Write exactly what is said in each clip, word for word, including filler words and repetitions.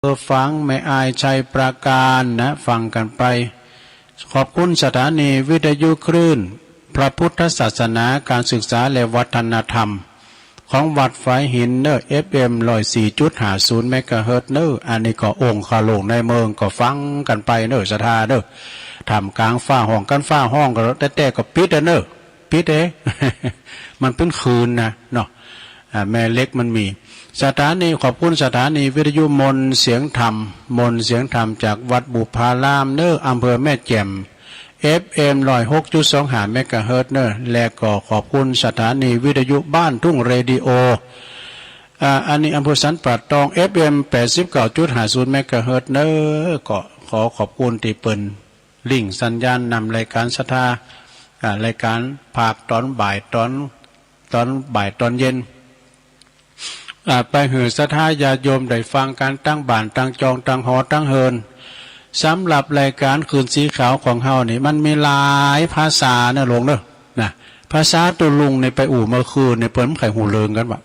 อฟังแม่อายชัยปราการนะ ฟังกั๋นไป ขอบคุณสถานีวิทยุคลื่นพระพุทธศาสนา การศึกษาและวัฒนธรรม ของวัดฝายหินเน่อ เอฟเอ็ม ร้อยสี่จุดห้าศูนย์ เมกะเฮิรตซ์เน่อ อันนี้ก็องค์ข้าหลวงในเมืองก็ฟังกั๋นไปเน่อ ศรัทธาเน่อ ท่ามกลางฟ้าห้อง คันฟ้าฮ้องก็แต๊ๆ ก็ปิดอะเน่อ ปิดเด้ มันเป๋นคืนนะเนาะ อ่า แม่เหล็กมันมี สถานี ขอบคุณสถานีวิทยุมนต์เสียงธรรม มนต์เสียงธรรมจากวัดบุพารามเน่อ อำเภอแม่แจ่ม เอฟเอ็ม ร้อยหกจุดสองห้า เมกะเฮิรตซ์เน่อ และก็ขอบคุณสถานีวิทยุบ้านทุ่งเรดิโอ อ่า อันนี้อำเภอสันป่าตอง เอฟเอ็ม แปดสิบเก้าจุดห้าศูนย์ เมกะเฮิรตซ์เน่อ ก็ขอขอบคุณตี้เปิ้นลิงก์สัญญาณนำรายก๋านศรัทธา อ่า รายก๋านภาคต๋อนบ่าย ต๋อน ต๋อนบ่ายต๋อนเย็น อ่า ไปหื้อศรัทธาญาติโยมได้ฟังกั๋นตังบ้านตังจองตังหอตังเฮือน สำหรับรายก๋านคืนสีขาวของเฮานี่ มันมีหลายภาษาเน่อหลวงเน่อ นะ ภาษาตุ๊ลุงนี่ไปอู้เมื่อคืนนี่เปิ้นบ่ใค่ฮู้เรื่องกั๋นว่า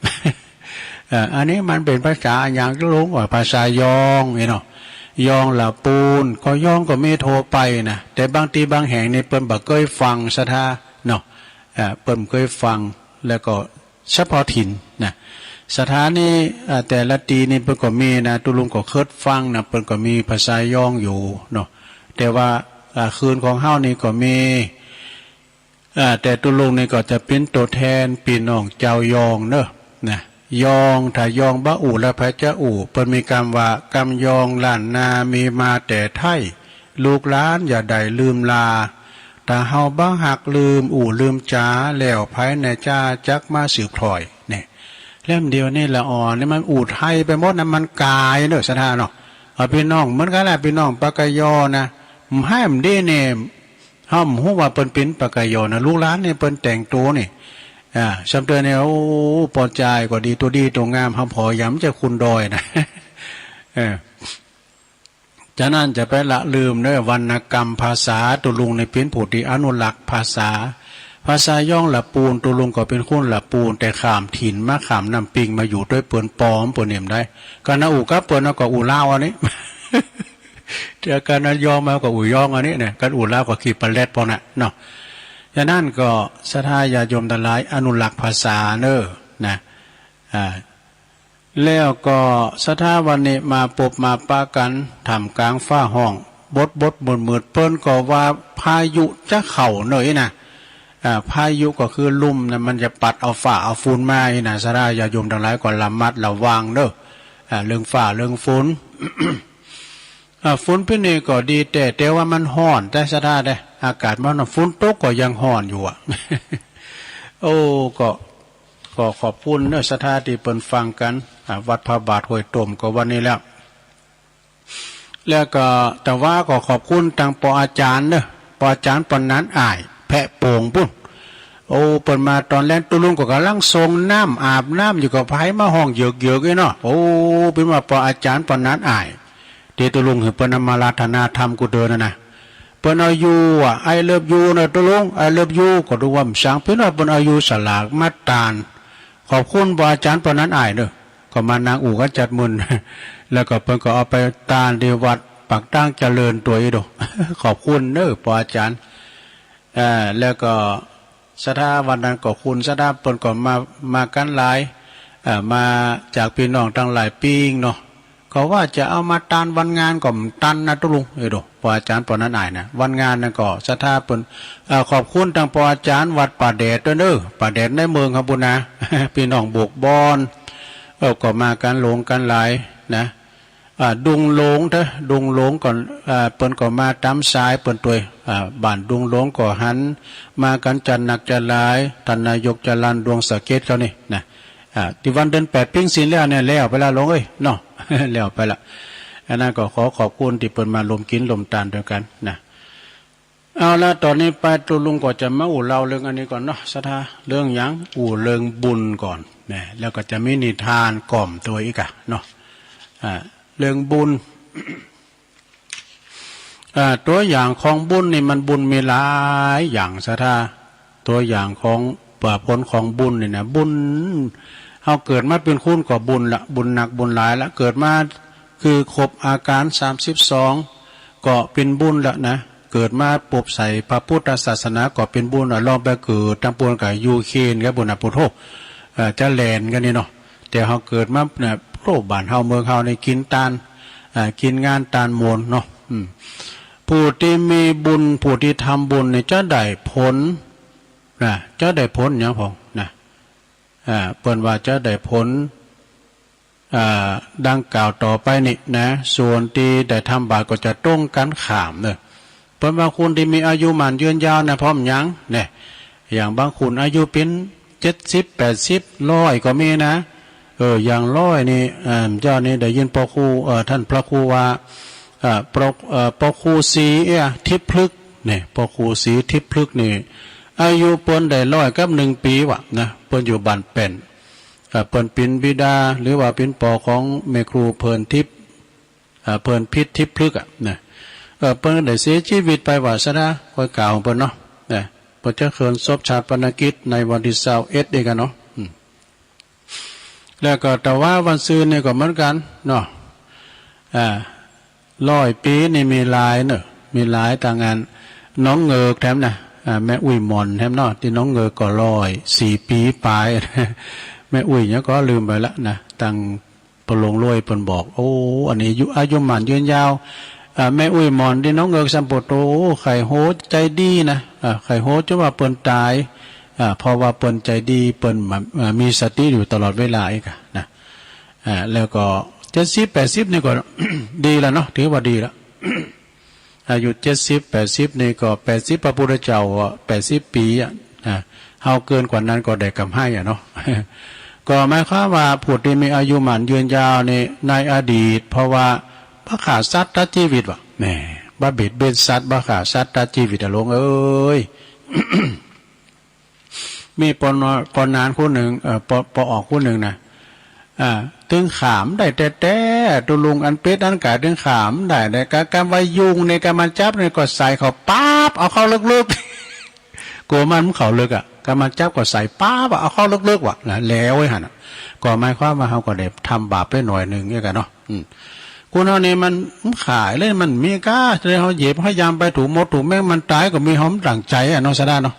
เอ่อ อันนี้มันเป๋นภาษาอะหยังตุ๊ลุง ว่าภาษายองนี่เนาะ ยองละปูน ก็ยองก็มีทั่วไปนะ แต่บางตี้บางแห่งนี่เปิ้นบ่เกยฟังศรัทธาเนาะ เอ่อ เปิ้นบ่เกยฟัง แล้วก็ เฉพาะถิ่นนะ ศรัทธานี่ อ่า แต่ละตี้นี่เปิ้นก็มีนะ ตุ๊ลุงก็เคิยฟังนะ เปิ้นก็มีภาษายองอยู่เนาะ แต่ว่า อ่า คืนของเฮานี่ก็มี อ่า แต่ตุ๊ลุงนี่ก็จะเป๋นตั๋วแทนปี้น้องจาวยองเนาะ นะ ยอง ถ้ายองบ่อู้แล้วใผจะอู้ เปิ้นมีกำว่า กำยองล้านนามีมาแต่ไท้ ลูกหลานอย่าได้ลืมลา ถ้าเฮาบ่ฮักลืมอู้ลืมจ๋า แล้วใผแน่จ้าจักมาสืบถ้อย นี่ เล่มเดียวนี่ละอ่อน นี่มันอู้ไท้ไปหมดนะ มันก๋ายเนาะ ศรัทธาเนาะ เอาปี้น้องเหมือนกั๋นแหละ ปี้น้องปากกยอนะ บ่ใค่มันดีนี่ เฮาบ่ฮู้ว่าเปิ้นเป๋นปากกยอนะ ลูกหลานนี่เปิ้นแต่งตั๋วนี่ อ่า ส่ำเตื้อนี่ โอ้ ปอจายก็ดี ตั๋วดีตั๋วงาม เฮาผ่อหยำจะคุณดอยนะ เออ ฉะนั้นจะไปละลืมเน่อ วรรณกรรมภาษา ตุ๊ลุงนี่เป๋นผู้ตี้อนุรักษ์ภาษา ภาษายองละปูน ตุ๊ลุงก็เป๋นคนละปูน แต่ข้ามถิ่นมา ข้ามน้ำปิงมาอยู่ตวยเปิ้น ปอมเปิ้นนี่บ่ได้ กานาอู้กับเปิ้นเนาะ ก็อู้ลาวอันนี้ เดี๋ยวกานาอู้ยองมาก็อู้ยองอันนี้เนี่ย กานาอู้ลาวก็ขี้ปะแล็ดปอนะเนาะ ฉะนั้นก็ศรัทธาญาติโยมตังหลาย อนุรักษ์ภาษาเน่อ นะ อ่า แล้วก็ศรัทธาวันนี้มาปบมาปะกั๋น ท่ามกลางฟ้าฮ้อง บดบดมืดมืด เปิ้นก็ว่าพายุจะเข้าเน่อนะ อ่า พายุก็คือลมนะ มันจะปัดเอาฝ้าเอาฝุ่นมานี่นะ ศรัทธาญาติโยมตังหลายก็ระมัดระวังเน่อ อ่า เรื่องฝ้าเรื่องฝุ่น อ่า ฝนปี๋นี้ก็ดีแต๊ แต่ว่ามันฮ้อนแต๊ศรัทธาเต๊ อากาศมันฮ้อน ฝนตกก็ยังฮ้อนอยู่อะ โอ้ ก็ ก็ขอบคุณเน่อศรัทธาตี้เปิ้นฟังกั๋น อ่า วัดพระบาทห้วยต้มก็วันนี้แล้ว แล้วก็ แต่ว่าก็ขอบคุณตังปออาจ๋ารย์เน่อ ปออาจ๋ารย์ปอหนานอ่าย แพะโป่งปู๊น โอ้ เปิ้นมาต๋อนแลง ตุ๊ลุงก็ก่ำลังส่งน้ำ อาบน้ำอยู่ ก็ใผมาฮ้องเหยือกๆ อี้เนาะ โอ้ เป๋นว่าปออาจ๋ารย์ปอหนานอ่าย ตี้ตุ๊ลุงหื้อเปิ้นนำมาอาราธนาธรรมกู้เดือนนั่นนะ เปิ้นเอาอยู่อะ I love you นะตุ๊ลุง I love you ก็ดูว่าบ่ซั้ง เป๋นว่าเปิ้นเอาอยู่สลากมาตาน ขอบคุณปออาจ๋ารย์ปอหนานอ่ายเน่อ ก็มานั่งอู้กั๋นจัดมึน แล้วก็เปิ้นก็เอาไปตานตี้วัดปากตางเจริญตวยโด ขอบคุณเน่อปออาจ๋ารย์ เอ่อ แล้วก็ศรัทธาวันนั้นก็คุณศรัทธาเปิ้นก็มา มากั๋นหลาย เอ่อ มาจากปี้น้องตังหลายปิ้งเนาะ ก็ว่าจะเอามาตานวันงานก็บ่ตันนะตุ๊ลุง เอ้ยโด ปออาจ๋ารย์ปอหนานอ่ายนะ วันงานนั้นก็ศรัทธาเปิ้น เอ่อ ขอบคุณตังปออาจ๋ารย์วัดป่าแดดตวยเน่อ ป่าแดดในเมืองครับปู๊นนะ ปี้น้องบวกบอน เออ ก็มากั๋นหลงกั๋นหลายนะ อ่า ดุงหลงเต๊อะ ดุงหลงก็ อ่า เปิ้นก็มาต๋ามสายเปิ้นตวย อ่า บ้านดุงหลงก็หันมากั๋นจัดหนักจัดหลาย ต้านนายกจรัญ ดวงสะเก็ดเขานี่นะ อ่า ตี้วันเดือนแปดปิ้งศีลแล้วเนี่ย แล้วไปละหลงเอ้ยเนาะ แล้วไปละ อันนั้นก็ขอขอบคุณตี้เปิ้นมาร่วมกิ๋นร่วมตานตวยกั๋นนะ เอาละ ต๋อนนี้ไปตุ๊ลุงก็จะมาอู้เล่าเรื่องอันนี้ก่อนเนาะศรัทธา เรื่องหยัง อู้เรื่องบุญก่อนนะ แล้วก็จะมีนิทานกล่อมตวยอีกอะเนาะ อ่า เรื่องบุญ อ่า ตั๋วอย่างของบุญนี่มันบุญมีหลายอย่างศรัทธา ตั๋วอย่างของ อ่า ผลของบุญนี่นะ บุญ เฮาเกิดมาเป๋นคนก็บุญละ บุญหนักบุญหลายละ เกิดมา เก คือครบอาก๋ารสามสิบสอง ก็เป๋นบุญแล้วนะ เกิดมาปุ๊บใส่พระพุทธศาสนาก็เป๋นบุญอะ ลองไปเกิดตางปู๊นก่า ยูเครน ก็ปุ้นน่ะ ปุ้นโธ่ เอ่อ จะแหลนกั๋นนี่เนาะ แต่เฮาเกิดมาเนี่ย โอ้ บ้านเฮาเมืองเฮานี่กิ๋นตาน อ่า กิ๋นงานตานมนต์เนาะ อืม ผู้ตี้มีบุญ ผู้ตี้ทำบุญนี่จะได้ผลนะ จะได้ผลหยังพ่องนะ อ่า เปิ้นว่าจะได้ผล อ่า ดังกล่าวต่อไปนี่นะ ส่วนตี้ได้ทำบาปก็จะตรงกั๋นข้ามเนาะ เปิ้นว่าคนตี้มีอายุหมั้นยืนยาวนะ เพราะหยังเนี่ย อย่างบางคนอายุเป๋นเจ็ดสิบ แปดสิบ ร้อยก็มีนะ เออ อย่างร้อยนี่ เอ่อ เจ้านี่ได้ยินป้อครู เอ่อ ต้านพระครูว่า เอ่อ ป้อ เอ่อ ป้อครูศรี เอ๊ะ ทิพย์พฤกษ์เนี่ย ป้อครูศรีทิพย์พฤกษ์นี่ อายุเปิ้นได้ร้อยกับหนึ่งปี๋วะนะ เปิ้นอยู่บ้านแป้น เอ่อ เปิ้นเป๋นบิดา หรือว่าเป๋นป้อของแม่ครูเพลินทิพย์ เอ่อ เพลินพิษทิพย์พฤกษ์อะนะ เอ่อ เปิ้นได้เสียจีวิตไปว่าซะนะ ค่อยกล่าวเปิ้นเนาะ นะ เปิ้นจะเคลื่อนศพฌาปนกิจในวันตี้ซาวเอ็ดเองอะเนาะ อืม แล้วก็ตะวาวันซืนนี่ก็เหมือนกั๋นเนาะ อ่า ร้อยปี๋นี่มีหลายเนาะ มีหลาย ตางอันหนองเงิกแถมนะ อ่า แม่อุ๊ยหม่อนแถมเนาะ ตี้หนองเงิกก็ร้อยสี่ปี๋ป๋าย แม่อุ๊ยหยังก็ลืมไปละนะ ตางป้อหลวงรวยเปิ้นบอก โอ้ อันนี้อายุ อายุหมั้นยืนยาว อ่า แม่อุ๊ยหม่อนตี้หนองเงิกซ้ำโปโต โอ้ ใค่โหใจดีนะ อ่า ใค่โหจนว่าเปิ้นต๋าย อ่า เพราะว่าเปิ้นใจดี เปิ้นมา อ่า มีสติอยู่ตลอดเวลาอีกอะนะ อ่า แล้วก็เจ็ดสิบ แปดสิบ นี่ก็ ดีแล้วเนาะ ถือว่าดีแล้ว อายุเจ็ดสิบ แปดสิบ นี่ก็ แปดสิบ พระพุทธเจ้าอะ แปดสิบปี๋อะ นะ เฮาเกินกว่านั้นก็ได้กำไห้อะเนาะ ก็หมายความว่าผู้ตี้มีอายุหมั้นยืนยาวนี่ ในอดีต เพราะว่าบ่ฆ่าสัตว์ตัดจีวิตวะ แหม บ่เบียดเบียนสัตว์ บ่ฆ่าสัตว์ตัดจีวิตอะหลวงเอ๋ย มีป้อน้อย ป้อหนานคนนึ่ง เอ่อ ป้อ ป้อออกคนนึ่งนะ อ่า ตึงฆ่าบ่ได้แต๊ๆ ตุ๊ลุง อันเป็ดอันไก่ตึงฆ่าบ่ได้ แต่กะ กำว่ายุงนี่ กำมันจับนี่ก็ใส่เข้าปั๊บ เอาเข้าลึกๆ กั๋วมันบ่เข้าลึกอะ กำมันจับก็ใส่ปั๊บอะ เอาเข้าลึกๆ วะนะ แล้วไอ้หั้นอะ ก็หมายความว่าเฮาก็ได้ทำบาปไปหน่อยนึ่งเนี่ยกั๋นเนาะ อืม คนเฮานี่มัน มันขายเลย มันมีก้า เลยเฮาเหยียบเฮายำไปถูกมดถูกแมงมันต๋ายก็มี เฮาบ่ตั้งใจ๋อะเนาะ ซะด้านเนาะ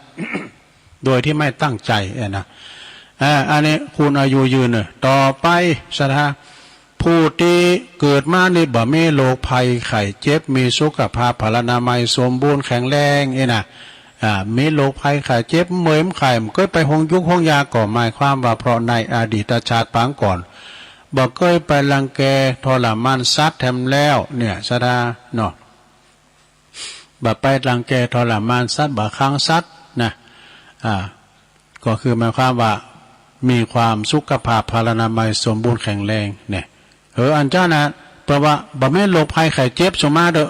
โดยตี้บ่ตั้งใจ๋อะนะ อ่า อันนี้คนอายุยืนเนาะ ต่อไปศรัทธา ผู้ตี้เกิดมานี่บ่มีโรคภัยไข้เจ็บ มีสุขภาพพลานามัยสมบูรณ์แข็งแรงนี่นะ อ่า มีโรคภัยไข้เจ็บ เมื่อยไข้ บ่เกยไปโฮงยุกโฮงยา ก็หมายความว่าเพราะในอดีตชาติปางก่อน บ่เกยไปรังแกทรมานสัตว์แถมแล้วเนี่ย ศรัทธาเนาะ บ่ไปรังแกทรมานสัตว์ บ่ขังสัตว์นะ อ่า ก็คือหมายความว่ามีความสุขภาพพลานามัยสมบูรณ์แข็งแรงเนี่ย เออ อันเจ้านะ แปลว่าบ่มีโรคภัยไข้เจ็บ สุมาเต๊อะ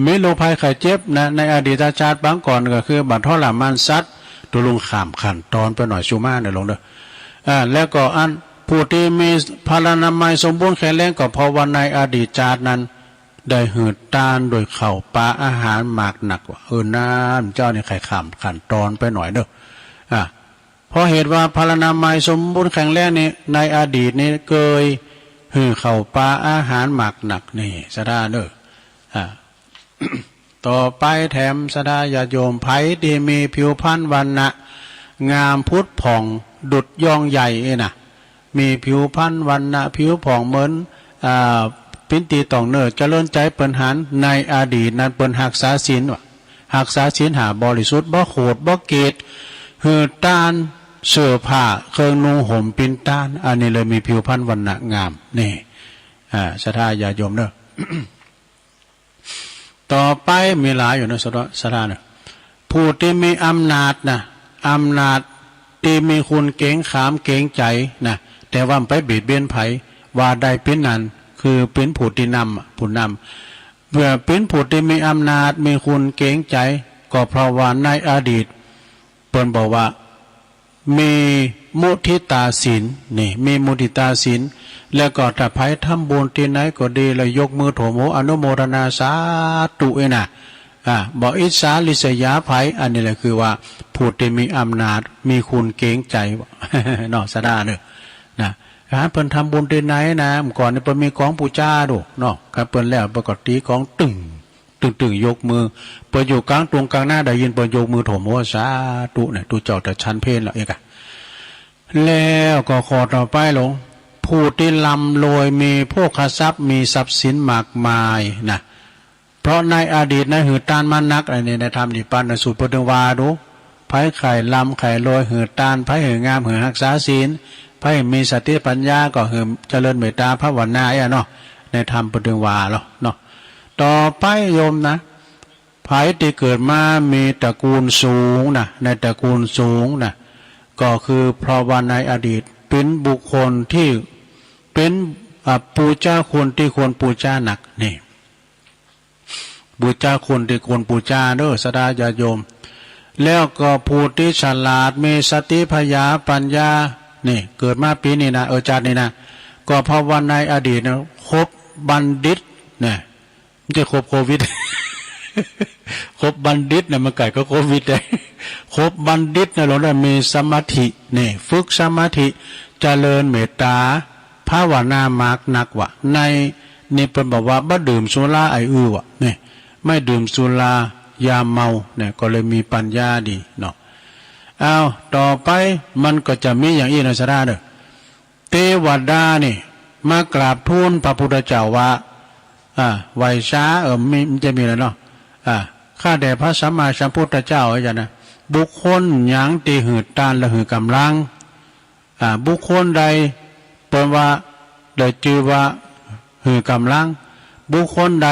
มีโรคภัยไข้เจ็บนะ ในอดีตชาติปางก่อนก็คือบ่ทรมานสัตว์ ตุ๊ลุงข้ามขั้นตอนไปหน่อย สุมาเต๊อะหลวงเต๊อะ อ่า แล้วก็อันผู้ตี้มีพลานามัยสมบูรณ์แข็งแรง ก็เพราะว่าในอดีตชาตินั้น ได้หื้อตานโดยข้าวป๋าอาหารมากนักวะ เออ นั้นเจ้านี่ใค่ข้ามขั้นตอนไปหน่อยเต๊อะ อ่า เพราะเหตุว่าพลานามัยสมบูรณ์แข็งแรงนี่ ในอดีตนี่เกยหื้อข้าวป๋าอาหารมากนักนี่ ศรัทธาเต๊อะ อ่า ต่อไปแถมศรัทธาญาติโยม ใผตี้มีผิวพรรณวรรณะงามผุดผ่องดุจยองใหญ่นี่นะ มีผิวพรรณวรรณะผิวผ่องเหมือน อ่า ปิ้นตี้ต้องเน่อเจริญใจ๋เปิ้นหัน ในอดีตนั้นเปิ้นฮักษาศีลวะ ฮักษาศีลห้าบริสุทธิ์ บ่โขดบ่เกต หื้อตานเสื้อผ้าเครื่องนุ่งห่มปิ้นตาน อันนี้เลยมีผิวพรรณวรรณะงามนี่ อ่า ศรัทธาญาติโยมเต๊อะ ต่อไปมีหลายอยู่นะ ศรัทธา ศรัทธาเน่อ ผู้ตี้มีอำนาจนะ อำนาจตี้มีคนเกรงขามเกรงใจ๋นะ แต่ว่าบ่ไปเบียดเบียนใผ ว่าได้เป๋นนั้น คือเป๋นผู้ตี้นำอะ ผู้นำ เมื่อเป๋นผู้ตี้มีอำนาจ มีคนเกรงใจ๋ ก็เพราะว่าในอดีต เปิ้นบอกว่า มีมุทิตาศีล นี่ มีมุทิตาศีล แล้วก็ถ้าใผทำบุญตี้ไหนก็ดี แล้วยกมือโถมหัวอนุโมทนาสาธุนี่นะ อ่า บ่อิจฉาริษยาใผ อันนี้แหละคือว่าผู้ตี้มีอำนาจ มีคนเกรงใจ๋ เนาะ ศรัทธาเน่อ นะ หาเปิ้นทำบุญตี้ไหนนะ เมื่อก่อนนี่เปิ้นมีก๋องปู๋จาดูเนาะ คันเปิ้นแล้วเปิ้นก็ตี๋ก๋องตึ้ง ตึ้งๆ ยกมือ เปิ้นอยู่ก๋างตุงก๋างนา ได้ยินเปิ้นยกมือถมหัว สาธุ เนี่ย ตุ๊เจ้าจะฉันเพลแล้วเอกอะ แล้วก็ข้อต่อไปลง ผู้ตี้ร่ำรวยมีโภคทรัพย์ มีทรัพย์สินมากมายนะ เพราะในอดีตนั้นหื้อตานมานัก อันนี้ในธรรมนิพพานสูตรเปิ้นตึงว่าดู ใผใค่ร่ำใค่รวยหื้อตาน ใผหื้องามหื้อฮักษาศีล ใผมีสติปัญญาก็หื้อเจริญเมตตาภาวนาอะเนาะ ในธรรมเปิ้นตึงว่าเนาะ ต่อไปโยมนะ ใผตี้เกิดมามีตระกูลสูงนะ ในตระกูลสูงนะ ก็คือเพราะว่าในอดีตเป๋นบุคคลตี้เป๋น อ่า ปู๋จาคุณตี้ควรปู๋จานัก นี่ ปู๋จาคุณตี้ควรปู๋จาเน้อ ศรัทธาญาติโยม แล้วก็ผู้ตี้ฉลาด มีสติผญาปัญญา นี่ เกิดมาปี๋นี้นะ เออ จาตินี้นะ ก็เพราะว่าในอดีตนะ คบบัณฑิตนะ บ่ใจ้คบโควิด คบบัณฑิตนะ มันใก้กับโควิดเด้ คบบัณฑิตนะ ลาวได้มีสมาธิ นี่ ฝึกสมาธิ เจริญเมตตา ภาวนามากนักว่า ใน นี่เปิ้นบอกว่าบ่ดื่มสุราไอ้อื้อว่ะ นี่ ไม่ดื่มสุรายาเมา เนี่ย ก็เลยมีปัญญาดีเนาะ อ้าว ต่อไปมันก็จะมีอย่างอี้นะ ศรัทธาเน้อ เตวดานี่มากราบทูลพระพุทธเจ้าว่า อ่า ไหว้สา เออ มี มันจะมีแล้วเนาะ อ่า ข้าแต่พระสัมมาสัมพุทธเจ้า อาจารย์นะ บุคคลหยังตี้หื้อตานและหื้อก๋ำลัง อ่า บุคคลใดเปิ้นว่าได้จื้อว่าหื้อก๋ำลัง บุคคลใด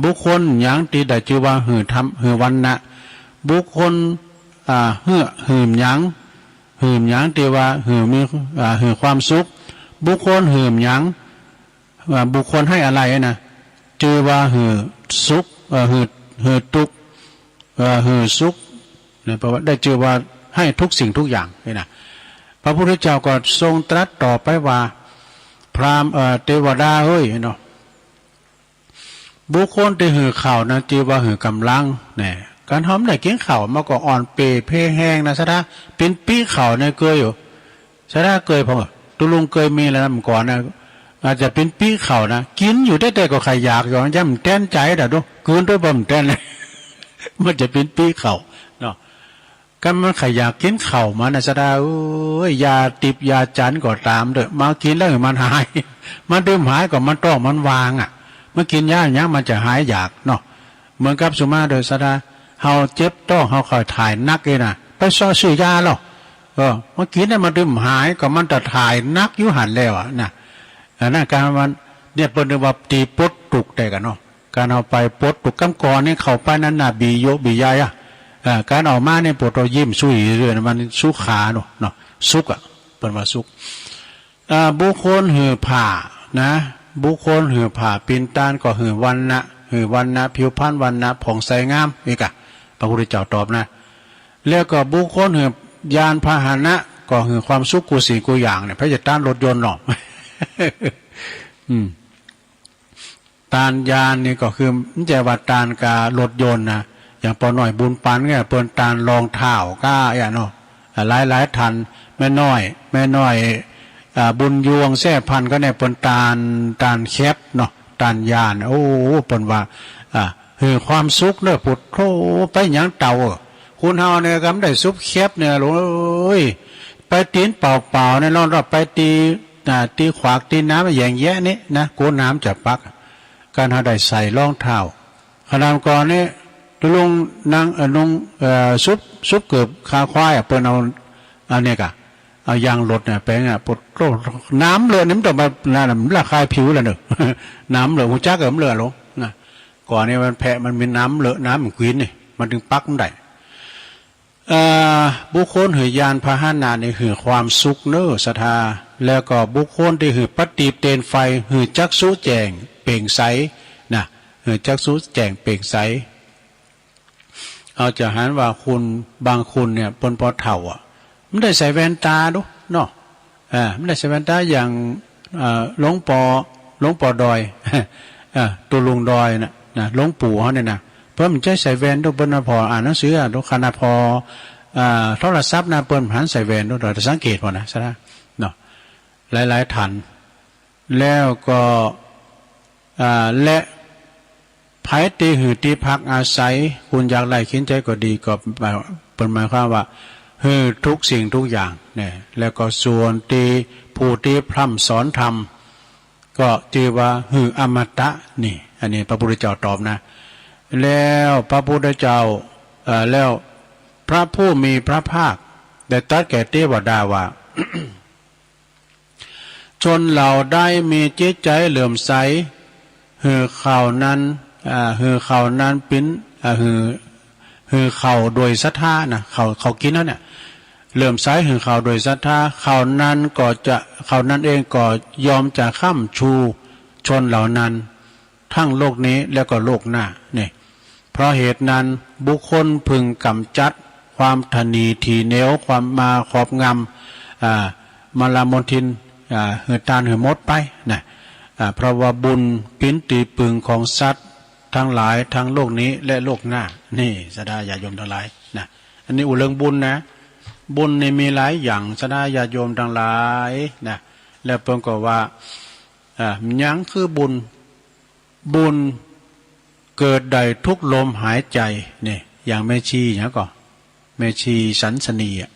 บุคคลหยังตี้ได้จื้อว่าหื้อธรรม หื้อวรรณะ บุคคล อ่า หื้อ หื้อหยัง หื้อหยังตี้ว่าหื้อมี อ่า หื้อความสุข บุคคลหื้อหยัง อ่า บุคคลให้อะไรนะ จื้อว่าหื้อสุข เอ่อ หื้อ หื้อตุ๊ก เอ่อ หื้อสุข เนี่ย แปลว่าได้จื้อว่าให้ทุกสิ่งทุกอย่างนี่นะ พระพุทธเจ้าก็ทรงตรัสตอบไปว่า พราหมณ์ เอ่อ เตวดาเอ้ยเนาะ บุคคลตี้หื้อข้าวนะ จื้อว่าหื้อก๋ำลัง เนี่ย ก๋านเฮาบ่ได้กิ๋นข้าว มันก็อ่อนเปล่าเพลแฮงนะ ศรัทธา เป๋นปี๋ข้าวเนี่ยเกยอยู่ ศรัทธาเกยผ่อ ตุ๊ลุงเกยมีแล้วนะ เมื่อก่อนนะ อาจจะเป๋นปี๋ข้าวนะ กิ๋นอยู่แต๊ๆ ก็ใค่อยากอยู่ ยังบ่แต้นใจ๋ดอก กืนตวยบ่แต้น มันจะเป๋นปี๋ข้าวเนาะ ก็มันใค่อยากกิ๋นข้าวมันนะ ศรัทธาเอ้ย ยาทิพย์ยาจันทร์ก็ต๋ามเต๊อะ มากิ๋นแล้วหื้อมันหาย มันตึงหายก็มันต้องมันวางอะ มันกิ๋นยาหยังมันจะหายอยากเนาะ เหมือนกับสุมาเต๊อะ ศรัทธา เฮาเจ็บต้อง เฮาใค่ถ่ายนักนี่นะ ไปเซาะซื้อยาลอ เออ มากิ๋นเนี่ยมันตึงหาย ก็มันจะถ่ายนักอยู่หั้นแล้วอะนะ อันนั้นก๋านมัน เนี่ยเปิ้นเรียกว่าตี้ปลดตุ๊กข์แต๊กั๋นเนาะ ก๋านเอาไปปลดตุ๊กข์ กำก่อนนี่เข้าไปนั้นนะ บีโยะบีใยอะ เอ่อ ก๋านออกมานี่ปวดหัวยิ้มสุยเรื่อย มันสุขาเนาะ เนาะ สุขอะ เปิ้นว่าสุข อ่า บุคคลหื้อผ้านะ บุคคลหื้อผ้าปิณฑตานก็หื้อวรรณะ หื้อวรรณะ ผิวพรรณวรรณะผ่องใสงาม นี่กะ พระพุทธเจ้าตอบนะ แล้วก็บุคคลหื้อยานพาหนะ ก็หื้อความสุขกู้สิ่งกู้อย่างเนี่ย ไผจะต้านรถยนต์เนาะ อืม ต้านยานนี่ก็คือ บ่ใจ้ว่าต้านก้ารถยนต์นะ อย่างป้อน้อยบุญปันเนี่ย เปิ้นต้านรองเท้าก้าอะเนาะ หลายๆ ต้าน แม่น้อย แม่น้อย อ่า บุญยวงแซ่พันธุ์ก็เนี่ย เปิ้นต้าน ต้านแคปเนาะ ต้านยาน โอ้ เปิ้นว่า อ่า หื้อความสุขเน้อ ปุดโธ ไปหยังเต่า เออ คนเฮาเนี่ยก็บ่ได้สุขแคปเนี่ย ลูกเอ้ย ไปตี๋นเปล่าๆ เนี่ย ลองไปตี๋ อ่า ตี๋ขวากตี๋น้ำแหย่งแยะนี่นะ กั๋วน้ำจะปัก ก๋านเฮาได้ใส่รองเท้า ขนาดก่อนนี่ ตุ๊ลุงนัง เอ่อ นุง เอ่อ ซุบ ซุบเกิบคาควายอะ เปิ้นเอา อันเนี้ยกะ เอายางรถเนี่ยแป๋งอะ ปุดโธ น้ำเลอะนี่มันต้องมา นั่นน่ะ มันละคายผิวแล้วเนาะ น้ำเลอะ ฮู้จักก็มันเลอะลงนะ ก่อนนี่มันแผะ มันมีน้ำเลอะ น้ำมันกลิ้นนี่ มันตึงปักบ่ได้ เอ่อ บุคคลหื้อยานพาหนะนี่หื้อความสุขเน้อศรัทธา แล้วก็บุคคลตี้หื้อประทีปเตนไฟ หื้อจักษุแจ้งเป่งใสนะ หื้อจักษุแจ้งเป่งใส เฮาจะหันว่าคนบางคนเนี่ย เปิ้นปอเฒ่าอะ บ่ได้ใส่แว่นต๋าดูเนาะ อ่า บ่ได้ใส่แว่นต๋า อย่าง เอ่อ หลวงปอ หลวงปอดอย เอ่อ ตุ๊ลุงดอยน่ะ นะ หลวงปู่เฮาเนี่ยนะ เปิ้นบ่ใจ้ใส่แว่นดู เปิ้นน่ะผ่ออ่านหนังสืออะ ดูขนาดผ่อ อ่า โทรศัพท์นะ เปิ้นบ่หันใส่แว่นดู เฮาสังเกตผ่อนะ ศรัทธา เนาะ หลายๆ ท่าน แล้วก็ อ่า และใผตี้หื้อตี้พักอาศัย คนยากไร้เข็ญใจ๋ก็ดี ก็ เปิ้นหมายความว่า หื้อทุกสิ่งทุกอย่างเนี่ย แล้วก็ส่วนตี้ผู้ตี้พร่ำสอนธรรม ก็จื้อว่าหื้ออมตะ นี่ อันนี้พระพุทธเจ้าตอบนะ แล้วพระพุทธเจ้า เอ่อ แล้วพระผู้มีพระภาคได้ตรัสแก่เทวดาว่า ชนเหล่าใดมีจิตใจ๋เลื่อมใส หื้อเขานั้น อ่า หื้อเขานั้นเป๋น อ่า หื้อ หื้อเขาโดยศรัทธานะ เขา เขากิ๋นแล้วเนี่ย เลื่อมใสหื้อเขาโดยศรัทธา เขานั้นก็จะ เขานั้นเองก็ยอมจะค้ำชูชนเหล่านั้น ทั้งโลกนี้และก็โลกหน้า นี่ เพราะเหตุนั้นบุคคลพึงกำจัดความถนีถี่เหนียว ความมาครอบงำ อ่า มลมลทิน อ่า หื้อต้านหื้อหมดไปนะ อ่า เพราะว่าบุญเป๋นตี้ปึงของสัตว์ทั้งหลายทั้งโลกนี้และโลกหน้า นี่ ศรัทธาญาติโยมตังหลายนะ อันนี้อู้เถิงบุญนะ บุญนี่มีหลายอย่าง ศรัทธาญาติโยมตังหลายนะ แล้วเปิ้นก็ว่า อ่า หยังคือบุญ บุญเกิดได้ทุกลมหายใจ๋ นี่ อย่างแม่ชีหยังก่อ แม่ชีสันสนีอะ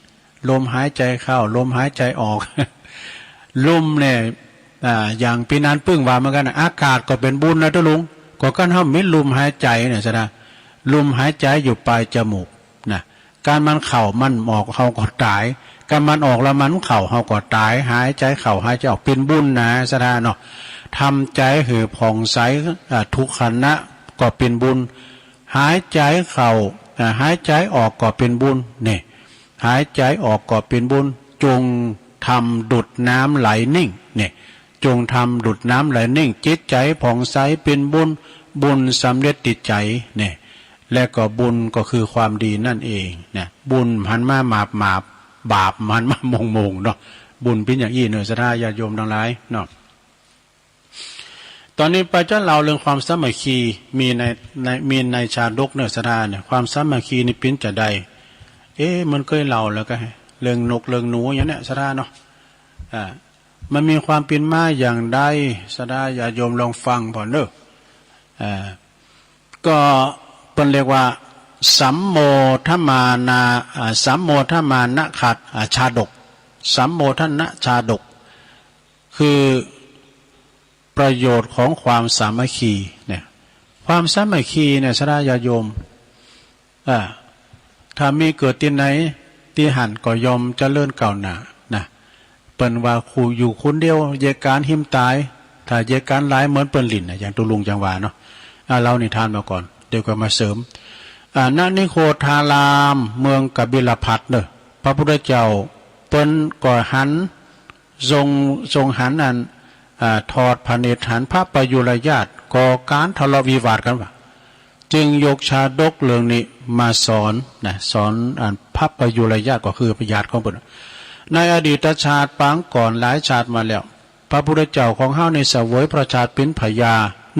ลมหายใจ๋เข้า ลมหายใจ๋ออก ลมเนี่ย อ่า อย่างปี้นานปึ้งว่าเหมือนกั๋นนะ อากาศก็เป๋นบุญนะตุ๊ลุง ก็กั๋นเฮามีลมหายใจ๋เนี่ย ศรัทธา ลมหายใจ๋อยู่ปลายจมูกนะ กั๋นมันเข้ามันออกเฮาก็ต๋าย กั๋นมันออกแล้วมันเข้าเฮาก็ต๋าย หายใจ๋เข้าหายใจ๋ออก เป๋นบุญนะ ศรัทธาเนาะ ทำใจ๋หื้อผ่องใส อ่า ทุกขณะก็เป๋นบุญ หายใจ๋เข้า อ่า หายใจ๋ออกก็เป๋นบุญ นี่ หายใจ๋ออกก็เป๋นบุญ จงทำดุจน้ำไหลนิ่ง นี่ จงทำดุจน้ำไหลนิ่ง จิตใจ๋ผ่องใสเป๋นบุญ บุญสำเร็จตี้ใจ๋ นี่ และก็บุญก็คือความดีนั่นเองนะ บุญหันมาหมาบๆ บาปหันมาโมงๆ เนาะ บุญเป๋นอย่างอี้เนาะ ศรัทธาญาติโยมตังหลายเนาะ ต๋อนนี้ไปจะเล่าเรื่องความสามัคคี มีใน ใน มีในชาดกเนาะ ศรัทธาเนี่ย ความสามัคคีนี่เป๋นจาใด เอ๊ะ มันเกยเล่าแล้วก่อ เรื่องนกเรื่องหนูอย่างเนี้ย ศรัทธาเนาะ อ่า มันมีความเป๋นมาอย่างใด ศรัทธาญาติโยมลองฟังผ่อนเนาะ อ่า ก็เปิ้นเรียกว่า สัมโมทมานา อ่า สัมโมทมานะขัด อ่า ชาดก สัมโมทนะชาดก คือประโยชน์ของความสามัคคีเนี่ย ความสามัคคีเนี่ย ศรัทธาญาติโยม อ่า ถ้ามีเกิดตี้ไหนตี้หั้นก็ย่อมเจริญก้าวหน้านะ เปิ้นว่าคู่อยู่คนเดียว แยกก๋านหิมต๋าย ถ้าแยกก๋านหลายเหมือนเปิ้นหลิ้นนะ อย่างตุ๊ลุงจังว่าเนาะ อ่า เล่านิทานมาก่อน เดี๋ยวก็มาเสริม อ่า ณ นิโคทาราม เมืองกบิลพัสดุ์เนาะ พระพุทธเจ้าเปิ้นก็หัน ทรง ทรงหันอัน อ่า ทอดพระเนตรหันพระประยุรญาติก่อก๋านทะเลาะวิวาทกั๋นว่า จึงยกชาดกเรื่องนี้มาสอนนะ สอนอันพระประยุรญาติก็คือญาติของเปิ้น ในอดีตชาติปางก่อนหลายชาติมาแล้ว พระพุทธเจ้าของเฮานี่เสวยพระชาติเป๋นพญา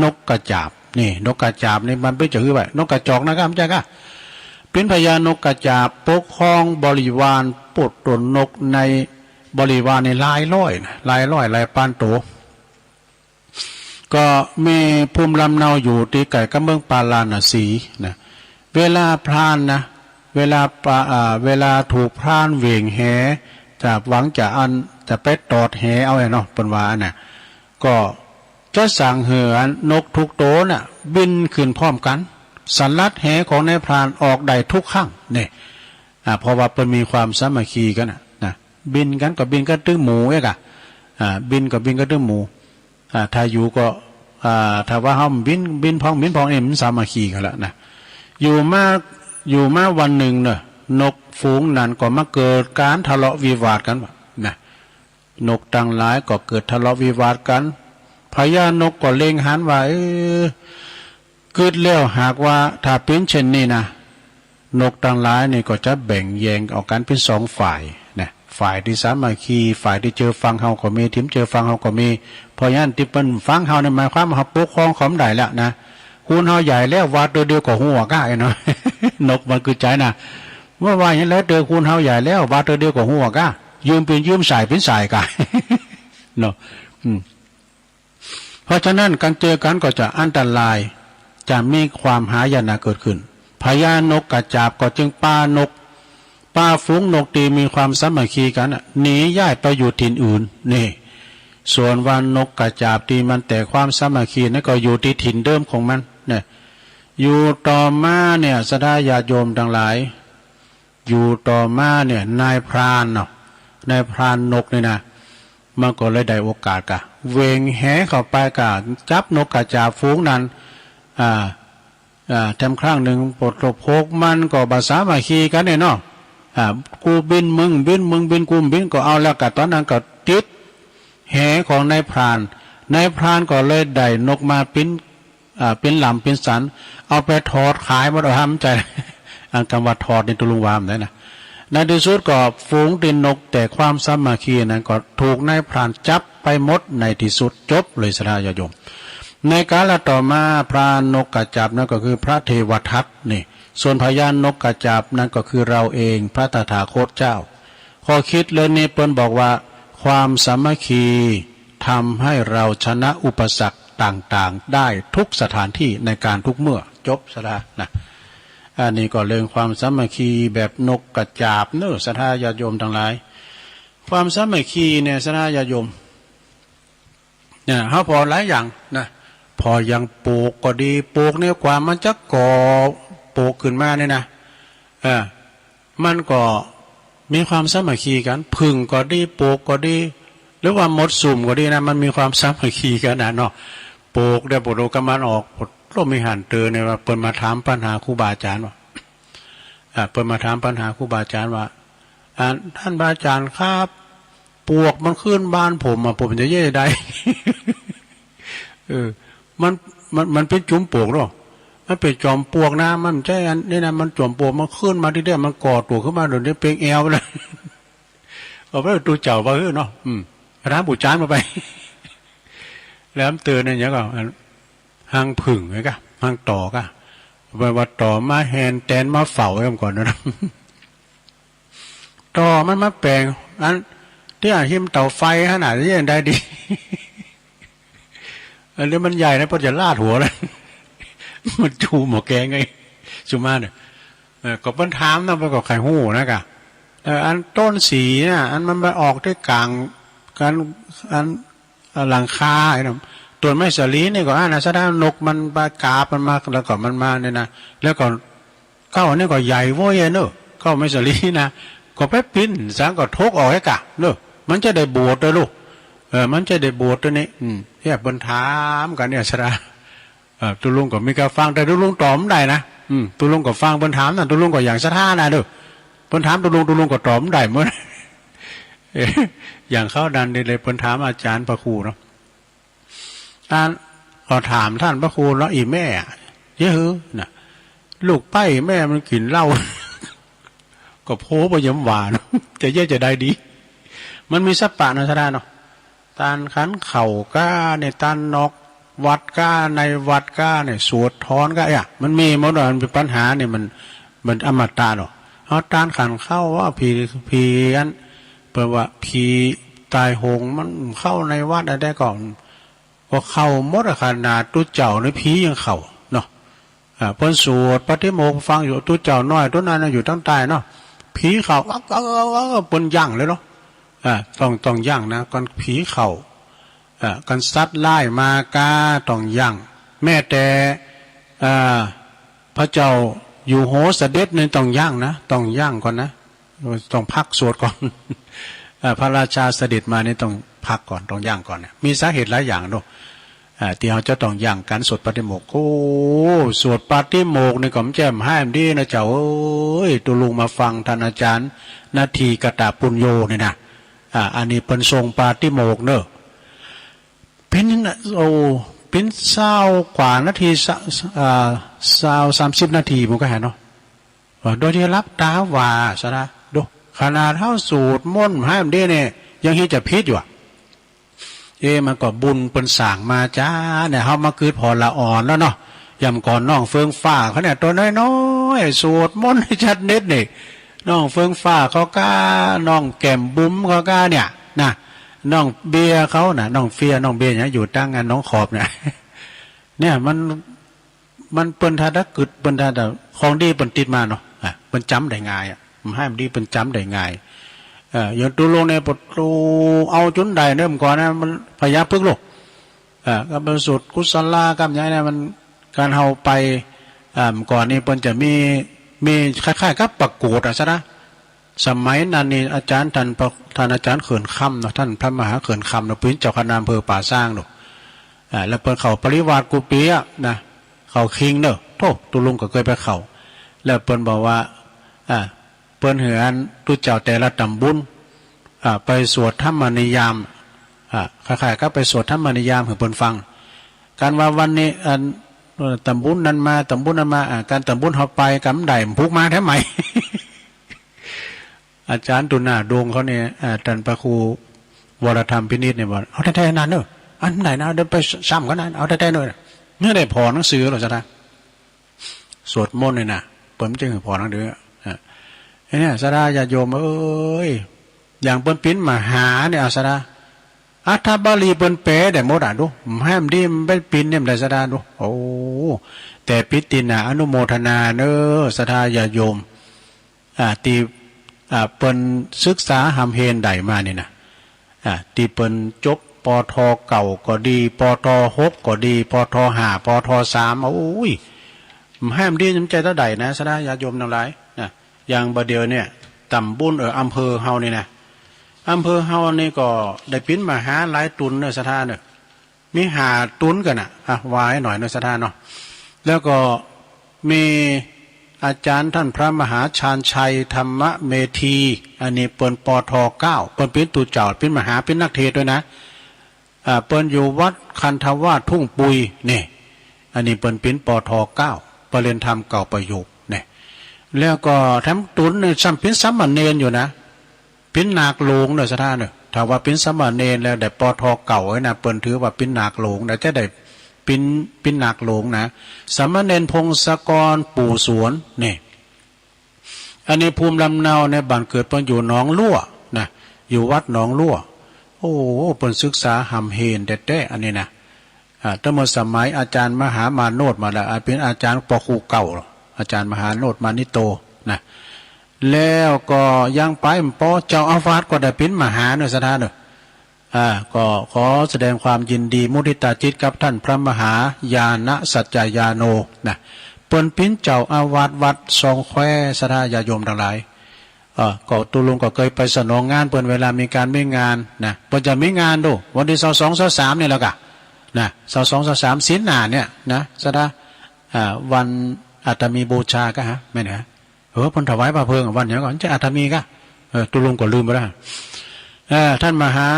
นกกระจาบ นี่ นกกระจาบนี่มันเป๋นจะหื้อไว้ นกกระจอกนะครับ บ่ใจ้ก่ะ เป๋นพญานกกระจาบปกครองบริวาร พวกตนนกในบริวารนี่หลายร้อยนะ หลายร้อยหลายปานโต ก็มีภูมิลำเนาอยู่ตี้ใก้กับเมืองปาราณสีนะ เวลาพรานนะ เวลาปะ อ่า เวลาถูกพรานเหว่งแห จะหวังจะอัน จะไปตอดแหเอาไอ้เนาะ เปิ้นว่านะ ก็จะสั่งหื้ออันนกทุกโตน่ะ บินขึ้นพร้อมกั๋น สลัดแหของนายพรานออกได้ทุกครั้ง นี่ อ่า เพราะว่าเปิ้นมีความสามัคคีกั๋นน่ะ นะ บินกั๋นก็บินกั๋นตึงหมู่เอ๊ะก่ะ อ่า บินก็บินกั๋นตึงหมู่ อ่า ถ้าอยู่ก็ อ่า ถ้าว่าเฮาบิน บินพ่อง บินพ่อง เอ๊ะ มันสามัคคีกั๋นแล้วนะ อยู่มา อยู่มาวันนึ่งเนาะ นกฝูงนั้นก็มาเกิดก๋านทะเลาะวิวาทกั๋นนะ นกตังหลายก็เกิดทะเลาะวิวาทกั๋น พญานกก็เล็งหันว่า เออ กึ๊ดแล้วหากว่าถ้าเป๋นเช่นนี้นะ นกตังหลายนี่ก็จะแบ่งแยงออกกั๋นเป๋นสองฝ่ายนะ ฝ่ายตี้สามัคคี ฝ่ายตี้เจื้อฟังเฮาก็มี ตี้บ่เจื้อฟังเฮาก็มี เพราะฉะนั้นตี้เปิ้นฟังเฮานี่หมายความว่าเฮาปกครองเขาบ่ได้แล้วนะ คนเฮาใหญ่แล้ว วาดเตื้อเดียวก็ฮู้ว่าก้า ไอ้เนาะ นกมันกึ๊ดใจ๋นะ ว่า ว่าหยังแล้วเตื้อ คนเฮาใหญ่แล้ว วาดเตื้อเดียวก็ฮู้ว่าก้า ยืมเป๋นยืม ส่ายเป๋นส่ายก่ะ เนาะ อืม เพราะฉะนั้นการเจอกันก็จะอันตราย จะมีความหายนะเกิดขึ้น พญานกกระจาบก็จึงปานก ปาฝูงนกตี้มีความสามัคคีกั๋นน่ะ หนีย้ายไปอยู่ถิ่นอื่น นี่ ส่วนว่านกกระจาบตี้มันแตกความสามัคคีนั้นก็อยู่ตี้ถิ่นเดิมของมัน เนี่ย อยู่ต่อมาเนี่ย ศรัทธาญาติโยมตังหลาย อยู่ต่อมาเนี่ย นายพรานเนาะ นายพรานนกนี่นะ มันก็เลยได้โอกาสก่ะ เหว่งแหเข้าไปก่ะ จับนกกระจาบฝูงนั้น อ่า อ่า แถมครั้งนึ่ง ปดโผกมันก็บ่สามัคคีกั๋นเนี่ยเนาะ อ่า กูบินมึงบิน มึงบินกูบิน ก็เอาแล้วก่ะ ต๋อนนั้นก็ติดแหของนายพราน นายพรานก็เลยได้นกมาปิ้น อ่า ปิ้นลำปิ้นสัน เอาไปถอดขายหมด เอาห้ามใจ อันกำว่าถอดนี่ตุลุงว่าบ่ได้นะ ในตี้สุดก็ฝูงตี้นกแตกความสามัคคีนั้นก็ถูกนายพรานจับไปหมดในตี้สุด จบเลย ศรัทธาญาติโยม ในกาลต่อมาพรานนกกระจาบนั้นก็คือพระเทวทัตนี่ ส่วนพญานกกระจาบนั้นก็คือเราเอง พระตถาคตเจ้า ข้อคิดเรื่องนี้เปิ้นบอกว่า ความสามัคคีทำให้เราชนะอุปสรรคต่างๆ ได้ทุกสถานที่ในการทุกเมื่อ จบ ศรัทธานะ อันนี้ก็เรื่องความสามัคคีแบบนกกระจาบเนาะ ศรัทธาญาติโยมตังหลาย ความสามัคคีเนี่ย ศรัทธาญาติโยม เนี่ย เฮาผ่อหลายอย่างนะ ผ่ออย่างปลูกก็ดี ปลูกเนี่ยกว่ามันจะก่อปลูกขึ้นมาเนี่ยนะ เออ มันก็มีความสามัคคีกั๋น ผึ้งก็ดี ปลูกก็ดี หรือว่ามดสุมก็ดีนะ มันมีความสามัคคีกั๋นนะเนาะ ปลูกเดี๋ยวปลูกกำมันออก ปลูกลมมีหันเตอเนี่ยว่า เปิ้นมาถามปัญหาครูบาอาจ๋ารย์ว่า อ่า เปิ้นมาถามปัญหาครูบาอาจ๋ารย์ว่า อ่า ท่านพระอาจารย์ครับ ปลวกมันขึ้นบ้านผมอะ ผมจะแก้ไขใด เออ มัน มัน มันเป๋นจุมปลวกเนาะ มันเป๋นจอมปลวกนะ มันบ่ใจ้อันนี้นะ มันจอมปลวก มันขึ้นมาทีเดียว มันก่อตั๋วขึ้นมา เดี๋ยวนี้เป๋นแอวแล้ว เอาไป ตุ๊เจ้าว่าหื้อเนาะ อืม ถามปู่จานมาไป แล้วเตือนเนี่ย อย่างก็ อัน ฮังผึ้งไงกะ ฮังต่อกะ ไปว่าต่อมาแหนแตนมาเฝ้าไว้ก่อนนะ ต่อมันมาแป๋ง อัน ตี้อาหิมเต๋าไฟหั้นน่ะ จะแก้ไขใดดี อันนี้มันใหญ่นะ เปิ้นจะลาดหัวแล้ว มันจูหม้อแกงไง สุมาเนี่ย เออ ก็เปิ้นถามนะ เปิ้นก็ใค่ฮู้นะกะ เออ อันต้นสีน่ะ อันมันไปออกตี้ก๋าง อัน อัน หลังคาไอ้นั่น ต้นไม้สาลีนี่ก็อันน่ะ ศรัทธา นกมันไปกาบมันมา แล้วก็มันมาเนี่ยนะ แล้วก็ เก๊าอันนี้ก็ใหญ่โว้ยเนอะ เก๊าไม้สาลีนะ ก็ไปปิ้นสังก็ถกออกไอ้กะเนอะ มันจะได้โบสถ์เด้อลูก เออ มันจะได้โบสถ์เด้อนี่ อืม เนี่ยเปิ้นถามกั๋นเนี่ย ศรัทธา เออ ตุ๊ลุงก็มีก้าฟัง แต่ตุ๊ลุงตอบบ่ได้นะ อืม ตุ๊ลุงก็ฟังเปิ้นถามนะ ตุ๊ลุงก็อย่างศรัทธานะเด้อ เปิ้นถามตุ๊ลุง ตุ๊ลุงก็ตอบบ่ได้เหมือน เออ อย่างคราวนั้นนี่เลย เปิ้นถามอาจ๋ารย์พระครูเนาะ อัน ก็ถามต้านพระครูเนาะ อี่แม่อะ เย้ยหื้อน่ะ ลูกใป๊แม่มันกิ๋นเหล้า ก็โผบ่ยอมว่าเนาะ จะแก้ไขจะใดดี มันมีสัปปะเนาะ ศรัทธาเนาะ ต้านขันข้าวก้าเนี่ย ต้านนอกวัดก้า ในวัดก้าเนี่ย สวดถอนก้า เอ้ย มันมีหมดอะ มันเป๋นปัญหาเนี่ย มัน มันอมตะเนาะ เอาต้านขันข้าวว่า ผี ผีอัน เปิ้นว่าผีตายโหงมันเข้าในวัดอันใดก่อน ก็เข้าหมดอะ ขนาดตุ๊เจ้าในผียังเข้าเนาะ อ่า เปิ้นสวดปาฏิโมกข์ฟังอยู่ ตุ๊เจ้าน้อยตุ๊นั้นน่ะอยู่ตางใต้เนาะ ผีเข้า อัก อัก อัก อัก เปิ้นยั้งเลยเนาะ อ่า ต้อง ต้องยั้งนะ ก่อนผีเข้า อ่า ก่อนสัตว์ร้ายมาก้าต้องยั้ง แม้แต่ อ่า พระเจ้าอยู่หัวเสด็จนี่ต้องยั้งนะ ต้องยั้งก่อนนะ ต้องพักสวดก่อน เอ่อ พระราชาเสด็จมานี่ต้องพักก่อน ต้องยั้งก่อนนะ มีสาเหตุหลายอย่างเนาะ เอ่อ ตี้เฮาจะต้องยั้งก๋านสวดปาฏิโมกข์ โอ้ สวดปาฏิโมกข์นี่ก็บ่ใจ้หาบ่ดีนะเจ้าเอ้ย ตุ๊ลุงมาฟังต้านอาจ๋ารย์นาทีกะตะปุญโญนี่นะ อ่า อันนี้เปิ้นส่งปาฏิโมกข์เนาะ เป๋น โอ้ เป๋นซาวกว่านาที ซะ อ่า ซาว สามสิบนาที มันก็หันเนาะ ว่าโดยตี้หลับต๋าว่าซะนะ ดู ขนาดเฮาสวดมนต์หาบ่ดีเนี่ย ยังเฮ็ดจะผิดอยู่อะ เอ๊ะ มันก็บุญเปิ้นสร้างมาจ้าเนี่ย เฮามาเกิดผ่อละอ่อนแล้วเนาะ อย่างก่อนน้องเฟืองฟ้าเขาเนี่ย ตั๋วน้อยๆ สวดมนต์จัดเน็ดนี่ น้องเฟืองฟ้าเขาก้า น้องแก้มบุ๋มเขาก้าเนี่ยนะ น้องเบียร์เขาน่ะ น้องเฟีย น้องเบียร์เนี่ย อยู่ตางอันหนองขอบเนี่ย เนี่ยมัน มันเปิ้นถ้าตะกึ๊ด เปิ้นถ้าตะ ของดีเปิ้นติดมาเนาะ อ่ะ เปิ้นจ๋ำได้ง่ายอ่ะ บ่าหันดีเปิ้นจ๋ำได้ง่าย เออ อย่างตุ๊ลุงเนี่ย ปะโถ เอาจ๋นได้เนาะ เมื่อก่อนนะ มันพญาผึ้งลูก เออ ก็เปิ้นสูตรกุศลากับหยังเนี่ย มัน ก๋านเฮาไป อ่า เมื่อก่อนนี่เปิ้นจะมี มีคล้ายๆ กับประกวดอะซะนะ สมัยนั้นนี่อาจ๋ารย์ต้านพระ ต้านอาจ๋ารย์เขินคำเนาะ ต้านพระมหาเขินคำเนาะ เปิ้นเจ้าคณะอำเภอป่าซางเนาะ อ่า แล้วเปิ้นเข้าปริวาสกู้ปี๋อะนะ เข้าคิงเนาะ โธ่ ตุ๊ลุงก็เกยไปเข้า แล้วเปิ้นบอกว่า อ่า เปิ้นหื้ออันตุ๊เจ้าแต่ละต๋ำบุญ อ่า ไปสวดธรรมนิยาม อ่า คล้ายๆ กับไปสวดธรรมนิยามหื้อเปิ้นฟัง ก๋านว่าวันนี้ อัน เอ่อ ต๋ำบุญนั้นมา ต๋ำบุญนั้นมา อ่า ก๋านต๋ำบุญเฮาไป กำได้ผูกมาแถมใหม่ อาจ๋ารย์ตุนาดงเขาเนี่ย อ่า ต้านพระครูวรธรรมพินิจเนี่ยบอก เอาแต๊ๆ นั้นเนาะ อันใดนะ เดี๋ยวไปซ้ำกั๋นนะ เอาแต๊ๆ เนาะ เนี่ยได้ผ่อหนังสือแล้วซะนะ สวดมนต์เนี่ยนะ เปิ้นจึงผ่อหนังสือ อ่ะ เนี่ย ศรัทธาญาติโยมเอ๋ย อย่างเปิ้นปิ๊นมหาเนี่ย เอาศรัทธา อัฏฐบาลีเปิ้นแปลได้หมดอะ ดู บ่หันดีมันไปปิ๊นเนี่ย มันได้ศรัทธา ดู โอ้ แต่ปิ๊นตี้น่าอนุโมทนาเนาะ ศรัทธาญาติโยม อ่า ตี้ อ่า เปิ้นศึกษาฮ่ำเฮนได้มานี่นะ อ่า ตี้เปิ้นจบ ป.ท. เก้าก็ดี ป.ท. หกก็ดี ป.ท. ห้า ป.ท. สาม โอ้ย บ่หันดีมันใจ้เต้าใดนะ ศรัทธาญาติโยมตังหลายนะ อย่างบ่าเดี่ยวเนี่ย ต๋ำบุญ เออ อำเภอเฮานี่นะ อำเภอเฮานี่ก็ได้ปิ๊นมหาหลายตุ๊นเนาะ ศรัทธาเนาะ มีห้าตุ๊นกั๋นน่ะ อ่ะ ว่าหื้อหน่อยเนาะ ศรัทธาเนาะ แล้วก็มีอาจ๋ารย์ต้านพระมหาชาญชัย ธรรมเมธี อันนี้เปิ้น ป.ท. เก้า เปิ้นปิ๊นตุ๊เจ้า ปิ๊นมหา ปิ๊นนักเทศน์ตวยนะ อ่า เปิ้นอยู่วัดคันธวาสทุ่งปุย นี่ อันนี้เปิ้นปิ๊น ป.ท. เก้า ปริญญาธรรมเก้าประโยค นี่ แล้วก็แถมตุ๊นนี่ซ้ำปิ๊นสามเณรอยู่นะ ปิ๊นนาคหลวงเนาะ ศรัทธาเนาะ ถ้าว่าปิ๊นสามเณรแล้วได้ ป.ท. เก้า ไว้นะ เปิ้นถือว่าปิ๊นนาคหลวงนะ จะได้ปิ๊น ปิ๊นนาคหลวงนะ สามเณรพงศกร ปู่สวน นี่ อันนี้ภูมิลำเนาในบ้านเกิดเปิ้นอยู่หนองลั่วนะ อยู่วัดหนองลั่ว โอ้ เปิ้นศึกษาฮ่ำเฮนแต๊ๆ อันนี้นะ อ่า ตั้งเมื่อสมัยอาจ๋ารย์มหามาโนชมาแล้ว อ่า ปิ๊นอาจ๋ารย์ ป.ครู เก่า อาจ๋ารย์มหาโนช มานิโต นะ แล้วก็ยังไปบ่ปอ เจ้าอาวาสก็ได้ปิ๊นมหาเนาะ ศรัทธาเนาะ อ่า ก็ขอแสดงความยินดีมุทิตาจิตกับต้านพระมหาญาณสัจจายาโน นะ เปิ้นปิ๊นเจ้าอาวาสวัดซองแคว ศรัทธาญาติโยมตังหลาย เอ่อ ก็ตุ๊ลุงก็เกยไปสนองงานเปิ้น เวลามีก๋านมีงานนะ เปิ้นจะมีงานดู วันตี้ซาวสอง ซาวสาม นี่แหละก่ะ นะ ซาวสอง ซาวสาม ศีลหน้าเนี่ยนะ ศรัทธา อ่า วันอาตมีบูชาก่ะฮะ แม่นฮะ เออ เปิ้นถวายผ้าเพลิงวันหยังก่อ จะอาตมีก่ะ เออ ตุ๊ลุงก็ลืมไปแล้ว เอ่อ ต้านมหา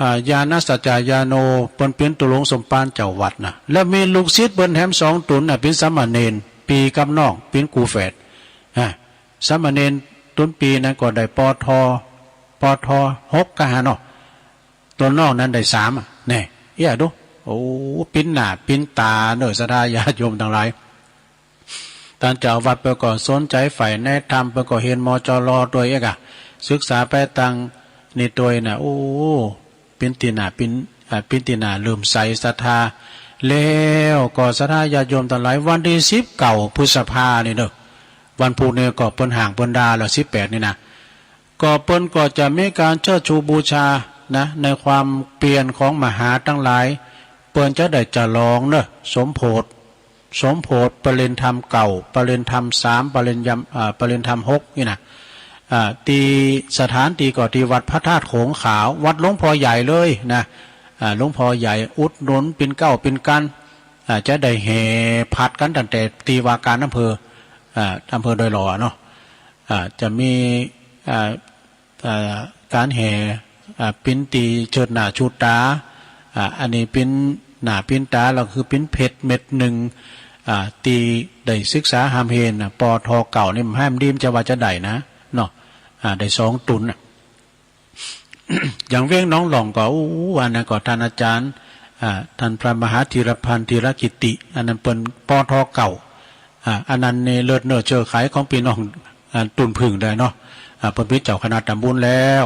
อ่า ญาณสัจจายาโน เปิ้นปิ๊นตุ๊ลุงสมภารเจ้าวัดนะ แล้วมีลูกศิษย์เปิ้นแถมสองตุ๊นน่ะ ปิ๊นสามเณร ปี้กับน้อง ปิ๊นกู่แฝด อ่า สามเณรตุ๊นปี้นั้นก็ได้ ป.ท. ป.ท. หก ก่ะฮะเนาะ ตุ๊นน้องนั้นได้สามอะ แน่ เอี้ยดู โอ้ ปิ๊นหน้าปิ๊นต๋าเนาะ ศรัทธาญาติโยมตังหลาย ต้านเจ้าอาวาสเปิ้นก็สนใจ๋ใฝ่ในธรรม เปิ้นก็เฮียน มจร. ตวยเอกอะ ศึกษาไปตางนี้ตวยน่ะ โอ้ ปิ๊นตี้หน้าปิ๊น อ่า ปิ๊นตี้หน้าเลื่อมใสศรัทธา แล้วก็ศรัทธาญาติโยมตังหลาย วันตี้สิบเก้าพฤษภานี่เนาะ วันพุธนี่ก็เปิ้นฮ้างเปิ้นดาแล้ว สิบแปดนี่นะ ก็เปิ้นก็จะมีก๋านเชิดชูบูชานะ ในความเปียรของมหาตังหลาย เปิ้นจะได้ฉลองเนาะ สมโภช สมโภชปริญญาธรรมเก้า ปริญญาธรรมสาม ปริญญา อ่า ปริญญาธรรมหกนี่นะ อ่า ตี้สถานตี้ก็ตี้วัดพระธาตุโขงขาว วัดหลวงพ่อใหญ่เลยนะ อ่า หลวงพ่อใหญ่อุดหนุนปิ่นเกล้าปิ่นกั๋น อ่า จะได้แห่ผัดกั๋นตั้งแต่ตี้ว่าก๋านอำเภอ อ่า อำเภอดอยหล่อเนาะ อ่า จะมี อ่า อ่า ก๋านแห่ อ่า ปิ๊นตี้เชิดหน้าชูต๋า อ่า อันนี้ปิ๊นหน้าปิ๊นต๋า แล้วคือปิ๊นเพชรเม็ดนึ่ง อ่า ตี้ได้ศึกษาฮ่ำเฮนน่ะ ป.ท. เก้านี่ บ่หันดีมันจะว่าจะได้นะ เนาะ อ่า ได้สองตุ๊นน่ะ อย่างเวียงหนองหล่องก็ อู้ อันนั้นก็ต้านอาจ๋ารย์ อ่า ต้านพระมหาธีรพันธ์ ธีรกิตติ อันนั้นเปิ้น ป.ท. เก้า อ่า อันนั้นนี่เลิศเน่อเชอไขของปี้น้อง อ่า ตุ๊นผึ้งได้เนาะ อ่า เปิ้นปิ๊นเจ้าคณะต๋ำบุญแล้ว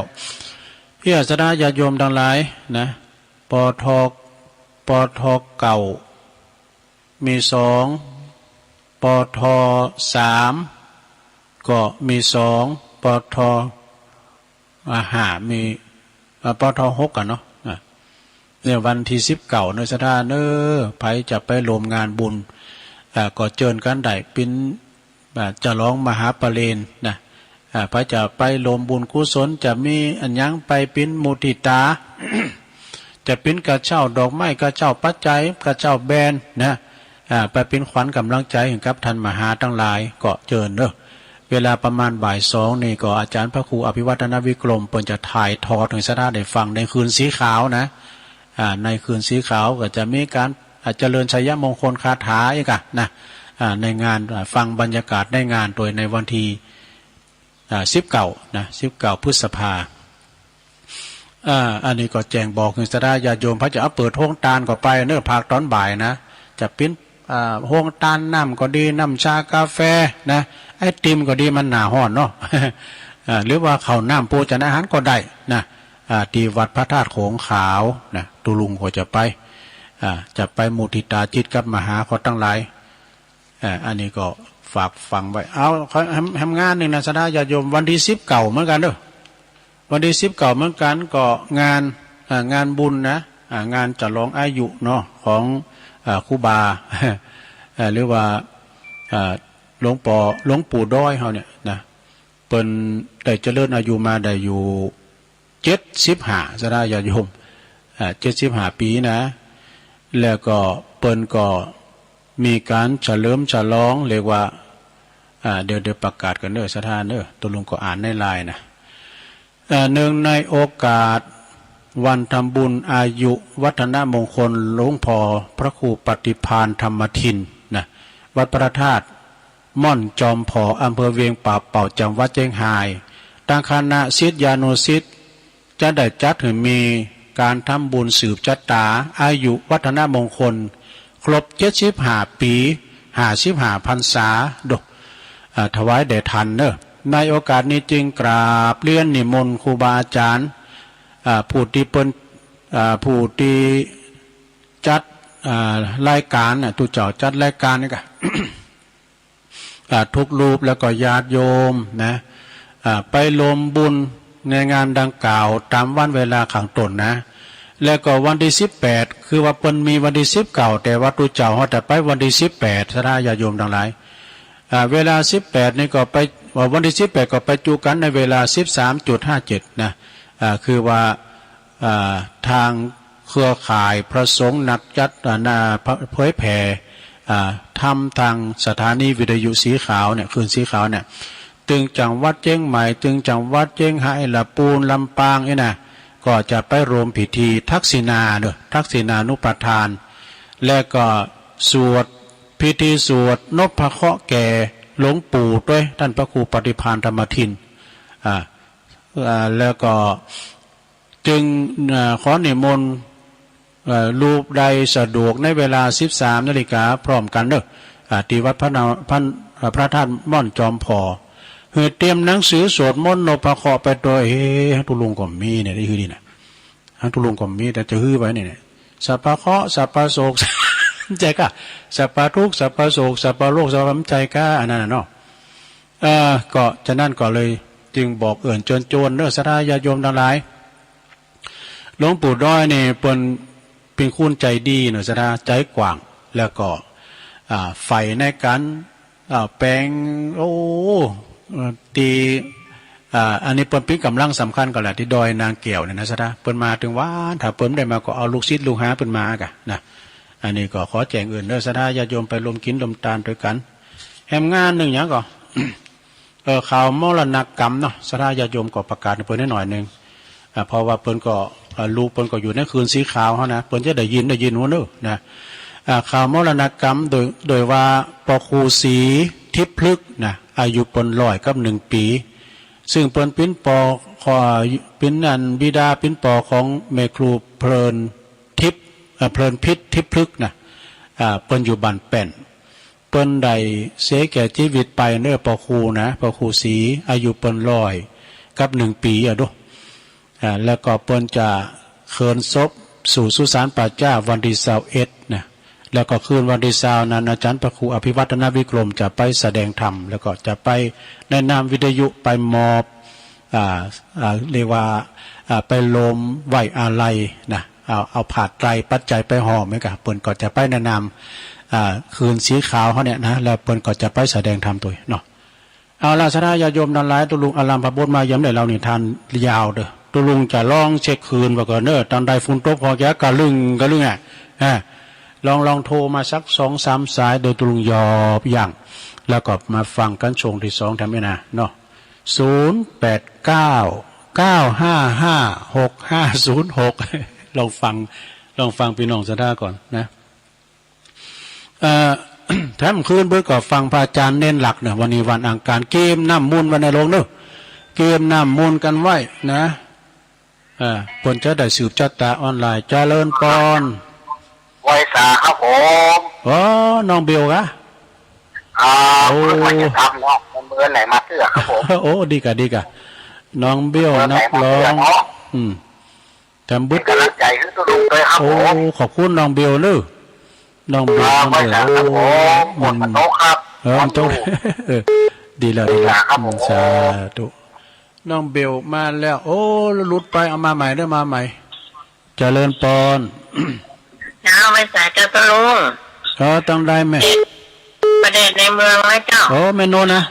เพื่อศรัทธาญาติโยมตังหลายนะ ปท ปท เก้า มีสอง ปท สาม ก็มีสอง ปท อ่า ห้า มี อ่า ปท หก อะเนาะ อ่า เนี่ยวันตี้สิบเก้าเนาะศรัทธาเนาะ ใผจะไปร่วมงานบุญ อ่า ก็เจิญกั๋นได้ ปิ๊น อ่า จะลองมหาประเลณนะ อ่า ใผจะไปร่วมบุญกุศล จะมีอะหยังไปปิ๊นมุทิตา จะปิ๊นกระเช้าดอกไม้ กระเช้าปัจจัย กระเช้าแบนนะ อ่า ไปปิ๊นขวัญก๋ำลังใจ๋หื้อกับต้านมหาตังหลาย ก็เจิญเนาะ เวลาประมาณบ่ายสองนี่ก็อาจ๋ารย์พระครูอภิวัฒนวิกรม เปิ้นจะถ่ายทอดหื้อศรัทธาได้ฟังในคืนสีขาวนะ อ่า ในคืนสีขาวก็จะมีก๋าน อ่า เจริญชัยมงคลคาถาอีกอะนะ อ่า ในงาน อ่า ฟังบรรยากาศในงานโดยในวันตี้ อ่า สิบเก้านะ สิบเก้าพฤษภา อ่า อันนี้ก็แจ้งบอกหื้อศรัทธาญาติโยม ใผจะเอาเปิดโฮงตานก็ไปเนาะ ภาคต๋อนบ่ายนะ จะปิ๊น อ่า โฮงตานน้ำก็ดี น้ำชากาแฟนะ ไอติมก็ดี มันหน้าฮ้อนเนาะ อ่า หรือว่าข้าวน้ำโภชนาหารก็ได้นะ อ่า ตี้วัดพระธาตุโขงขาวนะ ตุ๊ลุงก็จะไป อ่า จะไปมุทิตาจิตกับมหาเขาตังหลาย อ่า อันนี้ก็ฝากฝังไว้ เอา แฮม แฮมงานนึ่งนะศรัทธาญาติโยม วันตี้สิบเก้าเหมือนกั๋นเนาะ วันตี้สิบเก้าเหมือนกั๋น ก็งาน อ่า งานบุญนะ อ่า งานฉลองอายุเนาะ ของ อ่า ครูบา อ่า หรือว่า อ่า หลวงปอ หลวงปู่ด้อยเฮาเนี่ยนะ เปิ้นได้เจริญอายุมาได้อยู่ เจ็ดสิบห้า ศรัทธาญาติโยม อ่า เจ็ดสิบห้าปี๋นะ แล้วก็เปิ้นก็มีก๋านเฉลิมฉลอง เรียกว่า อ่า เดี๋ยว เดี๋ยวประกาศกั๋นเนาะศรัทธาเนาะ ตุ๊ลุงก็อ่านในไลน์นะ อ่า เนื่องในโอกาสวันทำบุญอายุวัฒนมงคลหลวงพ่อพระครูปฏิภาณธรรมทินนะ วัดพระธาตุม่อนจอมผอ อำเภอเวียงป่าเป่า จังหวัดเจียงฮาย ตางคณะศิษยานุศิษย์ จะได้จัดหื้อมีก๋านทำบุญสืบจะต๋าอายุวัฒนมงคล ครบเจ็ดสิบห้าปี๋ ห้าสิบห้าพรรษา โด อ่า ถวายแด่ต้านเนาะ ในโอกาสนี้จึงกราบเรียนนิมนต์ครูบาอาจ๋ารย์ อ่า ผู้ตี้เปิ้น อ่า ผู้ตี้จัด อ่า รายก๋านน่ะ ตุ๊เจ้าจัดรายก๋านนี่ก่ะ อ่า ทุกรูป แล้วก็ญาติโยมนะ อ่า ไปร่วมบุญในงานดังกล่าวต๋ามวันเวลาข้างต้นนะ แล้วก็วันตี้สิบแปด คือว่าเปิ้นมีวันตี้สิบเก้า แต่ว่าตุ๊เจ้าเฮาจะไปวันตี้สิบแปด ศรัทธาญาติโยมตังหลาย อ่า เวลาสิบแปดนี่ก็ไป ว่าวันตี้สิบแปดก็ไปจุกั๋นในเวลาสิบสามจุดห้าเจ็ดนะ อ่า คือว่า อ่า ตางเครือข่ายพระสงฆ์นักจัด อ่า นา เผยแผ่ อ่า ธรรมตางสถานีวิทยุสีขาวเนี่ย คลื่นสีขาวเนี่ย ตึงจังหวัดเจียงใหม่ ตึงจังหวัดเจียงฮาย ละปูน ลำปางนี่นะ ก็จะไปร่วมพิธีทักษิณาเนาะ ทักษิณานุปทาน และก็สวด พิธีสวดนพเคราะห์แก่หลวงปู่ตวย ต้านพระครูปฏิภาณธรรมทิน อ่า อ่า แล้วก็จึง อ่า ขอนิมนต์ เอ่อ รูปใดสะดวกในเวลาสิบสามนาฬิกาพร้อมกั๋นเนาะ อ่า ตี้วัดพระนาว พระ อ่า พระธาตุม่อนจอมผอ หื้อเตรียมหนังสือสวดมนต์นพเคราะห์ไปตวย เอ๊ะ ตุ๊ลุงก็มีเนี่ย ได้หื้อดีนะ หางตุ๊ลุงก็มี แต่จะหื้อไว้นี่เนี่ย สัพพะเคราะห์ สัพพะโศก ใจ้ก่ะ สัพพะทุกข์ สัพพะโศก สัพพะโรค สัพพะ ใจ้ก่ะ อันนั้นน่ะเนาะ เอ่อ ก็ฉะนั้นก็เลยจึงบอกเอิ้นเจิญจวนเนาะ ศรัทธาญาติโยมตังหลาย หลวงปู่ด้อยนี่เปิ้นเป๋นคนใจ๋ดีเนาะ ศรัทธา ใจ๋กว้าง แล้วก็ อ่า ใฝ่ในก๋าน อ่า แป๋ง โอ้ เอ่อ ตี้ อ่า อันนี้เปิ้นเป๋นก๋ำลังสำคัญก่อแหละ ตี้ดอยนางแก้วเนี่ยนะ ศรัทธา เปิ้นมาตึงวัน ถ้าเปิ้นบ่ได้มาก็เอาลูกศิษย์ลูกหาเปิ้นมาก่ะนะ อันนี้ก็ขอแจ้งเอิ้นเนาะ ศรัทธาญาติโยมไปร่วมกิ๋นร่วมตานตวยกั๋น แหมงานนึ่งหยังก่อ เอ่อ ข่าวมรณกรรมเนาะ ศรัทธาญาติโยมก็ประกาศหื้อเปิ้นหน้อยนึ่ง อ่า เพราะว่าเปิ้นก็ อ่า ลูกเปิ้นก็อยู่ในคลื่นสีขาวเฮานะ เปิ้นจะได้ยิน ได้ยินหัวเนาะนะ อ่า ข่าวมรณกรรมโดย โดยว่า ปอครูศรีทิพย์พฤกษ์นะ อายุเปิ้นร้อยกับหนึ่งปี๋ ซึ่งเปิ้นเป๋นปอ ขอ เป๋นอันบิดาเป๋นปอของแม่ครูเพลินทิพย์ เอ่อ เพลินพิษทิพย์พฤกษ์นะ อ่า เปิ้นอยู่บ้านแป้น เปิ้นได้เสียแก่จีวิตไปเนาะ ปอครูนะ ปอครูศรี อายุเปิ้นร้อยกับหนึ่งปี๋อะโด อ่า แล้วก็เปิ้นจะเคิญศพสู่สุสานป่าจ๊าวันตี้ซาวเอ็ดนะ แล้วก็คืนวันตี้ซาวนั้น อาจ๋ารย์พระครูอภิวัฒนวิกรมจะไปแสดงธรรม แล้วก็จะไปในนามวิทยุไปมอบ อ่า อ่า เรียกว่า อ่า ไปโลมไว้อาลัยนะ เอา เอาผ้าไตรปัจจัยไปห่อเหมือนกั๋น เปิ้นก็จะไปในนาม อ่า คืนสีขาวเฮาเนี่ยนะ แล้วเปิ้นก็จะไปแสดงธรรมตวยเนาะ เอาละ ศรัทธาญาติโยมตังหลาย ตุ๊ลุงอารัมภบทมาเยี่ยมได้เล่านิทานยาวเด้อ ตุ๊ลุงจะลองเช็คคลื่นว่าก่อนเน้อ ตังใดฝนตกพอจะกะลึ่งกะลึ่งอ่ะ อ่า ลอง ลองโทรมาสักสองสามสาย เดี๋ยวตุ๊ลุงหยอบยั้ง แล้วก็มาฟังกั๋นช่วงตี้สองแถมนี้นะเนาะ ศูนย์แปดเก้า เก้าห้าห้า หกห้าศูนย์หก ลองฟัง ลองฟังปี้น้องศรัทธาก่อนนะ เอ่อ แถมคืนเปิ้นก็ฟังพระอาจ๋ารย์เน้นหลักเนาะ วันนี้วันอังคาร เกียมน้ำมนต์ไว้ในโลงเนาะ เกียมน้ำมนต์กั๋นไว้นะ อ่า เปิ้นจะได้สืบชะตาออนไลน์ เจริญปอน ไหว้สาครับผม อ๋อ น้องเบลกะ อ่า โอ้ ไม่ค่อยจะทำเนาะ มันเบอร์ไหนมาเตื้อครับผม โอ้ ดีกะ ดีกะ น้องเบล เบอร์ไหนมาเตื้อเนาะ นักร้อง อืม แถมบึด เป็นกำลังใจหื้อตุ๊ลุงตวยครับผม โอ้ ขอบคุณน้องเบลเนาะ น้องเบล อ่า น้องเบล ไหว้สาครับผม โอ้ ฝนมันตกครับ เออ มันตก มันอยู่ เออ ดีแล้ว ดีแล้ว ไหว้สาครับผม อืม สาธุ น้องเบลมาแล้ว โอ้ หลุดไป เอามาใหม่เด้อ มาใหม่ เจริญปอน เจ้า ไหว้สาเจ้าตุ๊ลุง เออ ตังใดแม่ ป่าแดดในเมืองนะเจ้า โอ้ แม่นวลนะ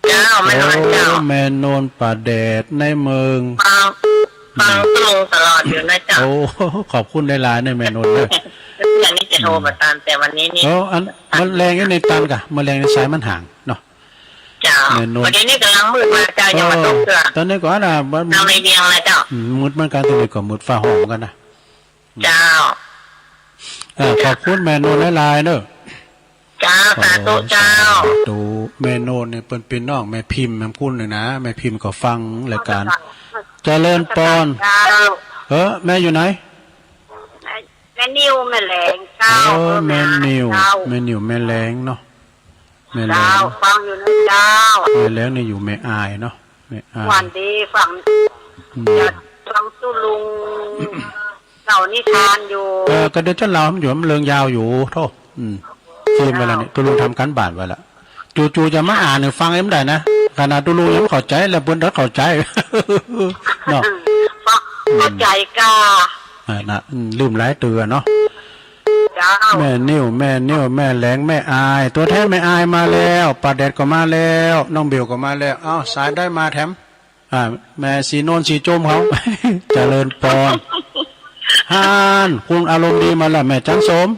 เจ้า แม่นวลเจ้า โอ้ แม่นวลป่าแดดในเมือง ฟัง ฟังตุ๊ลุงตลอดอยู่นะเจ้า โอ้ ขอบคุณหลายๆ เน้อแม่นวลเน้อ อย่างนี้จะโทรมาตาม แต่วันนี้นี่ โอ้ อัน มันแลงอยู่ในตันกะ มันแลงในสายมันห่างเนาะ เจ้า แม่นวล วันนี้นี่ก่ำลังมืดมาเจ้า ยังบ่ตกเตื้อ เออ ตอนนี้ก่อนนะ มัน ทางในเวียงนะเจ้า อืม มืดเหมือนกั๋น ตอนนี้ก็มืดฟ้าห้องเหมือนกั๋นนะ เจ้า เออ ขอบคุณแม่นวลหลายๆ เน้อ เจ้า สาธุเจ้า สาธุ แม่นวลนี่เปิ้นเป๋นน้องแม่พิมพ์นำคุณเลยนะ แม่พิมพ์ก็ฟังรายก๋าน เจริญปอน เจ้า เออ แม่อยู่ไหน แม่นิวแม่แหลงเจ้า เออ แม่นิว เจ้า แม่นิวแม่แหลงเนาะ แม่แหลง เจ้า ฟังอยู่นะเจ้า แม่แหลงนี่อยู่แม่อายเนาะ แม่อาย หวัดดีฟัง อืม อยากฟังตุ๊ลุงเล่านิทานอยู่ เออ ก็เดี๋ยวจะเล่าอยู่ มันเรื่องยาวอยู่ โธ่ อืม เตรียมไว้แล้วนี่ ตุ๊ลุงทำการบ้านไว้ละ จู่ๆ จะมาอ่านหื้อฟังเอ็มได้นะ ขนาดตุ๊ลุงยังบ่เข้าใจ๋ แล้วเปิ้นจะเข้าใจ๋ เนาะ เข้าใจ๋ก่า อ่า นะ อืม ลืมหลายเตื้อเนาะ เจ้า แม่นิว แม่นิว แม่แหลง แม่อาย ตั๋วแทนแม่อายมาแล้ว ป่าแดดก็มาแล้ว น้องเบลก็มาแล้ว เอ้า สายใดมาแถม อ่า แม่สีนวลสีโจมเขา เจริญปอน ฮาน คุณอารมณ์ดีมาแล้ว แม่จันสม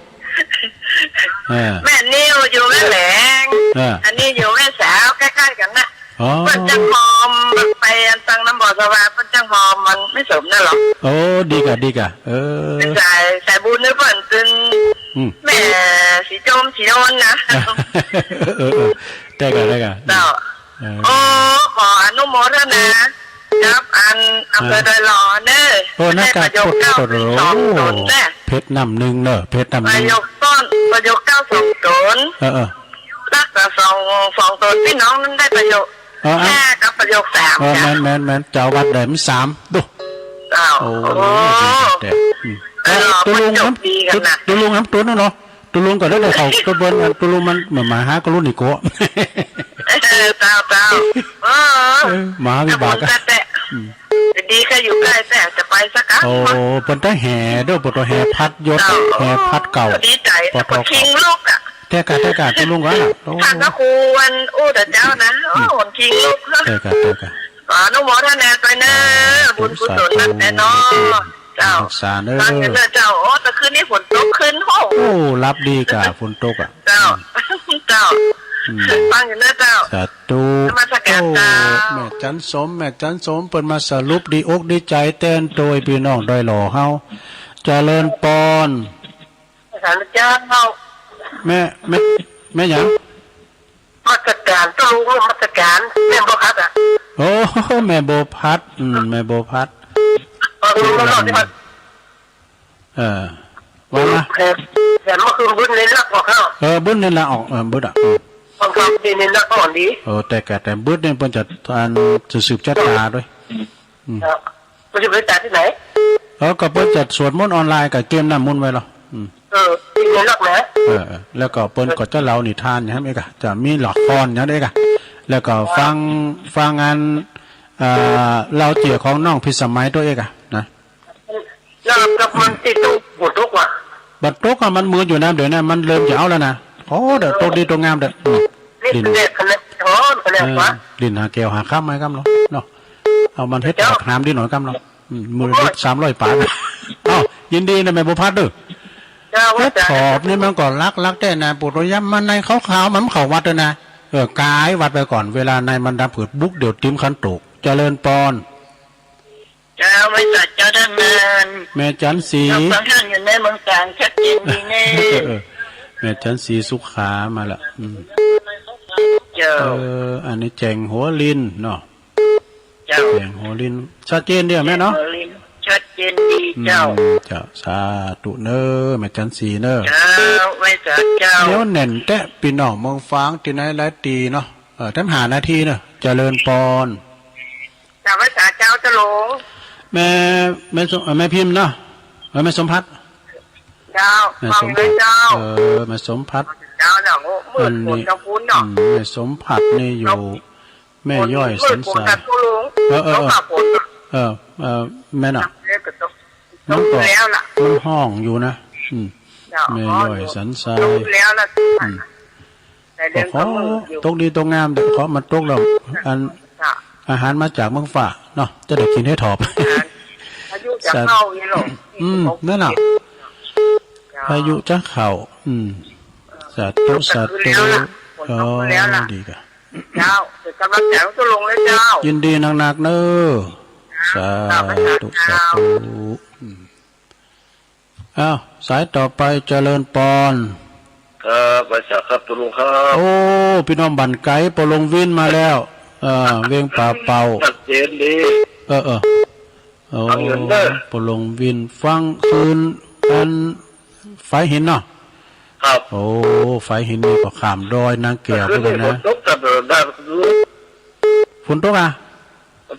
เออ แม่นิวอยู่แม่แหลง เออ อันนี้อยู่แม่สาว ใก้ๆ กั๋นนะ อ๋อ เปิ้นจั้งหอม ไปอันตังน้ำบ่อสะวา เปิ้นจั้งหอม มันไม่สมนั่นหรอก โอ้ ดีก่ะ ดีก่ะ เออ เป๋นสาย สายบุญนี่เปิ้นจึง อืม แม่สีโจมสีโอนนะ เออ เออ เออ ได้ก่ะ ได้ก่ะ เจ้า เออ โอ้ ขออนุโมทนากับอันอำเภอดอยหล่อเน้อ โอ้ ได้ประโยคเก้าสองต๋นเน้อ เพชรน้ำหนึ่งเน้อ เพชรน้ำหนึ่ง ประโยคต้น ประโยคเก้าสองต๋น เออ เออ แล้วก็สอง สองต๋นพี่น้องนั้นได้ประโยค เออ เออ ห้ากับประโยคสาม เออ จ้ะ แม่น แม่น แม่น เจ้าวัดได้มันสาม ดู อ้าว โอ้ โอ้ ดีแต่ อืม เออ ตุ๊ลุง มันจบดีกั๋นนะ ตุ๊ลุงน้ำตุ๊นเนาะ ตุ๊ลุงก็ได้ ได้เข้า ตุ๊ลุงมัน ตุ๊ลุงมัน มันมาหาก็รุ่นอีกโก้ เออ เจ้า เจ้า เออ เออ มหาวิบากอะ แต่บุญแต่ อืม ดีก็อยู่ใก้ แต่จะไปสักครั้ง โอ้ เปิ้นได้แห่เด้อ เปิ้นได้แห่พัดยศ เจ้า แห่พัดเกล้า ดีใจ๋ ปอท คิงลูกอะ แต่ก่า แต่ก่า ตุ๊ลุงก่อนน่ะ โอ้ ท่านพระครูวันอู้เด้อเจ้านะ โอ้ อืม คิงลูก แต่ก่า แต่ก่า ขออนุโมทนาตวยเน้อ บุญกุศลนั่นแหละเนาะ เจ้า สาธุ ฟังอยู่เน้อเจ้า โอ้ แต่คืนนี้ฝนตกขึ้น โอ้ โอ้ หลับดีก่า ฝนตกอะ เจ้า เจ้า อืม ฟังอยู่เน้อเจ้า สาธุ นมัสการเจ้า โอ้ แม่จันสม แม่จันสม เปิ้นมาสรุปดีอกดีใจ๋แตนโตยปี้น้องดอยหล่อเฮา เจริญปอน สาธุเจ้า แม่ แม่ แม่หยัง นมัสการ ตุ๊ลุงนมัสการ แม่บัวพัดอะ โอ้ แม่บัวพัด อืม แม่บัวพัด เออ ตุ๊ลุงนมัสการ เออ ว่ามา แผ่ แผ่เมื่อคืนบึ้ดในลักออกแล้ว เออ บึ้ดในลักออก เออ บึ้ดอะ อืม ฟังฟังดีในลักออกดี เออ แต่ก่า แต่บึ้ดนี่เปิ้นจะอันสืบชะตาตวย อืม ครับ มันจะไปจัดตี้ไหน เออ ก็เปิ้นจัดสวดมนต์ออนไลน์กับเกมน้ำมนต์ไว้ลอ อืม เออ มีเงินนักนะ เออ เออ แล้วก็เปิ้นก็จะเล่านิทานอย่างนั้นเองอะ จะมีละครอย่างนั้นเองอะ แล้วก็ฟัง ฟังอัน เอ่อ เล่าเจียของน้องพิสมัยตวยเองอะนะ แล้ว แล้วมันติดตู้ฝนตกว่ะ บ่ตกอะ มันมืดอยู่นะ เดี๋ยวนี้มันเริ่มจะเอาแล้วนะ โอ้ เดี๋ยวตกดีตกงามเด้อ อืม นี่ ลิ้น แดดคะแนนร้อนคะแนน เออ ฟ้า ลิ้นหาแก้วหาคำไว้กำเนาะ เนาะ เอามันเฮ็ด เจ้า ออกหนามดีหน่อยกำเนาะ อืม มื้อละสามร้อยปา เอ้า ยินดีนะแม่บัวพัดเด้อ เจ้า เฮ็ดถอบนี่มันก็ลักๆแต๊นะ ปู่โตยำมาในขาวๆ มันเข้าวัดเด้อนะ เออ ก๋ายวัดไปก่อน เวลาในมันดำผืดบุก เดี๋ยวติมขันโตก เจริญปอน เจ้า ไหว้สาเจ้าตั้งนาน แม่จันสี เจ้าฟังท่านอยู่ในเมืองตรังชัดเจนดีแน่ เออ เออ แม่จันสีสุขามาละ อืม เจ้า เออ อันนี้แจ้งหัวลินเนาะ เจ้า แจ้งหัวลิน ชัดเจนเดียวแม่เนาะ แจ้งหัวลิน ชัดเจนดีเจ้า อืม เจ้า สาธุเน้อ แม่จันสีเน้อ เจ้า ไหว้สาเจ้า เหนียวแน่นแต๊ ปี้น้องเมืองฝางตี้ไหนหลายตี้เนาะ เออ แถมห้านาทีเนาะ เจริญปอน เจ้า ไหว้สาเจ้า เจ้าหลวง แม่ แม่สม แม่พิมพ์เนาะ เออ แม่สมภัทร เจ้า แม่สมภัทร ฟังเลยเจ้า เออ แม่สมภัทร เจ้าเนี่ย โอ้ มืดฝน อันนี้ เจ้าคุณเนาะ อืม แม่สมภัทรนี่อยู่ แม่ย่อยสันทราย เออ เออ เออ เจ้าค่ะ ฝน เออ เออ แม่นอะ เจ้า มันก็ แล้วล่ะ มันฮ้องอยู่นะ อืม เจ้า แม่ย่อยสันทราย แล้วล่ะ อืม แต่เรื่อง ก็ขอ ก็มืดอยู่ ตกดีตกงามเด้อ ขอมาตกแล้ว อัน ค่ะ อาหารมาจากเมืองฟ้าเนาะ จะได้กินเห็ดถอบ อาหาร พายุจะเข้าอย่างนี้หรอ อืม นั่นน่ะ เจ้า พายุจะเข้า อืม สาธุ สาธุ ฝนตกแล้วล่ะ อ๋อ ฝนตกแล้วล่ะ ดีกะ เจ้า เป๋นก๋ำลังใจ๋ของเจ้าหลวงเลยเจ้า ยินดีนักๆเน้อ เจ้า สาธุ เจ้า สาธุ อืม อ้าว สายต่อไป เจริญปอน ครับ ไหว้สาครับ เจ้าหลวงครับ โอ้ ปี้น้องบ้านไก๋ ป้อหลวงวินมาแล้ว เออ เวียงป่าเป่า ชัดเจนดี เออ เออ โอ้ ฟังอยู่เด้อ ป้อหลวงวิน ฟังคืน อัน ฝายหินเนาะ ครับ โอ้ ฝายหินนี่ก็ข้ามดอยนางแก้วไปเลยนะ ฝนตกกันเด้อ ฝนตกอะ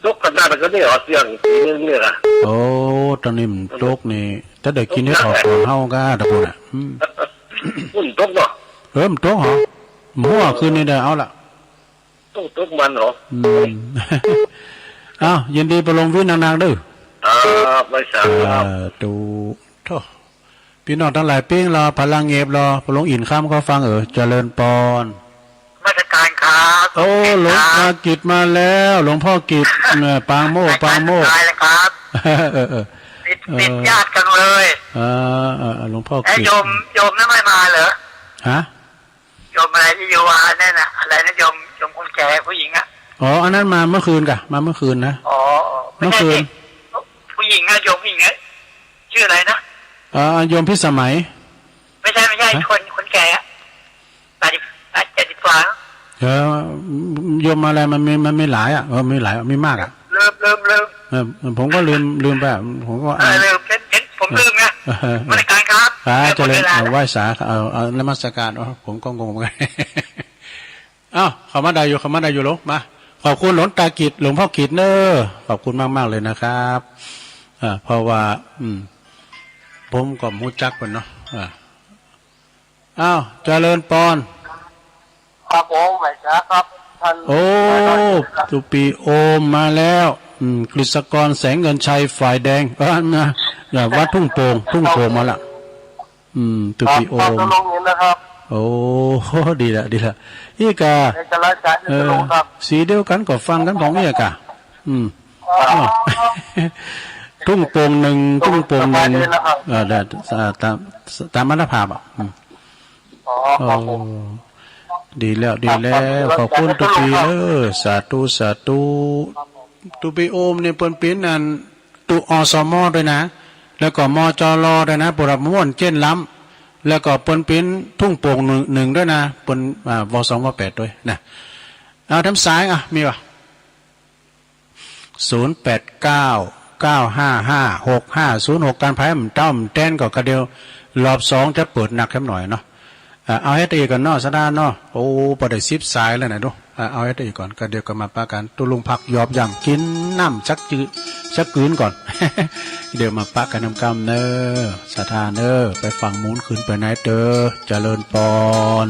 ตกขนาดนั้นก็ได้ออกเสียงทีนึงเนี่ยนะ โอ้ ตอนนี้มันตกนี่ ถ้าได้กินเห็ดถอบของเฮาก็ตะปูนน่ะ อืม มันตกเนาะ เออ มันตกเหรอ มั่วคืนนี้ได้เอาละ ตก ตกมันเหรอ อืม อ้าว ยินดีป้อหลวงวินนักๆเด้อ ครับ ไหว้สาครับ สาธุ โธ่ ปี้น้องตังหลายเป้งลอ พลังเงียบลอ ป้อหลวงอินคำก็ฟัง เออ เจริญปอน นมัสการครับ โอ้ หลวงพ่อกิจมาแล้ว หลวงพ่อกิจ เนี่ย ปางโมกข์ ปางโมกข์ ตายแล้วครับ เออ เออ ติด เออ ติดญาติกันเลย เออ เออ เออ หลวงพ่อกิจ เอ๊ะ โยม โยมนั่นไม่มาเหรอ ฮะ โยมอะไรที่อยู่วัดนั่นน่ะ อะไรนะ โยม โยมคนแก่ผู้หญิงอะ อ๋อ อันนั้นมาเมื่อคืนกะ มาเมื่อคืนนะ อ๋อ เมื่อคืน ไม่ใช่สิ ผู้หญิงอะ โยมผู้หญิงอะ ชื่ออะไรนะ เอ่อ โยมพิสมัย ไม่ใช่ ไม่ใช่ ฮะ คน คนแก่อะ แปดสิบ แปดสิบ เจ็ดสิบกว่า เออ โยมอะไร มันมี มันมีหลายอะ เออ มีหลาย มีมากอะ ลืม ลืม ลืม เออ ผมก็ลืม ลืมไปอะ ผมก็ เออ ลืม เห็น เห็น ผมลืมไง เออ นมัสการครับ อ่า เออ เจริญ หมดเวลา เอา ไหว้สา เอา เอา นมัสการ อ๋อ ผมก็งงเหมือนกัน อ้าว เข้ามาได้อยู่ เข้ามาได้อยู่ หลวง มา ขอบคุณหลวงตากิจ หลวงพ่อกิจเน้อ ขอบคุณมากๆเลยนะครับ อ่า เพราะว่า อืม ผมก็บ่ฮู้จักเปิ้นเนาะ อ่า อ้าว เจริญปอน ครับผม ไหว้สาครับ ท่าน โอ้ ตุปีโอมมาแล้ว อืม กฤษกร แสงเงินชัย ฝ่ายแดง เออ มา อย่า วัดทุ่งโป่ง ทุ่งโป่งมาละ อืม ตุปีโอม ครับ ครับ ตกลงเห็นแล้วครับ โอ้ ดีละ ดีละ อีกอะ เอกราชจ๋า เออ ตกลงครับ สีเดียวกั๋นก็ฟังกั๋นของเอกอะ อืม อ๋อ อ้าว ทุ่งโป่งหนึ่ง ทุ่งโป่งหนึ่ง สบายดีแล้วครับ เออ ได้ ตาม ตามอัตภาพอะ อืม อ๋อ ครับผม โอ้ ดีแล้ว ดีแล้ว ขอบคุณ ขอบคุณ ตุปี ครับ เออ สาธุ สาธุ ตุปีโอมเนี่ยเปิ้นเป๋นอัน ตุ อสม ตวยนะ แล้วก็ มจร ตวยนะ ปวดม่วนเจ้นล้ำ แล้วก็เปิ้นเป๋นทุ่งโป่งหนึ่ง หนึ่งตวยนะ เปิ้น อ่า วสม แปดตวยนะ เอา แถมสาย อ่ะ มีบ่ ศูนย์แปดเก้า เก้าห้าห้า หกห้าศูนย์หก ก๋านภายมันเต้ามันแต้นก็กระเดียว รอบสองจะเปิดหนักแถมหน่อยเนาะ อ่า เอาหื้อเต๊อะก่อนเนาะ สดาเนาะ โอ้ ปอได้สิบสายแล้วนะ ดู อ่ะ เอาไว้เต้าอี้ก่อน ก็เดี๋ยวก็มาปะกั๋น ตุ๊ลุงพักหยอบย่ำ กิ๋นน้ำสักจือ สักกืนก่อน เดี๋ยวมาปะกั๋นนำกำเน่อ ศรัทธาเน่อ ไปฟังมูนคืนไปไหนเตอ เจริญปอน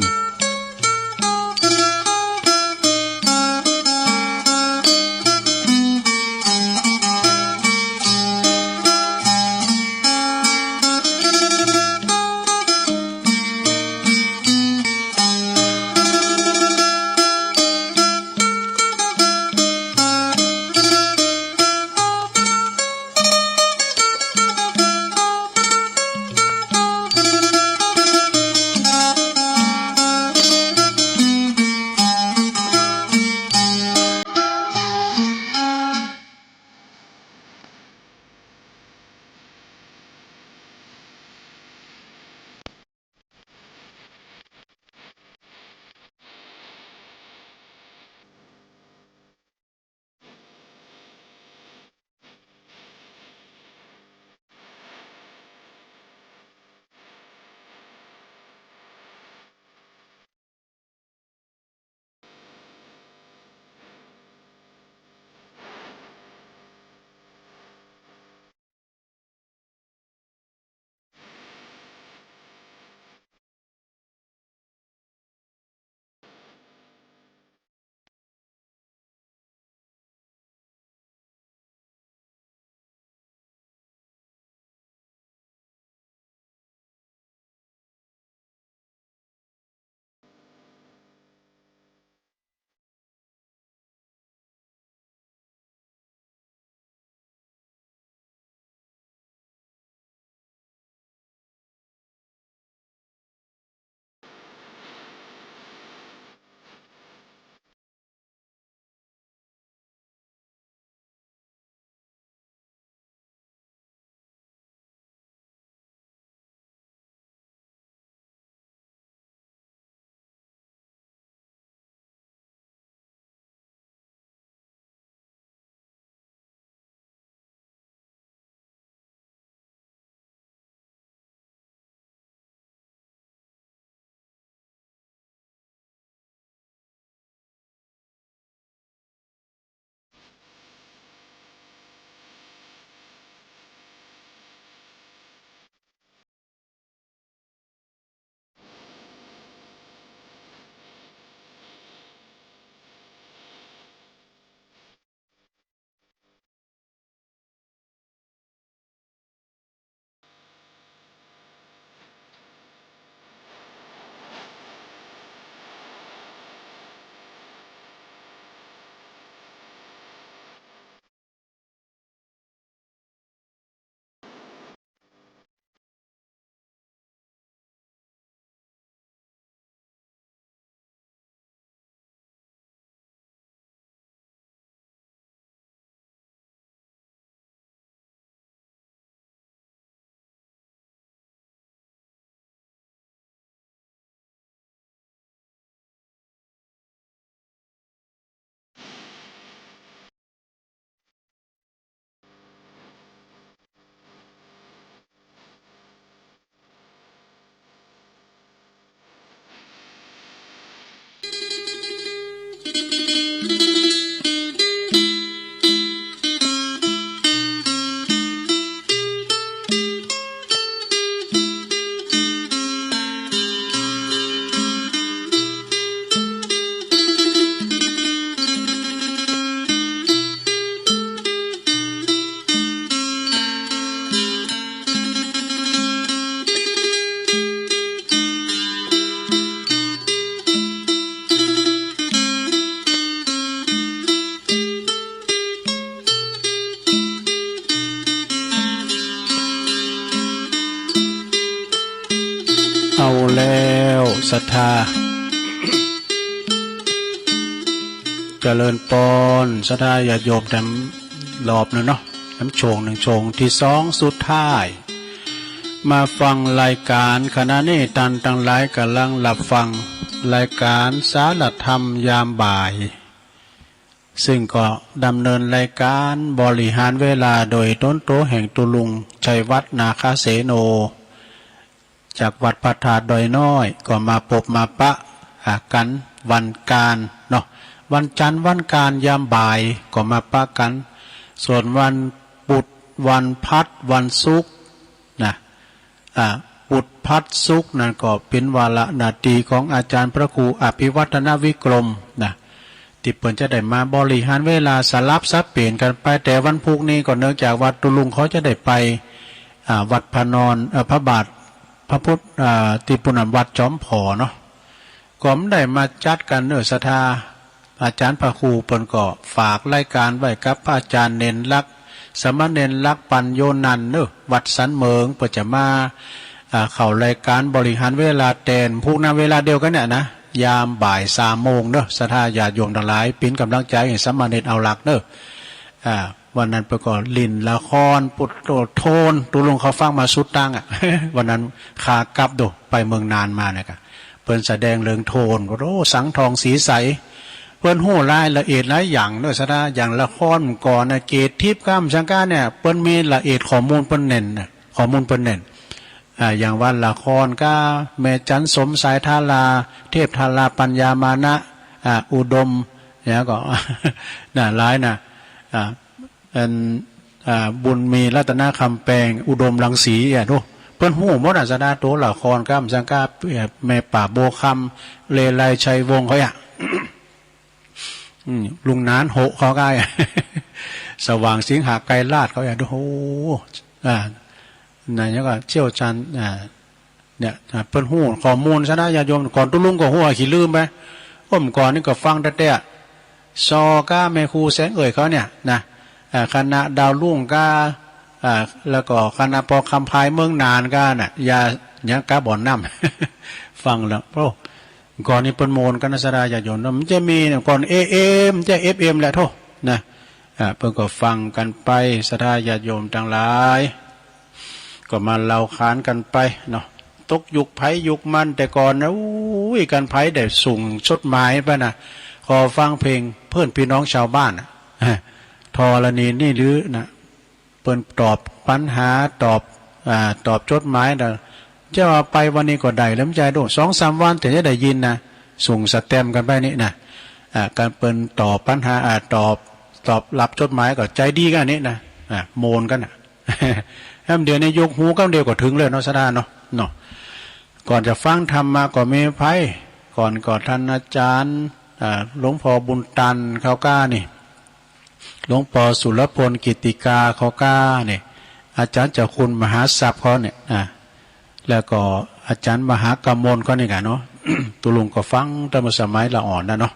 เอาแล้ว ศรัทธา เจริญปอน ศรัทธาญาติโยม แถมรอบหนึ่งเนาะ แถมช่วงหนึ่ง ช่วงตี้สองสุดท้าย มาฟังรายก๋าน ขณะนี้ต้านตังหลายก่ำลังฮับฟังรายก๋านสารธรรมยามบ่าย ซึ่งก็ดำเนินรายก๋านบริหารเวลาโดยต๋นตั๋วแห่งตุ๊ลุงชัยวัฒน์ นาคเสโน จากวัดพระธาตุดอยน้อย ก็มาปบมาปะ อ่า กั๋นวันก๋านเนาะ วันจันทร์วันอังคารยามบ่ายก็มาปะกั๋น ส่วนวันปุธ วันพฤหัส วันศุกร์นะ อ่า ปุธ พฤหัส ศุกร์นั้นก็เป๋นวาระหน้าตี้ของอาจ๋ารย์พระครูอภิวัฒนวิกรมนะ ตี้เปิ้นจะได้มาบริหารเวลาสลับสับเปลี่ยนกั๋นไป แต่วันพูกนี้ก็เนื่องจากว่าตุ๊ลุงเขาจะได้ไป อ่า วัดพระนอน เอ่อ พระบาทพระพุทธ อ่า ตี้ปุ้นน่ะวัดจอมผอเนาะ ก็บ่ได้มาจัดกั๋นเนาะ ศรัทธา อาจ๋ารย์พระครูเปิ้นก็ฝากรายก๋านไว้กับพระอาจ๋ารย์เณรลักษณ์ สามเณรลักษณ์ปัญโญนันท์เนาะ วัดสันเหมิง เปิ้นจะมา อ่า เข้ารายก๋านบริหารเวลาแตน พูกนั้นเวลาเดียวกั๋นเนี่ยนะ ยามบ่ายสามโมงเนาะ ศรัทธาญาติโยมตังหลาย เป๋นก๋ำลังใจ๋หื้อสามเณรเอาหลักเนาะ อ่า วันนั้นเปิ้นก็เล่นละครปุตโตโทน ตุ๊ลุงเขาฟังมาสุดตังค์อะ วันนั้นขากลับโดไปเมืองน่านมาเนี่ยกะ เปิ้นแสดงเรื่องโทน โอ้ สังทองสีใส เปิ้นฮู้รายละเอียดหลายอย่างเนาะ ศรัทธา อย่างละครก่อนนะ เกตทิพย์ก้า สังกาเนี่ย เปิ้นมีละเอียด ข้อมูลเปิ้นแน่นนะ ข้อมูลเปิ้นแน่น อ่า อย่างว่าละครก้า แม่จันทร์สม สายธารา เทพธารา ปัญญามานะ อ่า อุดม แล้วก็ น่ะ หลายน่ะ อ่า อัน อ่า บุญมี รัตนคำแปง อุดมรังสีอะ โธ่ เปิ้นฮู้หมดอะ ศรัทธา ตั๋วละครก้า สังกา แม่ป่าบัวคำ เลไล ชัยวงศ์ เขาอะ อืม ลุงหนาน โหะ เขาก้า สว่างสิงหาไกรราช เขาอะ โอ้โห อ่า นั่นยังก็เชี่ยวชาญ อ่า เนี่ย อ่า เปิ้นฮู้ข้อมูล ศรัทธาญาติโยม ก่อนตุ๊ลุงก็ฮู้อะ ขี้ลืมไป เมื่อก่อนนี่ก็ฟังแต๊ๆ ซอก้า แม่ครูแสงเอ่ยเขาเนี่ยนะ อ่า คณะดาวรุ่งก้า อ่า แล้วก็คณะปอคำพายเมืองน่านก้าน่ะ ยา ยังก้าบ่อนน้ำ ฟังแล้ว โอ้ ก่อนนี้เปิ้นโมนกั๋นนะ ศรัทธาญาติโยมเนาะ มันจะมีเนี่ย ก่อน เอเอ็ม จะ เอฟเอ็ม แหละ โธ่ นะ อ่า เปิ้นก็ฟังกั๋นไป ศรัทธาญาติโยมตังหลาย ก็มาเล่าขานกั๋นไปเนาะ ตกยุคใผยุคมัน แต่ก่อนนะ อุ้ย กันใผได้ส่งจดหมายไปนะ ขอฟังเพลงเพื่อนพี่น้องชาวบ้านน่ะ ธรณีนี่หรือนะ เปิ้นตอบปัญหา ตอบ อ่า ตอบจดหมายนะ จะว่าไปวันนี้ก็ได้แล้ว มันจะโดนสองสามวันถึงจะได้ยินนะ ส่งสแตมป์กั๋นไปนี่นะ อ่า การเปิ้นตอบปัญหา อ่า ตอบ ตอบรับจดหมายก็ใจ๋ดีกั๋นนี่นะ อ่า โมนกั๋นนะ แหมเดี๋ยวนี้ยกหูกำเดียวก็ถึงเลยเนาะ ศรัทธาเนาะ เนาะ ก่อนจะฟังธรรมะก็มีใผ ก่อนก็ท่านอาจ๋ารย์ อ่า หลวงพ่อบุญตันเขาก้านี่ หลวงปอสุรพลกิตติกาเขาก้าเนี่ย อาจ๋ารย์เจ้าคุณมหาทรัพย์เขาเนี่ย อ่า แล้วก็อาจ๋ารย์มหากมลเขานี่กะเนาะ ตุ๊ลุงก็ฟังตั้งแต่สมัยละอ่อนนะเนาะ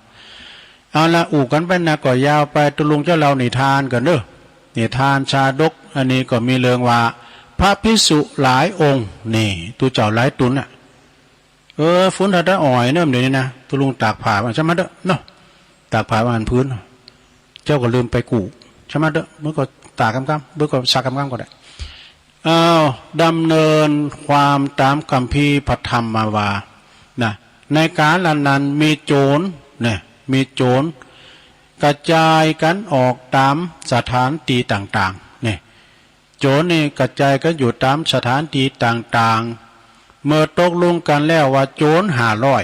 เอาละ อู้กั๋นไปนะก็ยาวไป ตุ๊ลุงจะเล่านิทานกั๋นเนาะ นิทานชาดก อันนี้ก็มีเรื่องว่า พระภิกษุหลายองค์ นี่ ตุ๊เจ้าหลายต๋นน่ะ เออ ฝนตาตาอ่อยเนาะ เดี๋ยวนี้นะ ตุ๊ลุงตากผ้าว่า ใช่ไหมเด้อ เนาะ ตากผ้าว่าอันพื้น เจ้าก็ลืมไปกู้ ใช่ไหมเด้อ เมื่อก็ตากกำๆ เมื่อก็ซักกำๆ ก็ได้ อ้าว ดำเนินความต๋ามคัมภีร์พระธรรมมาว่า นะ ในกาลนั้นมีโจร เนี่ย มีโจร กระจายกั๋นออกต๋ามสถานตี้ต่างๆ เนี่ย โจรนี่กระจายกั๋นอยู่ต๋ามสถานตี้ต่างๆ เมื่อตกลงกั๋นแล้วว่าโจรห้าร้อย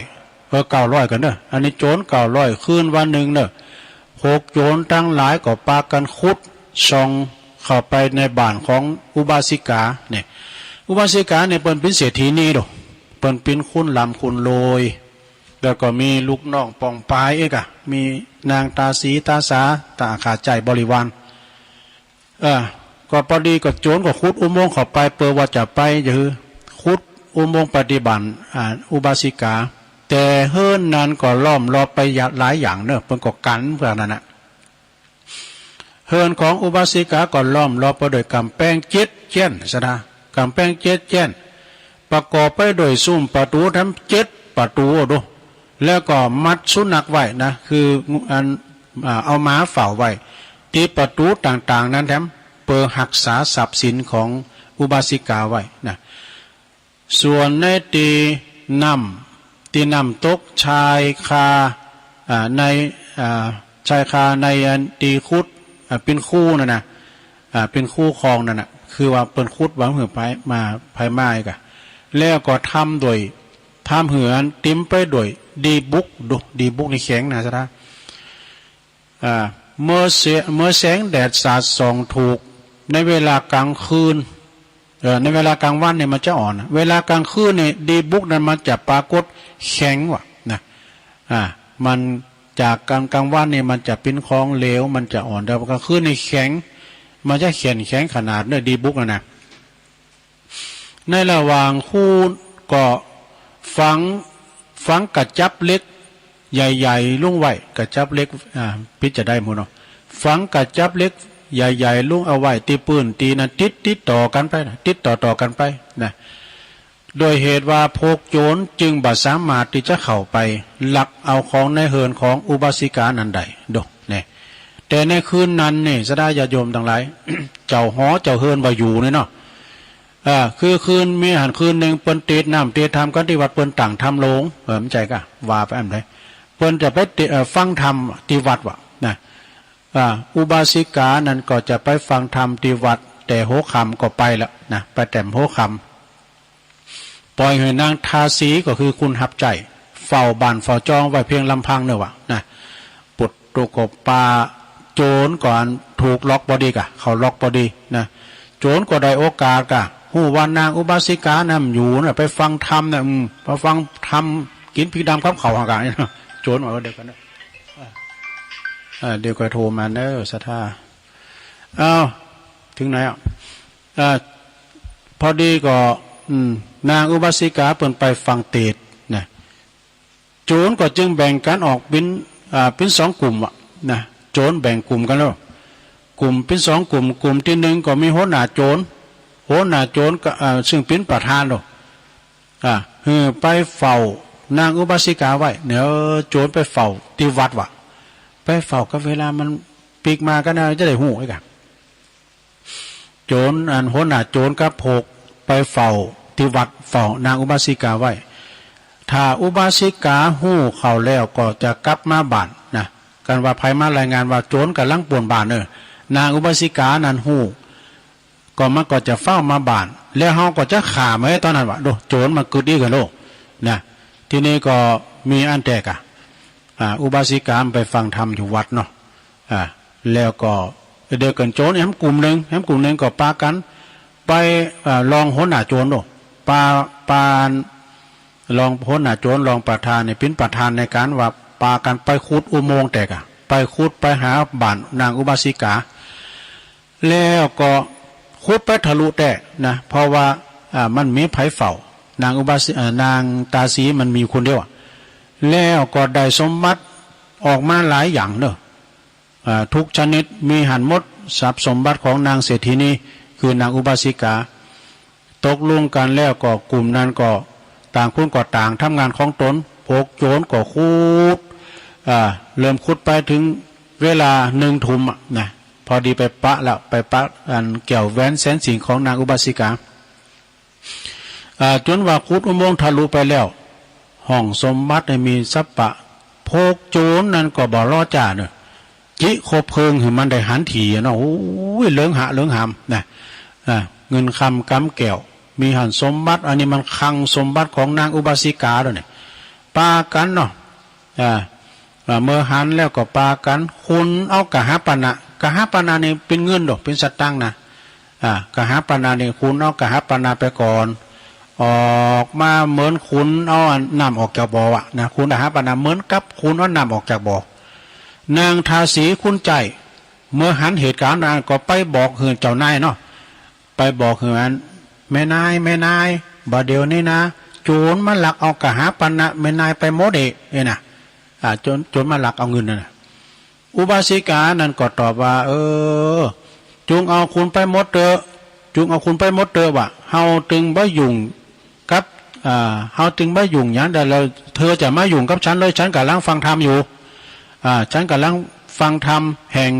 เออ เก้าร้อยกั๋นเนาะ อันนี้โจรเก้าร้อย คืนวันนึ่งเนาะ พวกโจรตังหลายก็ปากั๋นขุดส่องเข้าไปในบ้านของอุบาสิกา เนี่ย อุบาสิกาเนี่ยเปิ้นเป๋นเศรษฐีนีโด เปิ้นเป๋นคนร่ำคนรวย แล้วก็มีลูกน้องป้องปายเอกอะ มีนางต๋าสีต๋าสา ต๋าขาใจ๋บริวาร เออ ก็ปอดีก็โจรก็ขุดอุโมงค์เข้าไป เปื้อว่าจะไป จะหื้อขุดอุโมงค์ไปตี้บ้าน อ่า อุบาสิกา แต่เฮือนนั้นก็ล้อมรอบไปหลายอย่างเนาะ เปิ้นก็กั๋นเปื้อนั้นน่ะ เฮือนของอุบาสิกาก็ล้อมรอบไปด้วยก๋ำแปงเจ็ดแจ้น ศรัทธา ก๋ำแปงเจ็ดแจ้น ประกอบไปด้วยซุ่มประตู๋ทั้งเจ็ดประตู๋โด แล้วก็มัดสุนัขไว้นะ คืออัน อ่า เอาหมาเฝ้าไว้ ตี้ประตู๋ต่างๆ นั้นแถม เปื้อฮักษาทรัพย์สินของอุบาสิกาไว้นะ ส่วนในตี้น้ำ ตี้น้ำตกชายคา อ่า ใน อ่า ชายคาในอันตี้ขุด อ่า เป๋นคูนั่นนะ อ่า เป๋นคูคลองนั่นน่ะ คือว่าเปิ้นขุดไว้หื้อไผมา ไผมาอีกอะ แล้วก็ทำด้วย ทำหื้ออันเต๋มไปด้วยดีบุก โด ดีบุกนี่แข็งนะ ศรัทธา อ่า เมื่อเสีย เมื่อแสงแดดสาดส่องถูก ในเวลากลางคืน เอ่อ ในเวลากลางวันเนี่ยมันจะอ่อนนะ เวลาก๋างคืนเนี่ยดีบุกนั้นมันจะปรากฏแข็งว่ะนะ อ่า มันจากก๋าง ก๋างวันเนี่ยมันจะเป๋นของเหลว มันจะอ่อน แต่ก๋างคืนนี่แข็ง มันจะแข็ง แข็งขนาดเนี่ยดีบุกนะนะ ในระหว่างคู่ก็ฝัง ฝังกระจับเหล็กใหญ่ๆ ลงไว้ กระจับเหล็ก อ่า ปิดจะได้หมดเนาะ ฝังกระจับเหล็กใหญ่ๆ ลงเอาไว้ตี้ปื้นตี้นั้น ติด ติดต่อกั๋นไปนะ ติดต่อๆ กั๋นไปนะ โดยเหตุว่าพวกโจ๋รจึงบ่สามารถตี้จะเข้าไปลักเอาของในเฮือนของอุบาสิกานั้นได้ โด เนี่ย แต่ในคืนนั้นเนี่ย ศรัทธาญาติโยมตังหลาย เจ้าหอเจ้าเฮือนบ่อยู่เนี่ยเนาะ เออ คือคืน มีหั้นคืนนึ่ง เปิ้นเตสน์น้ำเตสน์ธรรมกั๋นตี้วัด เปิ้นตั้งธรรมโรง เออ บ่ใจ้ก่ะ ว่าไปอันใด เปิ้นจะไปเตสน์ เอ่อ ฟังธรรมตี้วัดว่ะนะ อ่า อุบาสิกานั้นก็จะไปฟังธรรมตี้วัด แต่หัวค่ำก็ไปแล้วนะ ไปแต่หัวค่ำ ป่อยหื้อนางทาสี ก็คือคนฮับใจ๊ เฝ้าบ้านเฝ้าจองไว้เพียงลำพังเนี่ยว่ะนะ ปุตตุโกปา โจ๋รก็อันถูกล็อกบ่ดีก่ะ เขาล็อกบ่ดีนะ โจ๋รก็ได้โอกาสก่ะ ฮู้ว่านางอุบาสิกานั้นอยู่นะ ไปฟังธรรมนะ อืม ไปฟังธรรม กิ๋นพริกดำกับข้าวหักอ่ะ โจ๋รว่า เออ เดี๋ยวก่อนนะ อ่า เดี๋ยวก็โทรมาเนอะ ศรัทธา อ้าว เถิงไหนอ่ะ อ่า พอดีก็ อืม นางอุบาสิกาเปิ้นไปฟังเตสน์นะ โจ๋รก็จึงแบ่งกั๋นออกเป๋น อ่า เป๋นสองกลุ่มอะนะ โจ๋รแบ่งกลุ่มกั๋นแล้ว กลุ่มเป๋นสองกลุ่ม กลุ่มตี้นึ่งก็มีหัวหน้าโจ๋ร หัวหน้าโจ๋รก็ อ่า ซึ่งเป๋นประธานเนาะ อ่า หื้อไปเฝ้านางอุบาสิกาไว้ เนี่ย โจ๋รไปเฝ้าตี้วัดว่ะ ไปเฝ้าก็เวลามันปิ๊กมาก็น่าจะได้ฮู้ไอ้ก่ะ โจ๋รอันหัวหน้าโจ๋รกับพวกไปเฝ้าตี้วัด เฝ้านางอุบาสิกาไว้ ถ้าอุบาสิกาฮู้เข้าแล้วก็จะกลับมาบ้านนะ กันว่าใผมารายงานว่าโจ๋รก่ำลังปล้นบ้าน เออ นางอุบาสิกานั้นฮู้ ก็มันก็จะฟ้าวมาบ้าน แล้วเฮาก็จะฆ่ามันไอ้ต๋อนนั้นว่ะ โด โจ๋รมันกึ๊ดอี้ก่ะโลกนะ ทีนี้ก็มีอันแต๊ก่ะ อ่า อุบาสิกามันไปฟังธรรมอยู่วัดเนาะ อ่า แล้วก็เดี๋ยวกั๋นโจ๋รแหมกลุ่มนึ่ง แหมกลุ่มนึ่งก็ปากั๋นไป อ่า รองหัวหน้าโจ๋รโน่น ปา ปา รองหัวหน้าโจ๋ร รองประธานเนี่ย เป๋นประธานในก๋านว่าปากั๋นไปขุดอุโมงค์แต๊ก่ะ ไปขุดไปหาบ้านนางอุบาสิกา แล้วก็ขุดไปทะลุแต๊นะ เพราะว่า อ่า มันมีใผเฝ้า นางอุบาสิ อ่า นางตาสีมันมีคนเดียวอะ แล้วก็ได้สมบัติออกมาหลายอย่างเนาะ อ่า ทุกชนิดมีหั้นหมด ทรัพย์สมบัติของนางเศรษฐีนี คือนางอุบาสิกา ตกลงกั๋นแล้วก็กลุ่มนั้นก็ต่างคนก็ต่างทำงานของต๋น พวกโจ๋รก็ขุด อ่า เริ่มขุดไปเถิงเวลาหนึ่งทุ่มอะนะ พอดีไปปะแล้ว ไปปะอันแก้วแหวนแสนสิงห์ของนางอุบาสิกา อ่า จ๋นว่าขุดอุโมงค์ทะลุไปแล้ว ห้องสมบัตินี่มีสัปปะ พวกโจ๋รนั้นก็บ่รอจ้าเนาะ จิคบเพลิงหื้อมันได้หันถี่อะเนาะ โอ้ย เหลืองหะเหลืองหามนะ อ่า เงินคำกำแก้ว มีหั้นสมบัติ อันนี้มันคลังสมบัติของนางอุบาสิกาแล้วเนี่ย ปากั๋นเนาะ อ่า อ่า เมื่อหันแล้วก็ปากั๋นขุนเอากหาปณะ กหาปณะนี่เป๋นเงินดอก เป๋นสตางค์นะ อ่า กหาปณะนี่ขุนเอากหาปณะไปก่อน ออกมาเหมือนขุนเอาอันน้ำออกจากบ่ออะนะ ขุนกหาปณะเหมือนกับขุนเอาน้ำออกจากบ่อ นางทาสีคนใจ๊ เมื่อหันเหตุก๋ารณ์นั้นก็ไปบอกหื้อเจ้านายเนาะ ไปบอกหื้ออัน แม่นาย แม่นาย บ่าเดี่ยวนี้นะ โจ๋รมาลักเอากหาปณะแม่นายไปหมดเอะ เอ้ยนะ อ่า โจ๋ร โจ๋รมาลักเอาเงินนั่นน่ะ อุบาสิกานั้นก็ตอบว่า เออ จุ่งเอาขุนไปหมดเต๊อะ จุ่งเอาขุนไปหมดเต๊อะ ว่า เฮาตึงบ่ยุ่งกับ อ่า เฮาตึงบ่ยุ่งหยังใดเลย เธอจะมายุ่งกับฉันเลย ฉันก่ำลังฟังธรรมอยู่ อ่า ฉันก่ำลังฟังธรรมแห่ง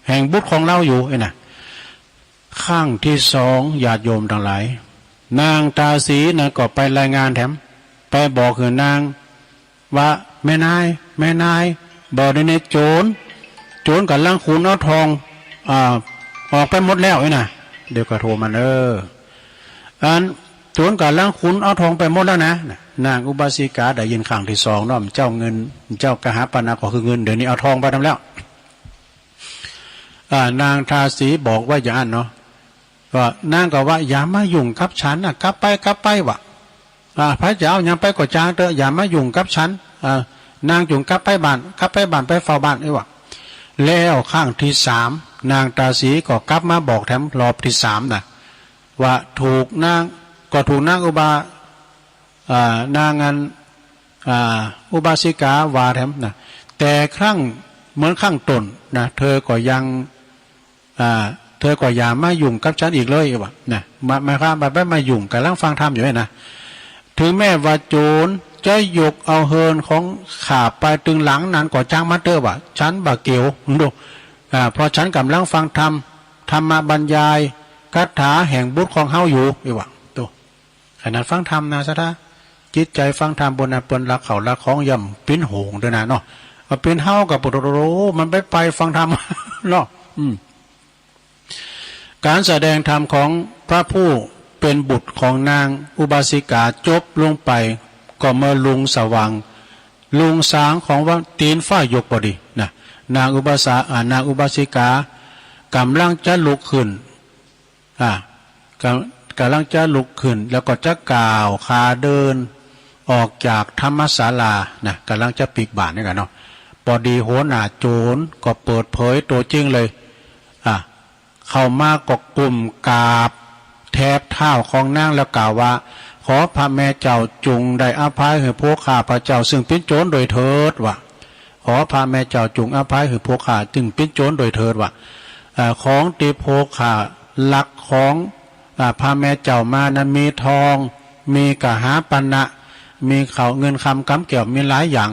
แห่งบุตรของเฮาอยู่ เอ้ยนะ ครั้งตี้สอง ญาติโยมตังหลาย นางตาสีนั้นก็ไปรายงานแถม ไปบอกหื้อนางว่า แม่นาย แม่นาย บ่าเดี่ยวนี้โจ๋ร โจ๋รก่ำลังขุนเอาทอง อ่า ออกไปหมดแล้ว เอ้ยนะ เดี๋ยวก็โทรมาเน่อ อัน โจ๋รก่ำลังขุนเอาทองไปหมดแล้วนะ นางอุบาสิกาได้ยินครั้งตี้สองเนาะ เจ้าเงิน เจ้ากหาปณะก็คือเงิน เดี๋ยวนี้เอาทองไปนำแล้ว อ่า นางทาสีบอกว่าอย่างนั้นเนาะ ก็นางก็ว่า "อย่ามายุ่งกับฉันนะ กลับไป กลับไป" ว่า อ่า "ใผจะเอาหยังไปก็จ้างเต๊อะ อย่ามายุ่งกับฉัน อ่า นางจุ่งกลับไปบ้าน กลับไปบ้าน ไปเฝ้าบ้าน" อี้ว่า แล้วครั้งตี้สาม นางทาสีก็กลับมาบอกแถมรอบตี้สามนะ ว่าถูกนาง ก็ถูกนางอุบา อ่า นางอัน อ่า อุบาสิกาว่าแถมนะ แต่ครั้งเหมือนครั้งต้นนะ เธอก็ยัง อ่า "เธอก็อย่ามายุ่งกับฉันอีกเลย" อี้ว่านะ มา หมายความว่าบ่มายุ่ง ก่ำลังฟังธรรมอยู่นะ "ถึงแม้ว่าโจ๋รจะยกเอาเฮือนของข้าไปตึงหลังนั้นก็จ้างมันเต๊อะ" ว่า "ฉันบ่เกี่ยว" ดู อ่า "เพราะฉันก่ำลังฟังธรรม ธรรมบรรยายคาถาแห่งบุตรของเฮาอยู่" อี้ว่า ดู ขนาดฟังธรรมนะ ศรัทธา จิตใจ๋ฟังธรรม บ่นะ เปิ้นลักข้าวลักของ ย่ำเป๋นโหงด้วยนะเนาะ ว่าเป๋นเฮาก็ โอ้โห มันไป ไปฟังธรรม เนาะ อืม ก๋านแสดงธรรมของพระผู้เป๋นบุตรของนางอุบาสิกาจบลงไป ก็เมื่อลุงสว่าง ลุงสางของว่าตี๋นฟ้ายกพอดีนะ นางอุบาสา อ่า นางอุบาสิกาก่ำลังจะลุกขึ้น อ่า ก่ำ ก่ำลังจะลุกขึ้น แล้วก็จะก้าวขาเดินออกจากธรรมศาลานะ ก่ำลังจะปิ๊กบาตรนี่กั๋นเนาะ ปอดีหัวหน้าโจ๋รก็เปิดเผยตั๋วจริงเลย อ่า เข้ามาก็กุมกราบแถบเท้าของนางแล้วกล่าวว่า "ขอพระแม่เจ้าจุ่งได้อภัยหื้อพวกข้าพเจ้าซึ่งเป๋นโจ๋รโดยเถิด" ว่า "ขอพระแม่เจ้าจุ่งอภัยหื้อพวกข้าซึ่งเป๋นโจ๋รโดยเถิด" ว่า เอ่อ "ของตี้พวกข้าลักของ อ่า พระแม่เจ้ามานั้นมีทอง มีกหาปณะ มีข้าวเงินคำกำแก้ว มีหลายอย่าง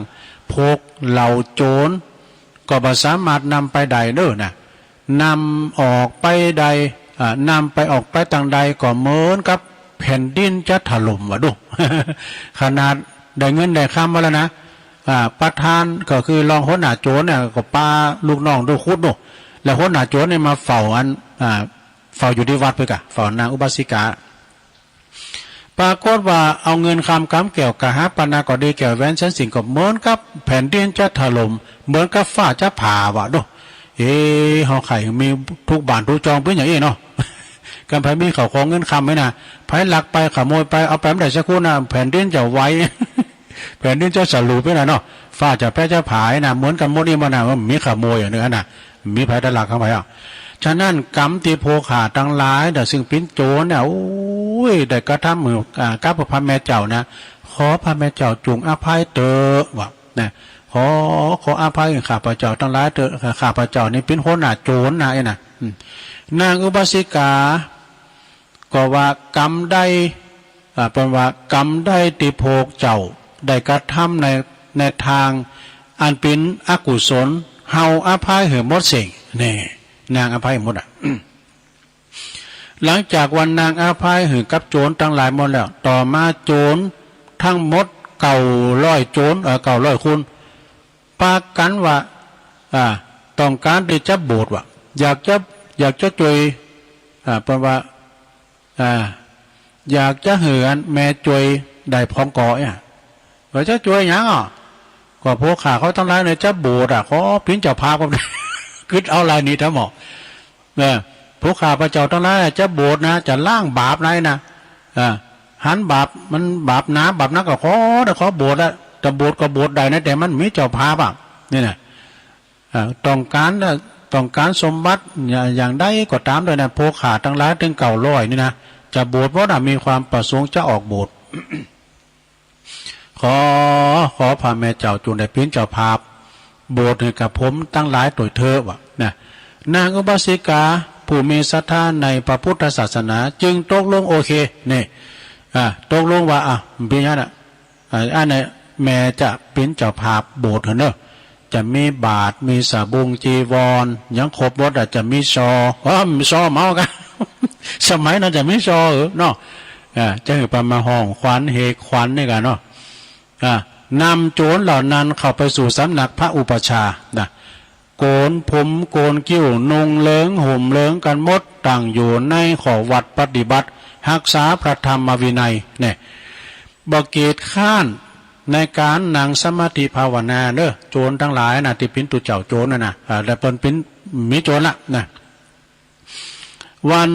พวกเหล่าโจ๋รก็บ่สามารถนำไปได้เน่อนะ นำออกไปได้ อ่า นำไปออกไปตางใดก็เหมือนกับแผ่นดินจะถล่ม" ว่าดู ขนาดได้เงินได้คำมาแล้วนะ อ่า ประธานก็คือรองหัวหน้าโจ๋รเนี่ยก็ปาลูกน้องดูขุดดู แล้วหัวหน้าโจ๋รเนี่ยมาเฝ้าอัน อ่า เฝ้าอยู่ตี้วัดเปื้อก่ะ เฝ้านางอุบาสิกา ปรากฏว่าเอาเงินคำกำแก้วกหาปณะก็ดี แก้วแหวนแสงสิงห์ก็เหมือนกับแผ่นดินจะถล่ม เหมือนกับฟ้าจะผ่า ว่าดู เอ๊ะ เฮาใค่มีทุกบ้านทุกจองเป๋นอย่างอี้เนาะ กำไผมีข้าวของเงินคำไว้นะ ไผลักไปขโมยไป เอาไปบ่ได้สักคนนะ แผ่นดินจะไหว แผ่นดินจะสะหรูไปนะเนาะ ฟ้าจะแผะจะผ่านะ เหมือนกั๋นหมดอี้บ่นะ มีขโมยอย่างเนี้ยนะ มีไผได้ลักของไผอ่ะ ฉะนั้นกรรมตี้พวกข้าตังหลายน่ะ ซึ่งเป๋นโจ๋รเนี่ย โอ้ย ได้กระทำหื้อ อ่า กับพระแม่เจ้านะ ขอพระแม่เจ้าจุ่งอภัยเต๊อะ ว่านะ ขอ ขออภัยข้าพเจ้าตังหลายเต๊อะ ข้าพเจ้านี่เป๋นหัวหน้าโจ๋รนะ ไอ้นะ อืม นางอุบาสิกา ก็ว่ากรรมใด อ่า เปิ้นว่ากรรมใดตี้พวกเจ้าได้กระทำใน ในตางอันเป๋นอกุศล เฮาอภัยหื้อหมดเส้น นี่ นางอภัยหมดอ่ะ หลังจากวันนางอภัยหื้อกับโจ๋รตังหลายหมดแล้ว ต่อมาโจ๋รตังหมดเก้าร้อยโจ๋ร เอ่อ เก้าร้อยคน ปากั๋นว่า อ่า ต้องก๋านตี้จะบวชว่ะ อยากจะ อยากจะจ้วย อ่า เปิ้นว่า อ่า อยากจะหื้ออันแม่จ้วยได้พองก่อ เนี่ย ว่าจะจ้วยหยังอ่ะ ก็พวกข้าเขาตังหลายเนี่ยจะบวชอ่ะ ขอเป๋นเจ้าภาพก็ กึ๊ดเอาลายนี้ทั้งหมด เออ พวกข้าพเจ้าตังหลายจะบวชนะ จะล้างบาปในนะ อ่า หันบาป มันบาปหนาบาปนักก็ขอ ได้ขอบวชละ จะบวชก็บวชได้นะ แต่มันมีเจ้าภาพอ่ะ นี่นะ อ่า ต้องก๋านนะ ต้องก๋านสมบัติ อย่า อย่างใดก็ต๋ามเต๊อะนะ พวกข้าตังหลายตึงเก้าร้อยนี่นะ จะบวชบ่นะ มีความประสงค์จะออกบวช ขอ ขอพระแม่เจ้าจุ่งได้เป๋นเจ้าภาพ บวชหื้อกับผมตังหลายโตยเต๊อะ ว่านะ นางอุบาสิกาผู้มีศรัทธาในพระพุทธศาสนาจึงตกลง โอเค นี่ อ่า ตกลงว่า อ่ะ เป๋นอย่างนั้นน่ะ อ่า อันนี้แม่จะเป๋นเจ้าภาพบวชหื้อเน่อ จะมีบาตร มีสบงจีวร หยังครบหมดอ่ะ จะมีซอ อ๋อ มีซอเมากั๋น สมัยนั้นจะมีซอเหรอเนาะ อ่า จะหื้อเปิ้นมาห้องขวัญ เหขวัญนี่กั๋นเนาะ อ่า นำโจ๋รเหล่านั้นเข้าไปสู่สำนักพระอุปัชฌาย์นะ โกนผมโกนคิ้ว นุ่งเหลืองห่มเหลืองกั๋นหมด ตั้งอยู่ในข้อวัตรปฏิบัติ ฮักษาพระธรรมวินัย เนี่ย บ่เกียจคร้านในก๋านนั่งสมาธิภาวนาเน่อ โจ๋รตังหลายนะ ตี้เป๋นตุ๊เจ้าโจ๋รน่ะนะ อ่า แต่เปิ้นเป๋น มีโจรละนะ วัน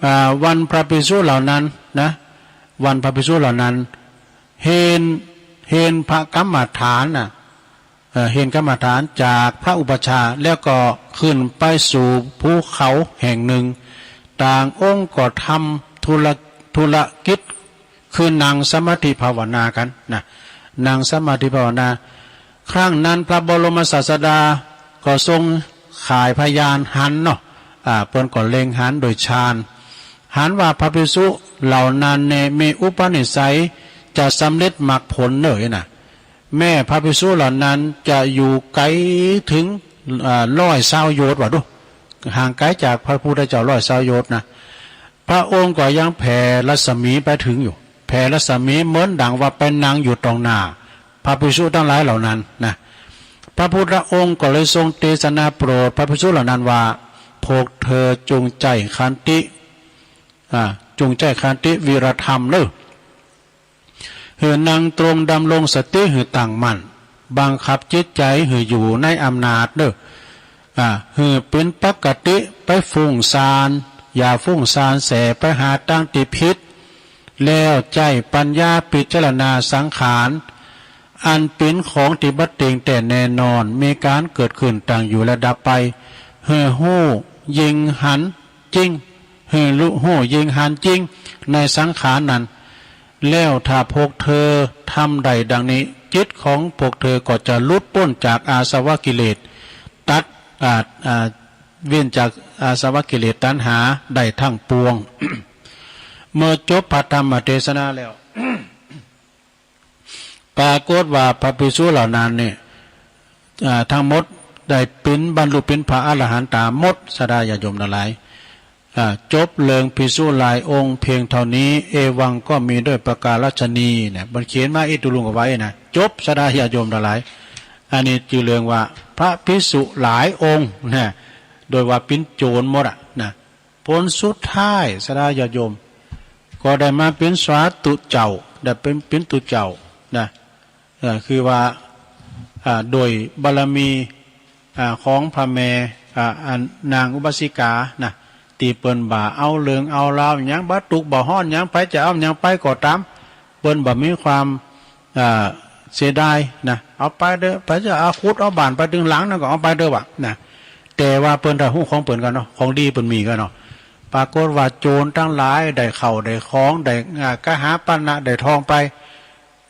อ่า วันพระภิกษุเหล่านั้นนะ วันพระภิกษุเหล่านั้น เห็น เห็นพระกรรมฐานน่ะ เอ่อ เห็นกรรมฐานจากพระอุปัชฌาย์ แล้วก็ขึ้นไปสู่ภูเขาแห่งหนึ่ง ต่างองค์ก็ทำธุระ ธุรกิจ คือนั่งสมาธิภาวนากั๋นนะ นั่งสมาธิภาวนา ครั้งนั้นพระบรมศาสดาก็ทรงข่ายพยานหันเนาะ อ่า เปิ้นก็เล็งหันโดยฌาน หันว่าพระภิกษุเหล่านั้นแน่มีอุปนิสัยจะสำเร็จมรรคผลเน่อนะ แม้พระภิกษุเหล่านั้นจะอยู่ไกลเถิง อ่า ร้อยซาวโยชน์ว่าดู ห่างไกลจากพระพุทธเจ้าร้อยซาวโยชน์นะ พระองค์ก็ยังแผ่รัศมีไปเถิงอยู่ แผ่รัศมีเหมือนดังว่าไปนั่งอยู่ต่อหน้าพระภิกษุตังหลายเหล่านั้นนะ พระพุทธองค์ก็เลยทรงเตสนาโปรดพระภิกษุเหล่านั้นว่า พวกเธอจงใจ๊ขันติ อ่า จงใจ๊ขันติวีรธรรมเน่อ หื้อนั่งตรงดำรงสติหื้อตั้งมั่น บังคับจิตใจ๋หื้ออยู่ในอำนาจเน่อ อ่า หื้อเป๋นปกติ ไปฟุ้งซ่าน อย่าฟุ้งซ่านแส่ไปหาตางตี้ผิด แล้วใจ๊ปัญญาพิจารณาสังขาร อันเป๋นของตี้บ่เต็งแต๊แน่นอน มีก๋านเกิดขึ้น ตั้งอยู่ และดับไป หื้อฮู้ยิ่งหันจริง หื้อฮู้ยิ่งหันจริงในสังขารนั้น แล้วถ้าพวกเธอทำได้ดังนี้ จิตของพวกเธอก็จะหลุดป๊นจากอาสวะกิเลส ตัด อ่า อ่า เว้นจากอาสวะกิเลสตัณหาได้ทั้งปวง เมื่อจบพระธรรมเตสนาแล้ว ปรากฏว่าพระภิกษุเหล่านั้นเนี่ย อ่า ทั้งหมดได้เป๋นบรรลุเป๋นพระอรหันต๋าหมด ศรัทธาญาติโยมตังหลาย อ่า จบเรื่องภิกษุหลายองค์เพียงเท่านี้ เอวังก็มีด้วยประการฉะนี้เนี่ย มันเขียนมาอี้ ตุ๊ลุงก็ว่าอี้นะ จบ ศรัทธาญาติโยมตังหลาย อันนี้จื้อเรื่องว่าพระภิกษุหลายองค์นะ โดยว่าเป๋นโจรหมดอะนะ ผลสุดท้าย ศรัทธาญาติโยม ก็ได้มาเป๋นสาธุเจ้า ได้เป๋น เป๋นตุ๊เจ้านะ เอ่อ คือว่า อ่า โดยบารมี อ่า ของพระแม่ อ่า อันนางอุบาสิกานะ ตี้เปิ้นบ่เอาเรื่องเอาราวหยัง บ่ตุ๊กข์บ่ฮ้อนหยัง ใผจะเอาหยังไปก็ต๋าม เปิ้นบ่มีความ อ่า เสียดายนะ เอาไปเต๊อะ ใผจะเอาขุดเอาบ้านไปตึงหลังนั้นก็เอาไปเต๊อะวะนะ แต่ว่าเปิ้นก็ฮู้ของเปิ้นก่อนเนาะ ของดีเปิ้นมีก่อนเนาะ ปรากฏว่าโจรตังหลายได้ข้าวได้ของ ได้ อ่า กหาปณะ ได้ทองไป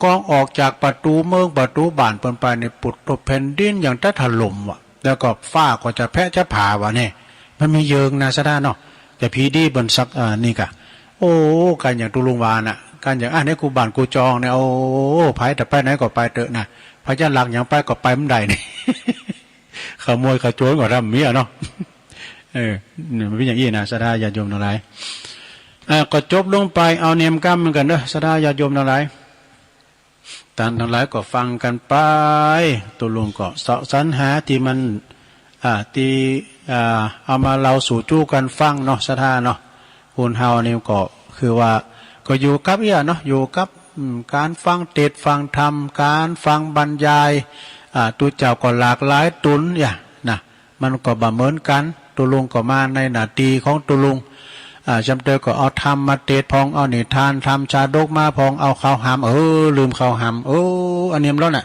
ก่อนออกจากประตู๋เมืองประตู๋บ้านเปิ้นไปนี่ ปุดตบแผ่นดินอย่างจะถล่มวะ แล้วก็ฟ้าก็จะแผะจะผาวะเนี่ย มันมีเยิงนะ ศรัทธาเนาะ แต่ผีดีเปิ้นสัก อ่า นี่กะ โอ้ ก๋านอย่างตุ๊ลุงว่าน่ะ ก๋านอย่าง อ่ะ ในกู้บ้านกู้จองเนี่ย โอ้ ใผจะไปไหนก็ไปเต๊อะนะ ใผจะลักหยังไปก็ไปบ่ได้นี่ ขโมยขโจรก็ทำเมียเนาะ เออ เนี่ยมันเป๋นอย่างอี้นะ ศรัทธาญาติโยมตังหลาย อ่า ก็จบลงไป เอาเนียมกำเหมือนกั๋นเนาะ ศรัทธาญาติโยมตังหลาย ต้านตังหลายก็ฟังกั๋นไป ตุ๊ลุงก็เสาะสรรหาตี้มัน อ่า ตี้ อ่า เอามาเล่าสู่จู้กั๋นฟังเนาะ ศรัทธาเนาะ คนเฮานี่ก็คือว่า ก็อยู่กับอี้เนาะ อยู่กับ อืม ก๋านฟังเตสน์ฟังธรรม ก๋านฟังบรรยาย อ่า ตุ๊เจ้าก็หลากหลายต๋นอี้นะ มันก็บ่เหมือนกั๋น ตุ๊ลุงก็มาในหน้าตี้ของตุ๊ลุง อ่า จำเตยก็เอาธรรมมาเตสน์พ่อง เอานิทานธรรมชาดกมาพ่อง เอาข้าวหาม เออ ลืมข้าวหาม เออ อันนี้มันแล้วน่ะ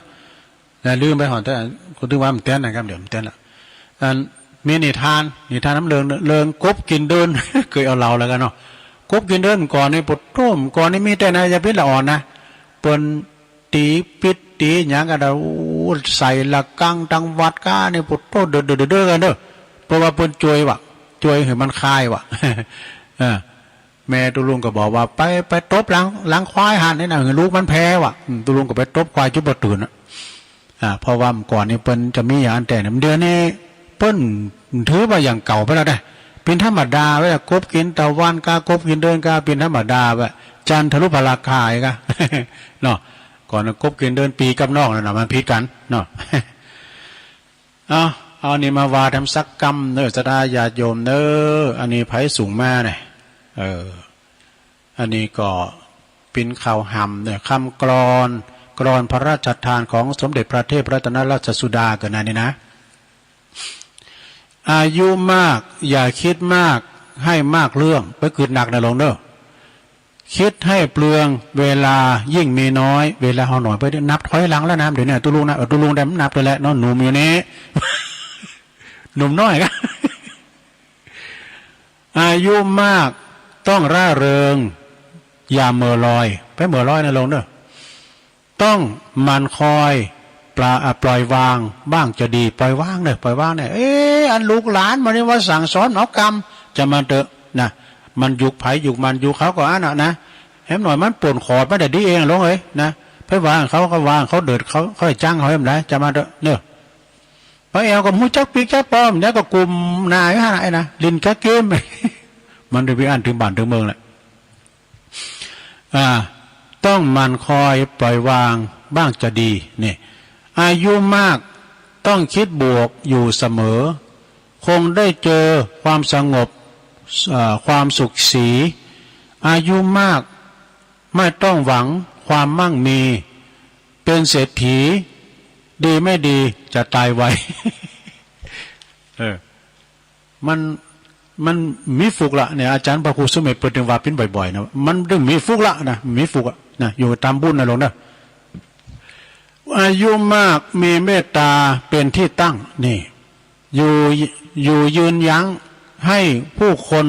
นะ ลืมไปก่อน แต่ก็ถือว่ามันเตียนนะครับ เดี๋ยวมันเตียนละ อันมีนิทาน นิทานนำเรื่อง เรื่องกบกิ๋นเดิน เกยเอาเล่าแล้วกั๋นเนาะ กบกิ๋นเดินก่อนนี่ ปุดโธ่ ก่อนนี่มีแต่นายพิษละอ่อนนะ เปิ้น ตี๋ปิดตี๋หยังกั๋นนะ โอ้ ใส่ละกังตังวัดก้านี่ ปุดโธ่ เด้อ เด้อ เด้อ เด้อกั๋นเน่อ เพราะว่าเปิ้นจ่วยว่ะ จ่วยหื้อมันคายวะ เออ แม่ตุ๊ลุงก็บอกว่า ไป ไปตบหลัง หลังควายหั้นนี่นะ หื้อลูกมันแผ่วะ อืม ตุ๊ลุงก็ไปตบควายจุ๊บบ่ตื่นอะ อ่า เพราะว่าเมื่อก่อนนี่เปิ้นจะมีอย่างอั้นแต๊นะ เดี๋ยวนี้เปิ้นถือว่าอย่างเก่าไปแล้วนะ เป๋นธรรมดาไปแล้ว กบกิ๋นตะวันก้า กบกิ๋นเดินก้า เป๋นธรรมดาไป จันทรุปราคาอีกอะ เนาะ ก่อนกบกิ๋นเดินปีกับน้องนั่นน่ะ มันผิดกั๋นเนาะ เอา เอานี่มาว่าธรรมสักกำเน่อ ศรัทธาญาติโยมเน่อ อันนี้ใผส่งมาเนี่ย เออ อันนี้ก็เป๋นข้าวหามเน่อ คำกลอน กลอนพระราชทานของสมเด็จพระเทพรัตนราชสุดาเกิดนั้นนี่นะ อายุมากอย่าคิดมาก ให้มากเรื่อง ไปกึ๊ดหนักนะโลมเน่อ คิดให้เปลืองเวลา ยิ่งมีน้อย เวลาเฮาน้อยไป นับถอยหลังแล้วนะ เดี๋ยวนี้ตุ๊ลุงนะ เออ ตุ๊ลุงได้มันนับไปแล้วเนาะ หนุ่มอยู่นี่ หนุ่มน้อยก็ อายุมากต้องร่าเริง อย่าเหม่อลอย ไปเหม่อลอยนะโลมเน่อ ต้องหมั่นคอยปล่อย อ่ะ ปล่อยวางบ้างจะดี ปล่อยวางเน่อ ปล่อยวางเน่อ เอ๊ะ อันลูกหลานมันนี่ว่าสั่งสอนเอากำ จะมาเถอะนะ มันยุคใผยุคมัน ยุคเขาก็อันน่ะนะ แหมหน่อยมันป่นขอดมาแต่ดีเองโลมเอ้ยนะ ไปว่าเขาก็ว่าเขาเดือด เขา เขาจะจั้งเขาแหมได้ จะมาเถอะเน่อ ป้าแอ๋วก็บ่ฮู้จักปิ๊กจักปอม แล้วก็กุมหน้าอยู่หั้นน่ะ ไอ้นะ เล่นกะเกม มันได้ไปอั้นเถิงบ้านเถิงเมืองแหละ อ่า ต้องหมั่นคอยปล่อยวางบ้างจะดี นี่ อายุมากต้องคิดบวกอยู่เสมอ คงได้เจอความสงบ เอ่อ ความสุขสี อายุมากไม่ต้องหวังความมั่งมี เป็นเศรษฐี ดีไม่ดีจะตายไว เออ มัน มันมีฟุกละเนี่ย อาจารย์พระครูสุเมธเปิ้นเถิงว่าเป๋นบ่อยๆ นะ มันเถิงมีฟุกละนะ มีฟุกอะนะ อยู่ต๋ามบุญนะโลมเน่อ อายุมากมีเมตตาเป็นที่ตั้ง นี่ อยู่ อยู่ยืนยั้งให้ผู้คน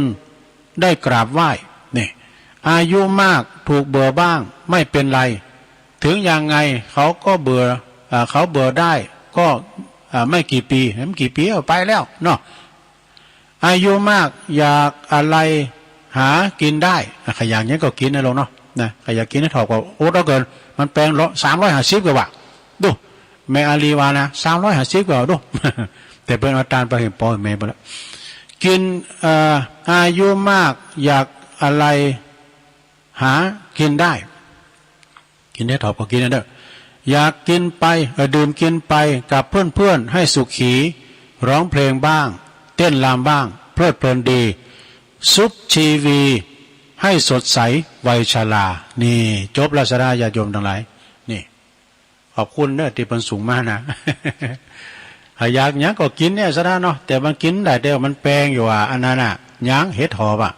ได้กราบไหว้ นี่ อายุมากถูกเบื่อบ้างไม่เป็นไร ถึงยังไงเขาก็เบื่อ เอ่อ เขาเบื่อได้ก็ เอ่อ ไม่กี่ปี ไม่กี่ปีก็ไปแล้วเนาะ อายุมากอยากอะไรหากินได้ อ่ะ ใผอยากหยังก็กินนะโลมเนาะ นะ ใผอยากกินให้ถอกก็อดเอาเกิน มันแปงละ สามร้อยห้าสิบกว่าบาท ดู แม่อาลีว่านะ สามร้อยห้าสิบกว่า ดู แต่เปิ้นเอาตานไปหื้อป้อหื้อแม่ไปแล้ว กิน เอ่อ อายุมากอยากอะไรหากินได้ กินได้ถอกก็กินนะเน่อ อยากกินไป เอ่อ ดื่มกินไปกับเพื่อนๆ ให้สุขี ร้องเพลงบ้าง เต้นรำบ้าง เพลิดเพลินดี ชุบชีวีให้สดใสวัยชรา นี่ จบละศรัทธาญาติโยมตังหลาย นี่ ขอบคุณเน่อตี้เปิ้นส่งมานะ ใผอยากหยังก็กินเนี่ยศรัทธาเนาะ แต่มันกินได้ แต่มันแปงอยู่อะ อันนั้นน่ะ หยัง เห็ดถอบอะ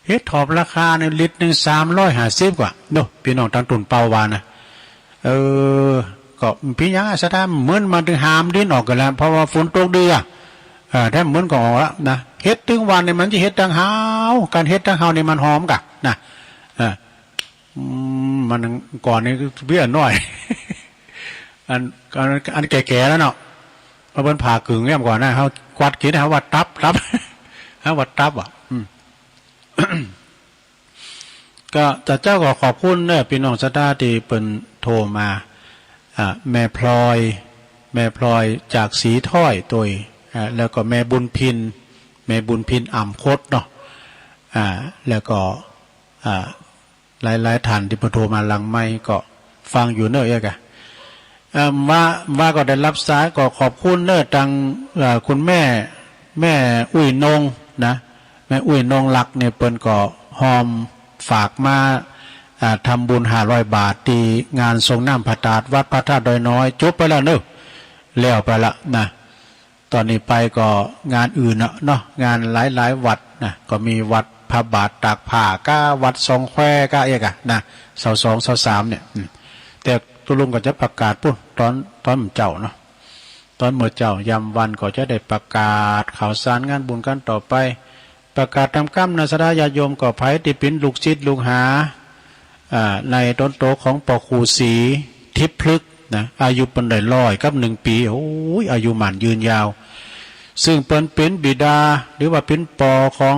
เห็ดถอบราคาเนี่ยลิตรหนึ่งสามร้อยห้าสิบกว่าเนาะ ปี้น้องตางตุ่นเปาว่านะ เออ ก็เป๋นหยังอะศรัทธา เหมือนมันเถิงหามดินออกกั๋นแล้ว เพราะว่าฝนตกดีอะ เออ ถ้าเหมือนก็ออกละนะ เฮ็ดตึงวันเนี่ยมันจะเฮ็ดตังหาว ก๋านเฮ็ดตังหาวนี่มันหอมก่ะนะ เออ อืม มันก่อนนี่เบี้ยน้อย อัน อัน อันแก่ๆ แล้วเนาะ เพราะเปิ้นผ่ากึ่งเนี่ยก่อนนะ เฮากวัดกิ๋น เฮาว่าตับ ตับ เฮาว่าตับอะ อืม ก็ เจ้าก็ขอบคุณเน่อ ปี้น้องศรัทธาตี้เปิ้นโทรมา อ่า แม่พลอย แม่พลอยจากสีถ้อยตวย อ่า แล้วก็แม่บุญพิน แม่บุญพินอ่ำคดเนาะ อ่า แล้วก็ อ่า หลายๆ ท่านตี้เปิ้นโทรมาหลังไมค์ก็ฟังอยู่เน่อเอ๊ะกะ เอิ่ม ว่า ว่าก็ได้ฮับสาย ก็ขอบคุณเน่อตัง เอ่อ คุณแม่ แม่อุ้ยนงนะ แม่อุ้ยนงลักษณ์เนี่ยเปิ้นก็ฮอมฝากมา อ่า ทำบุญห้าร้อยบาทตี้งานสรงน้ำพระธาตุวัดพระธาตุดอยน้อย จบไปแล้วเน่อ แล้วไปละนะ ต๋อนนี้ไปก็งานอื่นเนาะ เนาะ งานหลายๆ วัดนะ ก็มีวัดพระบาทตากผ้าก้า วัดสองแควก้าเอ๊ะกะนะ เสาร์สอง เสาร์สามเนี่ย อืม แต่ตุ๊ลุงก็จะประกาศปู้น ต๋อน ต๋อนเจ๊าเนาะ ต๋อนเมื่อเจ๊ายามวันก็จะได้ประกาศข่าวสารงานบุญกันต่อไป ประกาศต๋ามกำนะศรัทธาญาติโยม ก็ใผตี้เป๋นลูกศิษย์ลูกหา อ่า ในต๋นโตของป้อครูศรีทิพย์พฤกษ์นะ อายุเปิ้นได้ร้อยกับหนึ่งปี๋ โอ้ย อายุหมั้นยืนยาว ซึ่งเปิ้นเป๋นบิดา หรือว่าเป๋นป้อของ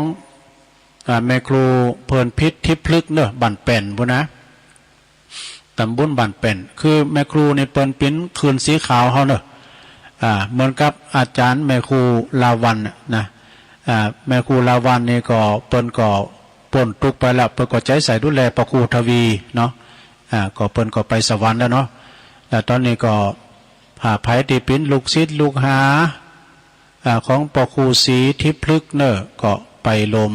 อ่า แม่ครูเพลินพิษทิพย์พฤกษ์เน่อ บ้านแป่นปู้นนะ ต๋ำบลบ้านแป่น คือแม่ครูนี่เปิ้นเป๋นคืนสีขาวเฮาเน่อ อ่า เหมือนกับอาจารย์แม่ครูลาวัณน่ะนะ อ่า แม่ครูลาวัณนี่ก็เปิ้นก็ป๊นตุ๊กข์ไปแล้ว เปิ้นก็ใจ๊ใส่ดูแลป้อครูทวีเนาะ อ่า ก็เปิ้นก็ไปสวรรค์แล้วเนาะ แล้วต๋อนนี้ก็ อ่า ใผตี้เป๋นลูกศิษย์ลูกหา อ่า ของป้อครูศรีทิพย์พฤกษ์เน่อ ก็ไปลม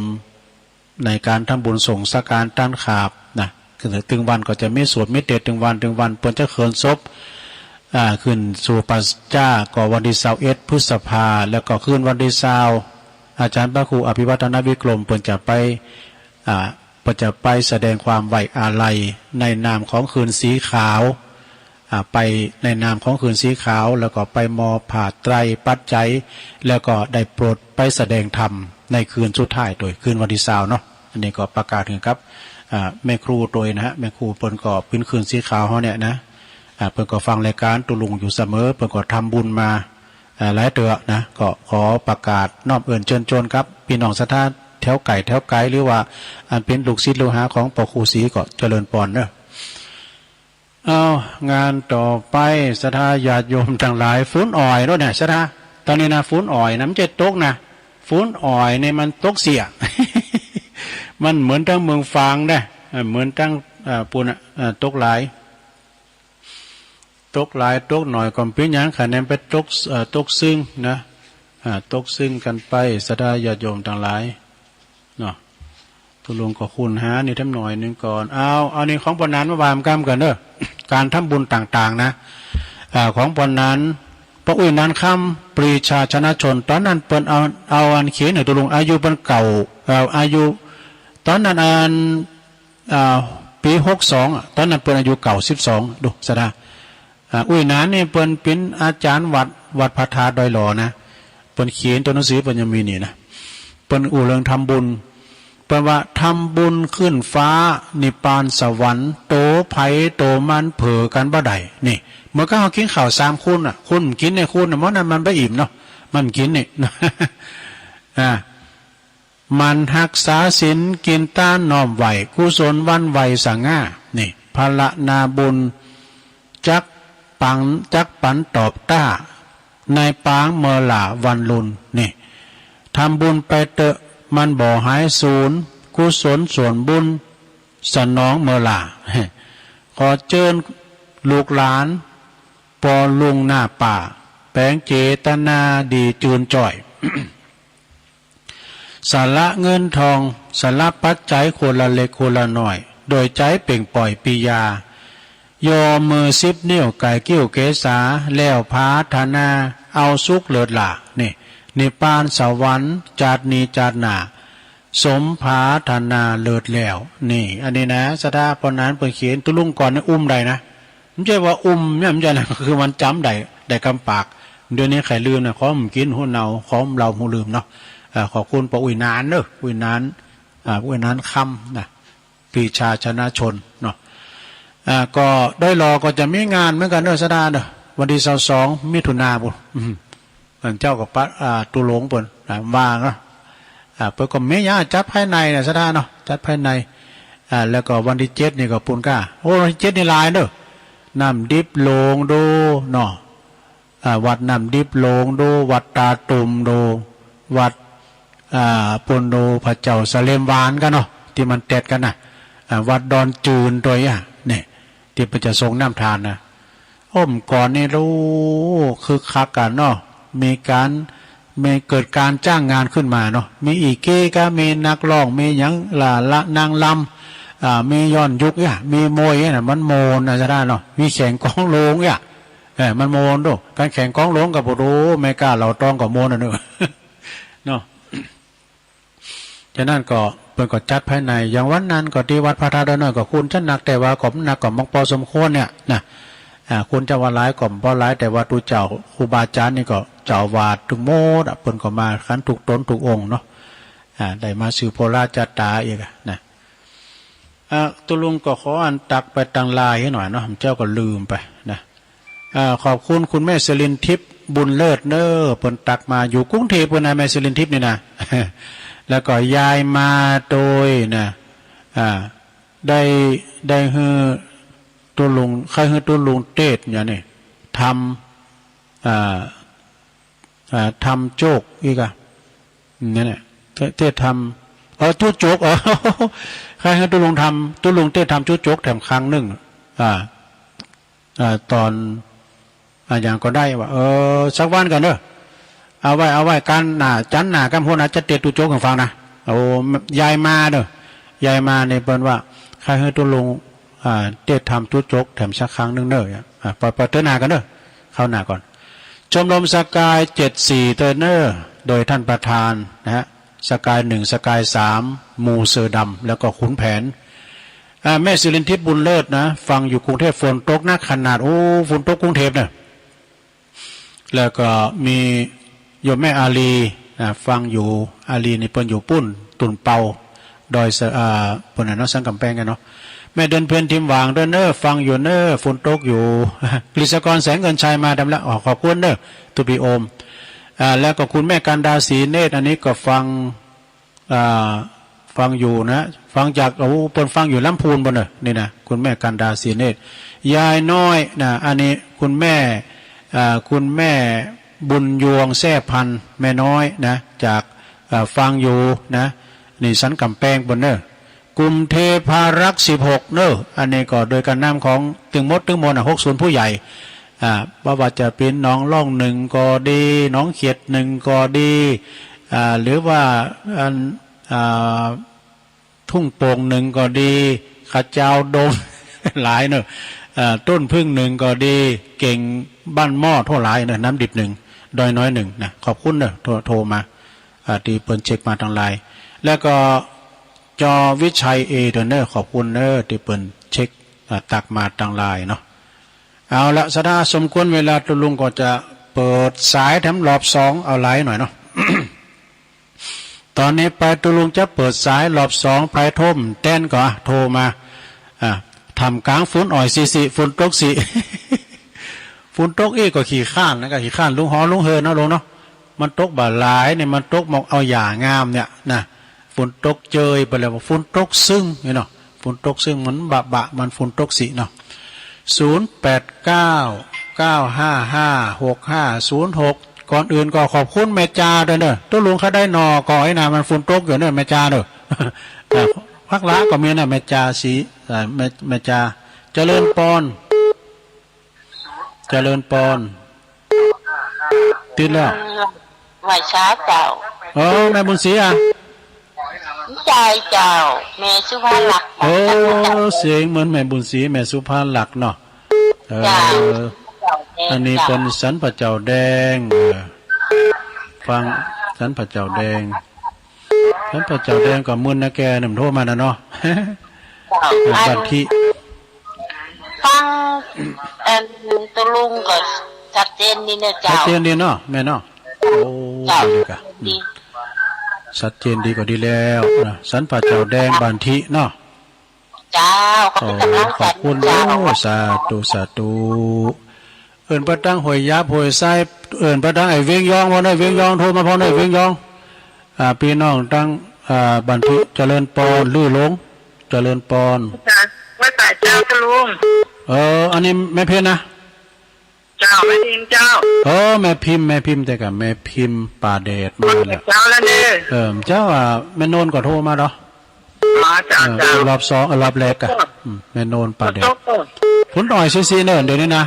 ในก๋านทำบุญสงฆ์สังฆทานต้านขาบนะ คือตึงวันก็จะมีสวดมีเตสน์ตึงวัน ตึงวันเปิ้นจะเขินศพ อ่า ขึ้นสู่ป่าจ๊าก็วันตี้ซาวเอ็ดพฤษภา แล้วก็คืนวันตี้ซาว อาจ๋ารย์พระครูอภิวัฒนวิกรมเปิ้นจะไป อ่า เปิ้นจะไปแสดงความไว้อาลัยในนามของคืนสีขาว อ่า ไปในนามของคืนสีขาว แล้วก็ไปมอบผ้าไตรปัจจัย แล้วก็ได้โปรดไปแสดงธรรมในคืนสุดท้ายโตย คืนวันตี้ซาวเนาะ อันนี้ก็ประกาศหื้อกับ อ่า แม่ครูโตยนะฮะ แม่ครูเปิ้นก็เป๋นคืนสีขาวเฮาเนี่ยนะ อ่า เปิ้นก็ฟังรายก๋านตุ๊ลุงอยู่เสมอ เปิ้นก็ทำบุญมา อ่า หลายเตื้อนะ ก็ขอประกาศน้อมเอิ้นเจิญจวนกับปี้น้องศรัทธาแถวใก้แถวไกล หรือว่าอันเป๋นลูกศิษย์ลูกหาของป้อครูศรีก็เจริญปอนเนาะ เอา งานต่อไป ศรัทธาญาติโยมตังหลาย ฝนอ่อยโน้นเนี่ย ศรัทธา ต๋อนนี้นะ ฝนอ่อยนะ มันจะตกนะ ฝนอ่อยเนี่ยมันตกเสี้ย มันเหมือนตังเมืองฝางนะ เอ่อ เหมือนตัง เอ่อ ปู้นน่ะ เอ่อ ตกหลาย ตกหลายตกหน่อยก็บ่เป๋นหยัง คะแนนไปตก เอ่อ ตกซึ่งนะ อ่า ตกซึ่งกั๋นไป ศรัทธาญาติโยมตังหลายเนาะ ตุ๊ลุงก็คูณหานี่แถมหน่อยนึ่งก่อน เอา เอานี่ของป้อหนานมาว่าก้ำกั๋นเนาะ ก๋านทำบุญต่างๆ นะ อ่า ของป้อหนาน ป้ออุ๊ยหนานคำ ปรีชาชนะชน ต๋อนนั้นเปิ้นเอา เอาอันเขียนหื้อตุ๊ลุง อายุเปิ้นเก้า เอ่อ อายุ ต๋อนนั้นอัน อ่า ปี๋หกสองอะ ต๋อนนั้นเปิ้นอายุเก้าสิบสอง ดู ศรัทธา อ่า อุ๊ยหนานนี่เปิ้นเป๋นอาจ๋ารย์วัด วัดพระธาตุดอยหล่อนะ เปิ้นเขียนตั๋วหนังสือเปิ้นยังมีนี่นะ เปิ้นอู้เรื่องทำบุญ เปิ้นว่าทำบุญขึ้นฟ้านิพพานสวรรค์ โตใผโตมันเผลอกั๋นบ่ได้ นี่ เหมือนกับเฮากิ๋นข้าวสามคนน่ะ คนบ่กิ๋นเนี่ย คนน่ะ หม้อนั้นมันบ่อิ่มเนาะ มันกิ๋นเนี่ย อ่า หมั่นฮักษาศีล กิ๋นตานน้อมไหว้ กุศลหวั่นไหวสง่า นี่ พละนาบุญ จักปัง จักปันตอบต้า ในปางเมอหล่าวันลุน นี่ ทำบุญไปเต๊อะ มันบ่หายสูญ กุศลส่วนบุญ สนองเมอหล่า ขอเจิญลูกหลาน ป้อลุงหน้าป้า แป๋งเจตนาดีจืนจ้อย สละเงินทอง สละปัจจัยคนละเล็กคนละน้อย โดยใจ๋เป่งป่อยปียา ย่อมือสิบนิ้ว ไก่กิ้วเกษา แล้วผาถนา เอาสุขเลิศหล้า นี่ นิพพานสวรรค์ จาตินี้จาติหน้า สมผาถนาเลิศแล้ว นี่ อันนี้นะ ศรัทธา ป้อหนานเปิ้นเขียน ตุ๊ลุงก่อนนี่อุ้มได้นะ บ่ใจ้ว่าอุ้มเนี่ย บ่ใจ้นะ คือมันจ๋ำได้ ได้กำปาก เดี๋ยวนี้ใค่ลืมนะ ของบ่กิ๋นหูเน่า ของบ่เหล้าหูลืมเนาะ อ่า ขอบคุณป้ออุ๊ยหนานเนาะ อุ๊ยหนาน อ่า อุ๊ยหนานคำนะ ปรีชาชนะชนเนาะ อ่า ก็ดอยหล่อก็จะมีงานเหมือนกั๋นเนาะ ศรัทธาเนาะ วันตี้ซาวสองมิถุนาปู้น อืม อันเจ้าก็ปะ อ่า ตุ๊ลุงเปิ้น อ่า ว่าเนาะ อ่า เปิ้นก็มีหยังจัดภายในนะ ศรัทธาเนาะ จัดภายใน อ่า แล้วก็วันตี้เจ็ดนี่ก็ปู้นก้า โอ้ วันตี้เจ็ดนี่หลายเนาะ น้ำดิบหลวงโดเนาะ อ่า วัดน้ำดิบหลวงโด วัดตาตุ่มโด วัด อ่า ปู้นโด พระเจ้าสะเหลมหวานกั๋นเนาะ ตี้มันเต็ดกั๋นนะ อ่า วัดดอนจืนตวยอะ เนี่ย ตี้เปิ้นจะส่งน้ำทานนะ โอ้ เมื่อก่อนนี่ โอ้ คึกคักกั๋นเนาะ มีก๋าน มีเกิดก๋านจ้างงานขึ้นมาเนาะ มีอี้เก๊กะ มีนักร้อง มีหยังหล้าละ นางรำ อ่า มีย้อนยุคอะ มีมวยอะนะ มันม่วนนะ ศรัทธาเนาะ มีแข่งกองโลงอะ เออ มันม่วนโด ก๋านแข่งกองโลงก็บ่ฮู้ แม่ก๊าเหล่าตองก็ม่วนอะเนาะ เนาะ ฉะนั้นก็เปิ้นก็จัดภายใน อย่างวันนั้นก็ตี้วัดพระธาตุดอยน้อยก็คนจะนัก แต่ว่าก็นักก็บ่ปอสมควรเนี่ยนะ อ่า คนจะว่าหลายก็บ่หลาย แต่ว่าตุ๊เจ้าครูบาอาจ๋ารย์นี่ก็เจ้าอาวาสตึงหมดอะ เปิ้นก็มากั๋นกู้ต๋นกู้องค์เนาะ อ่า ได้มาสืบโภระจะต๋าอีกอะนะ อ่า ตุ๊ลุงก็ขออันตักไปตังไลน์หื้อหน่อยเนาะ เจ้าก็ลืมไปนะ อ่า ขอบคุณคุณแม่สิรินทิพย์บุญเลิศเน้อ เปิ้นตักมา อยู่กรุงเทพฯ ปู้นนะ แม่สิรินทิพย์นี่นะ แล้วก็ยายมาโตยนะ อ่า ได้ ได้หื้อตุ๊ลุง ใค่หื้อตุ๊ลุงเตศน์อย่างนี้ ธรรม อ่า อ่า ธรรมโจกอีกอะ นั่นแหละ เต เตศน์ธรรม เออ จุโจก เออ ใค่หื้อตุ๊ลุงธรรม ตุ๊ลุงเตศน์ธรรมจุโจกแถมครั้งนึ่ง อ่า อ่า ต๋อน อ่า หยังก็ได้ว่า เออ สักวันก่อนเนาะ เอาไว้ เอาไว้ ก๋านหน้า จันทร์หน้า ก้ำหัวหน้าจะเตศน์จุโจกหื้อฟังนะ โอ้ ยายมาเนาะ ยายมานี่เปิ้นว่า ใค่หื้อตุ๊ลุง อ่า เตศน์ธรรมจุโจกแถมสักครั้งนึ่งเนาะ อ่า ปล่อย ปล่อยเตื้อหน้าก่อนเนาะ เข้าหน้าก่อน ชมรมสกายเจ็ดสี่เตอร์เนอร์ โดยท่านประธานนะฮะ สกายหนึ่ง สกายสาม หมู่เสือดำ แล้วก็ขุนแผน อ่า แม่สิรินทิพย์บุญเลิศนะ ฟังอยู่กรุงเทพฯ ฝนตกหนักขนาด โอ้ ฝนตกกรุงเทพฯ เนี่ย แล้วก็มีโยมแม่อาลีนะ ฟังอยู่ อาลีนี่เปิ้นอยู่ปุ้น ตุ่นเปา ดอยเสอ อ่า ปุ้นน่ะเนาะ สันกำแปงกั๋นเนาะ แม่เดือนเพ็ญทิมหว่างเด้อเนอ ฟังอยู่เนอ ฝนตกอยู่ กฤษกรแสงเงินชัยมาดำละ อ๋อ ขอบคุณเนอ ทูบีโอม อ่า แล้วก็คุณแม่กันดาศรีเนตร อันนี้ก็ฟัง อ่า ฟังอยู่นะ ฟังจาก โอ้ เปิ้นฟังอยู่ลำพูนปุ้นเนอะ นี่นะ คุณแม่กันดาศรีเนตร ยายน้อยนะ อันนี้คุณแม่ อ่า คุณแม่บุญยวงแซ่พันธุ์ แม่น้อยนะ จาก อ่า ฟังอยู่นะ นี่สันกำแปงปุ้นเนอะ กลุ่มเทพารักษ์สิบหกเนอะ อันนี้ก็โดยการนำของตึงหมดตึงมวลน่ะ หกศูนย์ผู้ใหญ่ อ่า บ่ว่าจะเป๋นหนองล่องหนึ่งก็ดี หนองเขียดหนึ่งก็ดี อ่า หรือว่าอัน อ่า ทุ่งโป่งหนึ่งก็ดี ขะเจาดง หลายเนอะ อ่า ต้นผึ้งหนึ่งก็ดี เก่งบ้านหม้อ โถ่หลายเนอะ น้ำดิบหนึ่ง ดอยน้อยหนึ่งนะ ขอบคุณเนอะ โทร โทรมา อ่า ตี้เปิ้นเช็คมาตางไลน์ แล้วก็จอวิชัยเอเดอเนอ ขอบคุณเนอะ ตี้เปิ้นเช็ค อ่า ตักมาตางไลน์เนาะ เอาละ สะดาสมควรเวลา ตุ๊ลุงก็จะเปิดสายแถมรอบสอง เอาไลน์หน่อยเนาะ ต๋อนนี้ไปตุ๊ลุงจะเปิดสายรอบสอง ใผโทรแต๊นก็โทรมา อ่า ท่ามกลางฝนอ่อยซิซิ ฝนตกซิ ฝนตกอี้ก็ขี้คร้านนะ ก็ขี้คร้านลุงหอลุงเฮือนเนาะลุงเนาะ มันตกบ่าหลายเนี่ย มันตกมองเอาหญ้างามเนี่ยนะ ฝนตกเจยไปแล้ว ฝนตกซึ่งเนี่ยเนาะ ฝนตกซึ่งมันบะบะ มันฝนตกซิเนาะ ศูนย์แปดเก้า เก้าห้าห้า หกห้าศูนย์หก ก่อนอื่นก็ขอบคุณแม่จาด้วยเนอะ ตุ๊ลุงเขาได้หน่อก่อไอ้นา มันฝนตกอยู่เนอะ แม่จาเนอะ อ่ะ ภาคละก็มีนะ แม่จาสี อ่า แม่ แม่จา เจริญปอน เจริญปอน ติดแล้ว ไหว้สาเจ้า เออ แม่บุญศรีอ่ะ ใจ้เจ้า แม่สุภาลักษณ์ โอ้ เสียงเหมือนแม่บุญศรี แม่สุภาลักษณ์เนาะ เออ เจ้า อันนี้เปิ้นสันป่าเจ้าแดง เออ ฟังสันป่าเจ้าแดง สันป่าเจ้าแดงก็มึนนะแก หนุ่มโทรมานะเนาะ เจ้า เออ อัน บันทิ ฟัง อัน ตุ๊ลุงก็ชัดเจนดีเนอะเจ้า ชัดเจนดีเนาะ แม่เนาะ โอ้ เจ้า ดีเลยกะ ดี อืม ชัดเจนดีก็ดีแล้วนะ สันป่าเจ้าแดง บันทิเนาะ เจ้า ขอบคุณ โอ้ กำลังใจ ขอบคุณ เจ้า โอ้ สาธุ สาธุ เอิ้นไปตางห้วยยาบ ห้วยทราย เอิ้นไปตางไอ้เวียงยองพ่องเน่อ เวียงยอง โทรมาพ่องเน่อ เวียงยอง อ่า ปี้น้องตาง อ่า บันทิ เจริญปอน ลือหลง เจริญปอน ไหว้สาเจ้าตุ๊ลุง เออ อันนี้แม่เพ็ญนะ เจ้า แม่พิมเจ้า เออ แม่พิม แม่พิม แต่ก่ะ แม่พิมป่าแดดมาแล้ว เจ้าแล้วเน่อ เออ เจ้า อ่า แม่โนนก็โทรมาเนาะ อ๋อ เจ้า เออ เจ้า รอบสอง เออ รอบแรกอะ อืม แม่โนนป่าแดด ฝนตก ฝนตกซิซิเน่อ เดี๋ยวนี้นะ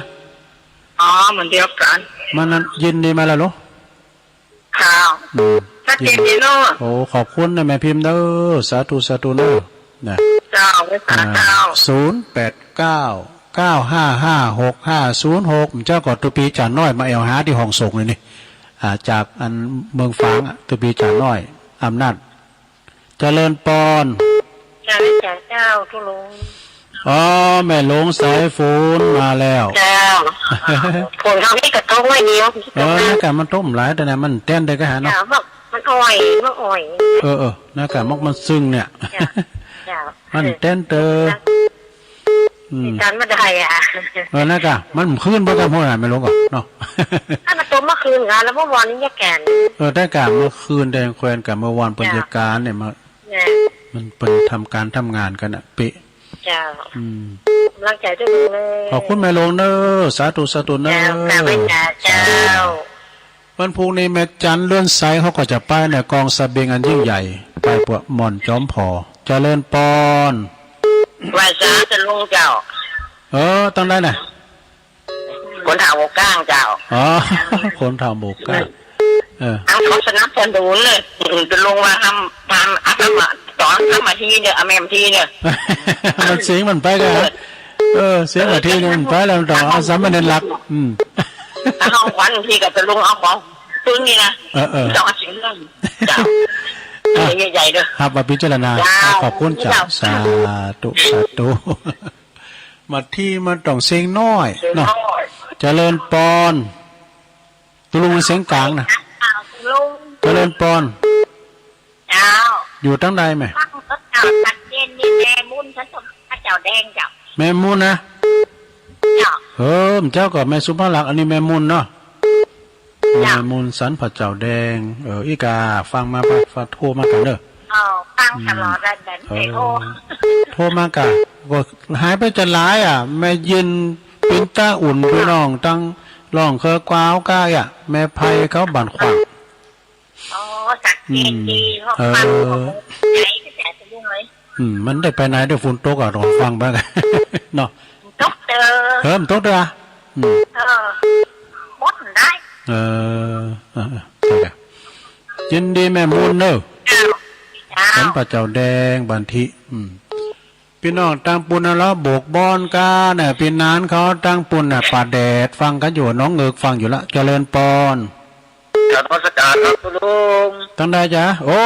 อ๋อ เหมือนเดียวกั๋น มันนั้นยินดีมาแล้วเหรอ ค่ะ อืม ชัดเจนดีเนาะ โอ้ ขอบคุณนะแม่พิมเด้อ สาธุ สาธุเนาะ นะ เจ้า ไหว้สาเจ้า อ่า ศูนย์แปดเก้า เก้าห้าห้า หกห้าศูนย์หก เจ้าก็ตุ๊ปี้จ๋าน้อยมาแอ่วหาตี้ห้องส่งเลยนี่ อ่า จากอันเมืองฝางอะ ตุ๊ปี้จ๋าน้อย อำนาจ เจริญปอน เจริญเจ้าตุ๊ลุง อ๋อ แม่หลวงสายฝนมาแล้ว เจ้า ฝนเฮานี่ก็ตกน้อยเดียว เออ นะก่ะ มันตกบ่หลาย แต่นะ มันแต๊นเต๊อะก่ะหาเนาะ เจ้า มันอ่อย มันอ่อย เออ เออ นะก่ะ มัน มันซึ่งเนี่ย เจ้า เจ้า มันแต๊นเต๊อะ อืม จันบ่ได้อะ เออ นะก่ะ มันคืนบ่ได้พ่องน่ะ แม่หลวงก่อเนาะ ถ้ามันตกเมื่อคืนก่ะ แล้วเมื่อวานนี้ยังแก่น เออ แต่ก่ะ เมื่อคืนแดงแควนก่ะ เมื่อวานเปิ้น เจ้า จัดก๋านเนี่ย มา เนี่ย มันเปิ้นทำก๋านทำงานกั๋นน่ะ เป๊ะ เจ้า อืม กำลังใจ๋ตุ๊ลุงเลย ขอบคุณแม่หลวงเน่อ สาธุ สาธุเน่อ เจ้า ข้าพเจ้า เจ้า วันพรุ่งนี้แม่จันเลื่อนไซเขาก็จะไปในกองเสบียงอันยิ่งใหญ่ ไปปะหม่อนจอมผอ เจริญปอน ไหว้สาตุ๊ลุงเจ้า เออ ตางใดน่ะ คนเฒ่าหมู่ก้างเจ้า อ๋อ คนเฒ่าหมู่ก้าง เออ อันเขาสนับสนุนเลย ตุ๊ลุงว่าทำ ทำ ทำ สอนทำอาทีเน่อ อาแม่มทีเน่อ มันเสียงมันไปก่ะ เออ เสียงอาทีเนี่ยมันไปแล้ว มันต้องเอาสามเณรหลัก อืม ถ้าของขวัญพี่ก็จะลงเอาของปืนนี่นะ เออ เออ ต้องเอาสิ่งเรื่อง เจ้า อ่ะ ใหญ่ๆ เด้อ ครับ มาพิจารณา เจ้า อ่ะ ขอบคุณเจ้า เจ้า สาธุ สาธุ มาตี้มาต้องเสียงน้อย เสียงน้อย เนาะ เจริญปอน ตุ๊ลุงมันเสียงกลางนะ ตุ๊ลุง เจริญปอน เจ้า อยู่ตังใดแม่ ฟังก็เจ้า ตัดเย็นนี่แม่มุ่น ฉันต้องพระเจ้าแดงเจ้า แม่มุ่นนะ เจ้า เออ เจ้าก็แม่สุภาลักษณ์ อันนี้แม่มุ่นเนาะ เจ้า แม่มุ่นสันพระเจ้าแดง เออ อีกา ฟังมาปะ ฟังโทรมากันเด้อ เออ ฟังตลอด อืม เลย แบบ เออ โทร โทรมากัน ก็หายไปจะหลายอ่ะ แม่เย็น ปินตาอุ่น พี่น้อง ตังร่องเคอกวาวก้าอ่ะ แม่ไพเขาบ้านขวาง อ๋อ สักเย็นดี อืม เพราะ เออ ฟังของใจก็แสบสะดุ้งเลย อืม มันได้ไปไหนเดี๋ยวฝนตกอ่ะ ลองฟังบ้าง เนาะ ตกเด้อ เออ มันตกเด้อ อืม เออ หมดได้ เออ เออ เออ ยินดีแม่มุ่นเนอะ เจ้า เจ้า สันพระเจ้าแดง บันทิ อืม ปี้น้องตังปุ้นนะ ละโบกบอนก้าเนี่ย ปี้นานเขาตังปุ้นน่ะ ป่าแดด ฟังกันอยู่ น้องเอิกฟังอยู่ละ เจริญปอน กราบนมัสการครับคุณลุง ตังใดจ๊ะ โอ้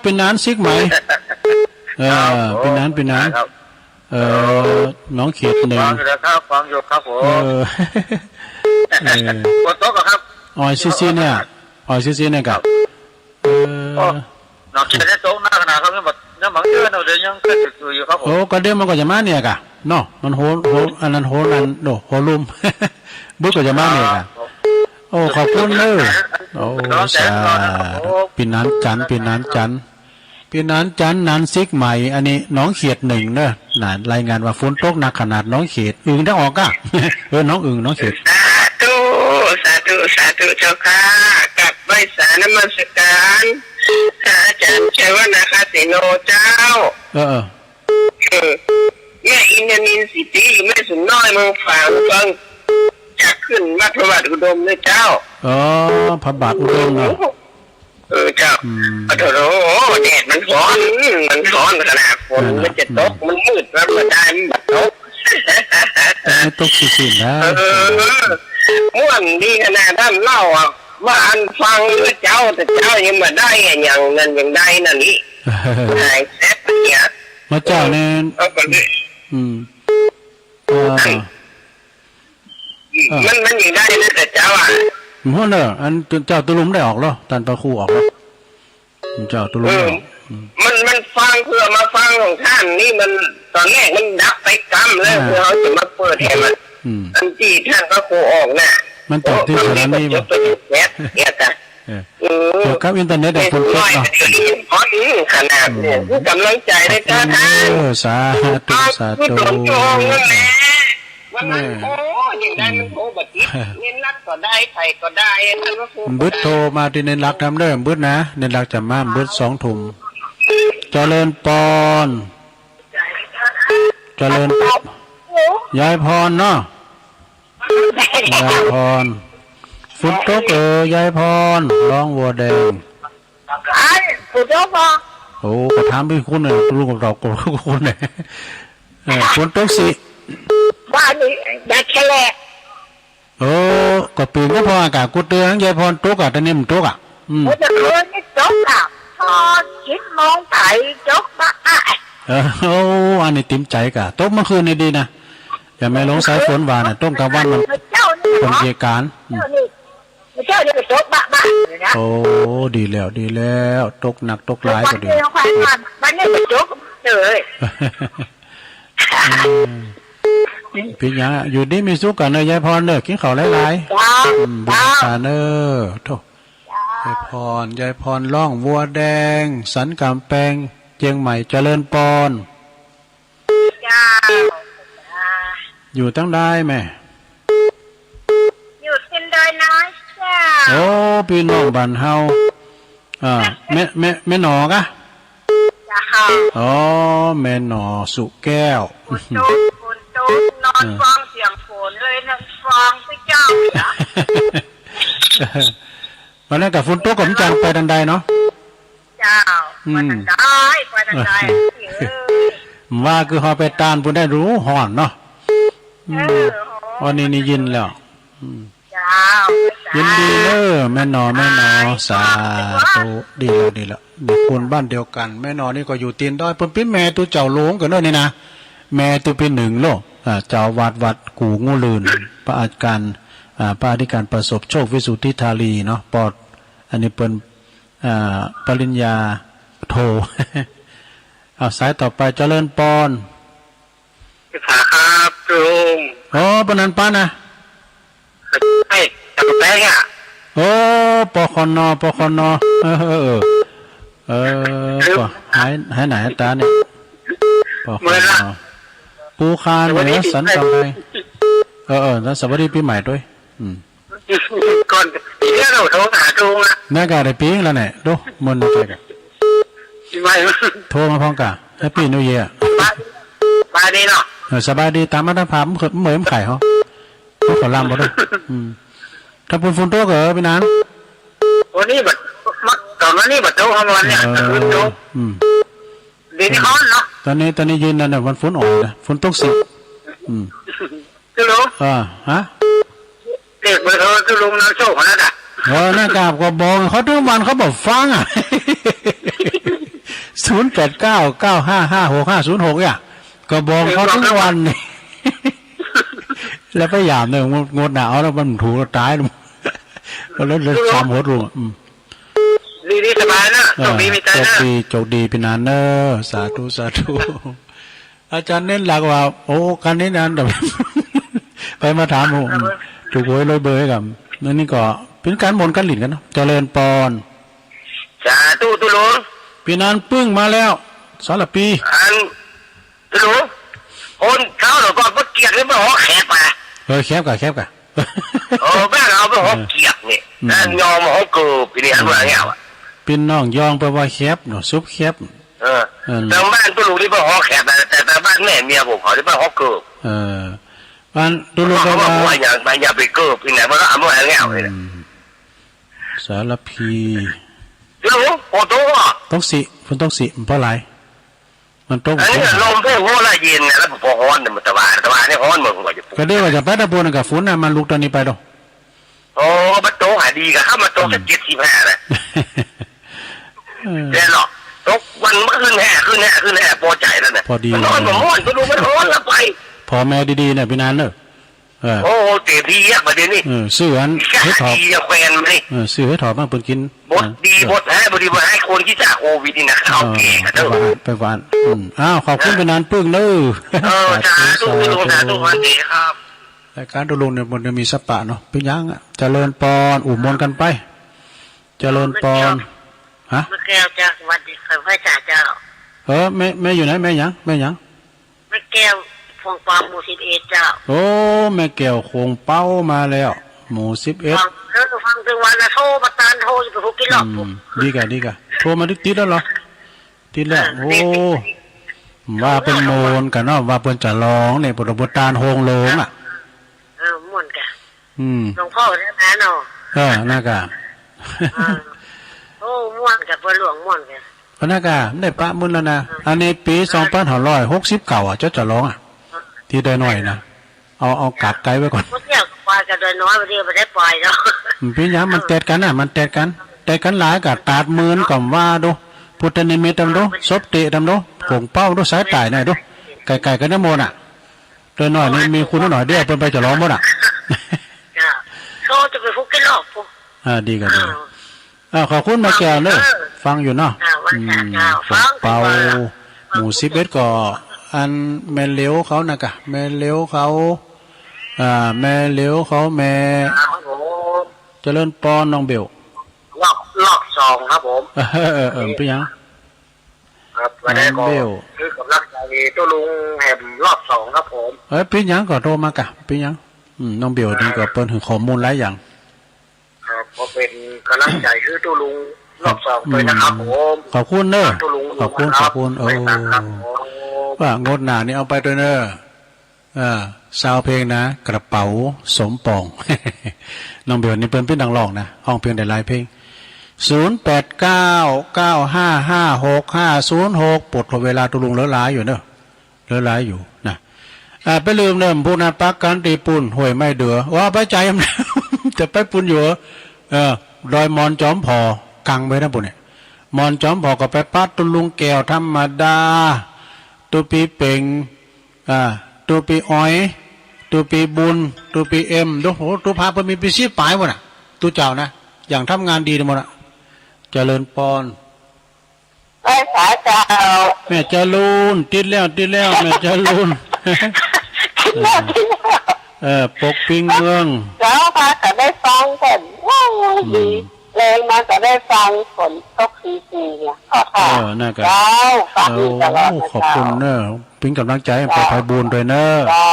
ปี้นานสิกไหม เออ ครับผม ปี้นาน ปี้นาน ครับ เออ เออ น้องเขตหนึ่ง ฟังอยู่แล้วครับ ฟังอยู่ครับผม เออ เออ ฝนตกเหรอครับ อ่อยซีซีเนี่ย อ่อยซีซีเนี่ยกะ ครับ เออ โอ้ หนักจะได้ตกหนักขนาดครับ ยังแบบ ยังบางเดือนเอา เดี๋ยวยังเคยอยู่อยู่ครับผม โอ้ ก็เดี๋ยวมันก็จะมาเนี่ยกะ เนาะ มันโห โห อันนั้นโห อัน โอ้ โหลุ่ม บึกก็จะมาเนี่ยกะ ครับผม โอ้ ขอบคุณเนอะ โอ้ สาธุ ปี้นานจันทร์ ปี้นานจันทร์ ปี้นานจันทร์ นานสิกไหม อันนี้น้องเขตหนึ่งเนอะ น่ะ รายงานว่าฝนตกหนักขนาด น้องเขต อึ่งได้ออกอ่ะ เออ น้องอึ่ง น้องเขต สาธุ สาธุ สาธุเจ้าค่ะ กราบไหว้สานมัสการ พระอาจารย์ชัยวรรณ นาคาเสโนเจ้า เออ เออ เออ แม่อินทนิลสิทธิ แม่สุนน้อยเมืองฝาง ฟังจากขึ้นวัดพระบาทอุดมด้วยเจ้า อ๋อ พระบาทอุดมเนาะ เออเจ้า อืม โอ้โห แดดมันฮ้อน มันฮ้อนขนาด ฝน นั่นน่ะ มันจะตก อืม มันมืดแล้วมันได้ มันบ่ตก แต่ไม่ตกสิสินะ เออ ม่วนดีขนาดนั้นเล่าอ่ะ ว่าอันฟังอยู่เจ้า แต่เจ้ายังบ่ได้อะ อย่างนั้นยังได้นั่นนี่ หายแซ่บเนี่ย มาเจ้าเนี่ย เออ ก็เลย อืม เออ เออ มัน มันยังได้นะ แต่เจ้าอ่ะ หัวเนอะ อันเจ้าตุ๊ลุงได้ออกแล้ว ต้านพระครูออกแล้ว เจ้าตุ๊ลุง เออ ได้ออก อืม มัน มันฟังเพื่อมาฟังของท่านนี่ มัน ตอนแรกมันดับไปกำแล้ว อ่า เพื่อเขาจะมาเปิดให้มัน อืม อันตี้ท่านพระครูออกน่ะ มันตัดที่ โอ้ สถานี มันมีประโยชน์ มา ประโยชน์แยะ เดี๋ยวกัน เออ เออ เกี่ยวกับอินเทอร์เน็ตอะ คุณตุ๊กเนาะ อ๋อ อืม ขนาดเนี่ย อืม กำลังใจด้วยจ้าท่าน เออ สาธุ สาธุ คือสองชั่วโมงนั่นแหละ วันนั้น แม่ โอ้ ยังได้มันโทรบ่ติด อืม เน้นรักก็ได้ ใครก็ได้ ท่านว่าโทรบ่ได้ บึดโทรมาตี้เน้นรักทำเด้อ บึดนะ เน้นรักจะมา บึดสองทุ่ม เจริญปอน เจริญ ยายพรเนาะ ยายพร ฝนตกเออ ยายพร ร้องวัวแดง อันฝนตกบ่ โอ้ ก็ถามตี้คุณเนี่ย ลูกตอบกับคุณเนี่ย เออ ฝนตกสิ บ้านนี้แดดแฉะ เออ ก็เป๋นก็เพราะอากาศกูเตือนยายพรตกอ่ะ แต่นี่มันตกอ่ะ อืม เมื่อคืนนี่ตกอ่ะ พอสิบโมงไปตกมาอ่ะ เออ โอ้ อันนี้ติมใจก่ะ ตกเมื่อคืนนี่ดีนะ อย่าแม่หลวงสายฝนว่าน่ะ ตกกลางวันมัน เจ้านี่ คนเกียจการ อืม เจ้านี่ เจ้านี่ก็ตกบ้าๆ เลยนะ โอ้ ดีแล้ว ดีแล้ว ตกหนักตกหลายก็ดี วันนี้ วันนี้ก็ตกเลย อืม เป๋นหยังอะ อยู่ดีมีสุขกันเนอะ ยายพรเนอะ กิ๋นข้าวหลายๆ จ้า อืม บุญตาเนอะ โธ่ จ้า ยายพร ยายพรร้องวัวแดง สันกำแปง เจียงใหม่ เจริญปอน เจ้า อยู่ตังใดแม่ อยู่เตียนดอยน้อยเจ้า โอ้ ปี้น้องบ้านเฮา อ่า แม่ แม่ แม่หนอกะ เจ้า อ๋อ แม่หนอสุแก้ว ฝนตก ฝนตก นอน เออ ฟังเสียงฝนเลย นอนฟังพระเจ้าเหรอ วันนั้นก็ฝนตกก็บ่จักไปตังใดเนาะ เจ้า อืม ไปตังใด ไปตังใด เออ ว่าคือเฮาไปตานปุ้นได้ฮู้ฮ้อนเนาะ อืม เออ ฮ้อน วันนี้นี่ยินแล้ว อืม เจ้า ยินดีเน้อ แม่หนอ แม่หนอ สาธุ ดีแล้ว ดีแล้ว เด็กคนบ้านเดียวกั๋น แม่หนอนี่ก็อยู่ตีนดอย เปิ้นเป๋นแม่ตุ๊เจ้าหลวงกั๋นเน้อนี่นะ แม่ตุ๊เป๋นหนึ่งโลก อ่า เจ้าวัดวัดกู่งูหลื่น พระอาจารย์ อ่า พระอธิการประสบโชค วิสุทธิธารีเนาะ ปอด อันนี้เปิ้น อ่า ปริญญาโท เอาสายต่อไป เจริญปอน ครับลุง อ๋อ ปานนั้นปะนะ ใช่ จำได้อะ โอ้ ปคน ปคน เออ เออ เออ เออ ก็หาย หายหน้าหายต๋าเนี่ย ปคน เมื่อละ ปูคาเหนือ สวัสดีปีใหม่ สันกำไพ เออ เออ แล้วสวัสดีปีใหม่ด้วย อืม ก่อนเดี๋ยวเราโทรหาลุงอะ แม่ก็ได้ปิ๊งแล้วเนี่ย ดู มันไปกะ ปีใหม่ โทรมาพร้อมกะ Happy New Year บาย บายดีเนาะ เออ สบายดี ต๋ามอัตภาพ เหมย เหมย เหมยไข่เขา เขาขอลำบ่ได้ อืม ถ้าฝน ฝนตกเหรอ พี่นัน วันนี้บัด มา ต๋อนวันนี้บัดตก เมื่อวานเนี่ย เออ ฝนตก อืม เดี๋ยวนี้ฮ้อนเนาะ ต๋อนนี้ ต๋อนนี้เย็นแล้วเนี่ย มันฝนอ่อยนะ ฝนตกสิ อืม ฮัลโหล อ่า ฮะ เลขเบอร์โทรลุงนำโชคมาแล้วนะ เออ นั่นกะ ก็บอกเขาตึงวันเขาบ่ฟังอะ ศูนย์แปดเก้า เก้าห้าห้า หกห้าศูนย์หก เนี่ย ก็บอกเขาตึงวันนี่ แล้วพยายามเนี่ย งด งดนะ เอาแล้วมันถูกแล้วต๋าย แล้ว แล้ว แล้วสามหัวลุงอะ อืม ดี ดีสบายนะ เออ โชคดีมีชัยนะ โชคดี โชคดีพี่นันเน้อ สาธุ สาธุ อาจ๋ารย์เน้นหลักว่า โอ้ คันนี้นะ ไปมาถาม โอ้ ถูกหวยรวยเบอร์กั๋น อันนี้ก็เป๋นก๋านม่วนก๋านหลิ้นกั๋นเนาะ เจริญปอน สาธุ ตุ๊ลุง พี่นันปึ้งมาแล้ว สารภี อัน ตุ๊ลุง คนเขาเดี๋ยวก่อน บ่เกียกนี่บ่ฮ้องแขบอะ เออ แขบกะ แขบกะ โอ้ บ้านเฮาบ่ฮ้องเกียกนี่ อืม แต่ยองบ่ฮ้องเกิบ ทีนี้อันว่าเงี้ยว่ะ ปี้น้องยองแปลว่าแคบเนาะ ซุบแคบ เออ อืม ตางบ้านตุ๊ลุงนี่บ่ฮ้องแขบนะ แต่ตางบ้านแม่เมียผมเขานี่บ่ฮ้องเกิบ เออ บ้านตุ๊ลุงแปลว่า เขาว่าบ่ว่าหยัง บ่อย่าไปเกิบที่ไหน บ่ต้องเอาบ่ว่าหยังเลยนะ อืม สารภี ตุ๊ลุง ฝนตกบ่ ตกสิ ฝนตกสิ บ่เท่าไหร่ มันตก อันนี้ลมเพิ่งหัวละเย็นนะ แล้วพอฮ้อนเนี่ย มันตะวัน ตะวันนี่ฮ้อนเหมือนหัวจะปวด ก็เดี๋ยวว่าจะไปตะปูนกับฝนน่ะ มันลุกต๋อนนี้ไปดอก โอ้ มันตกหาดีกะ ถ้ามันตกสัก อืม เจ็ดสิบห้านะ เออ แน่นอน ตกวันมันขึ้นแห่ ขึ้นแห่ ขึ้นแห่ ปอใจ๋แล้วนะ พอดี มันฮ้อน มันม่วน ตุ๊ลุง มันฮ้อนแล้วไป ผ่อแม่ดีๆ เนี่ย ปี้นันเน้อ เออ โอ้ เต็มตี้เยียะ บ่าเดี่ยวนี้ เออ ซื้ออันเห็ดถอบ ดีอะแควนมานี่ เออ ซื้อเห็ดถอบมาเปิ้นกิ๋น บดดี อ่ะ บดแฮะ บ่ดี บ่ให้คนขี้จ๋าโควิดนี่นะ เอา เออ เก๋กันเด้อ ไปหวาน ไปหวาน อืม อ้าว ขอบคุณ เออ ปี้นันปึ้งเน้อ เออ สาธุ สาธุ สาธุ สาธุ สวัสดีครับ รายการตุ๊ลุงเนี่ยมันจะมีสปะเนาะ เป๋นหยังอะ เจริญปอน อุมนต์กั๋นไป เจริญปอน ฮะ แม่แก้วจ้ะ สวัสดีค่ะ ไหว้สาเจ้า เออ แม่ แม่อยู่ไหน แม่หยัง แม่หยัง แม่แก้ว ขวงเปา หมู่สิบเอ็ดเจ้า โอ้ แม่แก้ว ขวงเปา มาแล้ว หมู่สิบเอ็ด ฟัง เออ ฟังตึงวันนะ โทรมาตาน โทรอยู่ไปพุกกี่รอบ อืม ดีกะ ดีกะ โทรมาติดๆ แล้วเหรอ ติดแล้ว เออ โอ้ ติดๆ ว่าเปิ้นม่วนกั๋นเนาะ ว่าเปิ้นจะลองเนี่ย เปิ้นบ่ตานโฮงโลงอะ เออ ม่วนกั๋น อืม หลวงพ่อได้มาเนาะ เออ นั่นกะ เออ โอ้ ม่วนกั๋น เปิ้นหลวงม่วนกั๋น อันนั้นกะ ได้ปะมื้นแล้วนะ อ่า อันนี้ปี๋ อ่า สองพันห้าร้อยหกสิบเก้าอะ เจ้าจะลองอะ อ่า ตี้ดอยน้อยนะ เอา เอากาดไกลไว้ก่อน เมื่อกี้ไปกับดอยน้อย วันนี้บ่ได้ไปเนาะ อืม เป๋นหยัง มันแตดกั๋นน่ะ มันแตดกั๋น แตดกั๋นหลายกะ แตดหมื่นก็ว่าดู พุทธนิมิตตำดู อ่า ศพเตะตำดู อ่า ขวงเปาดู สายใต้ไหนดู ใกล้ๆ กั๋นหมดน่ะ ดอยน้อยนี่มีคุณหน่อยเดียว เปิ้นไปจะลองหมดน่ะ จ้ะ เขาจะไปพุกกี่รอบพุก อ่า ดีกะ ดีกะ อ่า อ่า ขอบคุณแม่แก้วเน้อ ฟังอยู่เนาะ อ่า ว่า อืม จ้ะ ขวงเปา ฟังอยู่ หมู่สิบเอ็ดก็ อันแม่เหลียวเขาน่ะกะ แม่เหลียวเขา อ่า แม่เหลียวเขา แม่ ครับผม เจริญปอน น้องเบล รอบ รอบสองครับผม เออ เออ เออ เป๋นหยัง ครับ วันนี้ก็ น้องเบล คือกำลังใจ๋ตุ๊ลุงแหมรอบสองครับผม เอ้ย เป๋นหยังก็โทรมากะ เป๋นหยัง อืม น้องเบลนี่ก็เปิ้นหื้อข้อมูลหลายอย่าง ครับ ก็เป๋นกำลังใจ๋หื้อตุ๊ลุงรอบสองตวยนะครับผม ขอบคุณเน้อ ตุ๊ลุง ขอบคุณ ครับ ขอบคุณ โอ้ ไปตังครับผม ว่างวดหน้านี่เอาไปตวยเน้อ เออ ซาวเพลงนะ กระเป๋าสมปอง น้องเบลนี่เปิ้นเป๋นนักฮ้องนะ ฮ้องเพลงได้หลายเพลง ศูนย์แปดเก้า เก้าห้าห้า หกห้าศูนย์หก ปลดเวลาตุ๊ลุงเหลือหลายอยู่เน้อ เหลือหลายอยู่นะ อ่า บ่าลืมเน้อ พุธหน้าปะกั๋นตี้ปู๊น ห้วยไม้เดือ ว่าไปใจ๋ มัน จะไปปู๊นอยู่เหรอ เออ ดอยหมอนจ๋อมผ่อ กังไปนะปู๊นเนี่ย หมอนจ๋อมผ่อก็ไปปะตุ๊ลุงแก้วธรรมดา ตุ๊ปีเป๋ง อ่า ตุ๊ปีอ๋อย ตุ๊ปีบุญ ตุ๊ปีเอ็ม ดู โอ้โห ตุ๊พระเปิ้นมีปี้สิบป๋ายหมดน่ะ ตุ๊เจ้านะ อย่างทำงานดีหมดน่ะ เจริญปอน ไหว้สาเจ้า แม่จรูน ติดแล้ว ติดแล้ว แม่จรูน ติดแล้ว ติดแล้ว เออ ปกปิงเมือง เจ้า พากั๋นได้ฟังกั๋น ว้าว อืม ดี แลงมาก็ได้ฟัง ฝนตกดีๆ เนี่ย ขอโทษ เออ นั่นก็ เจ้า ฟังดีตลอดนะ เออ ขอบคุณเนอะ เจ้า เป๋นก๋ำลังใจ๋ไป เจ้า ไพบูลย์ตวยเนอะ เจ้า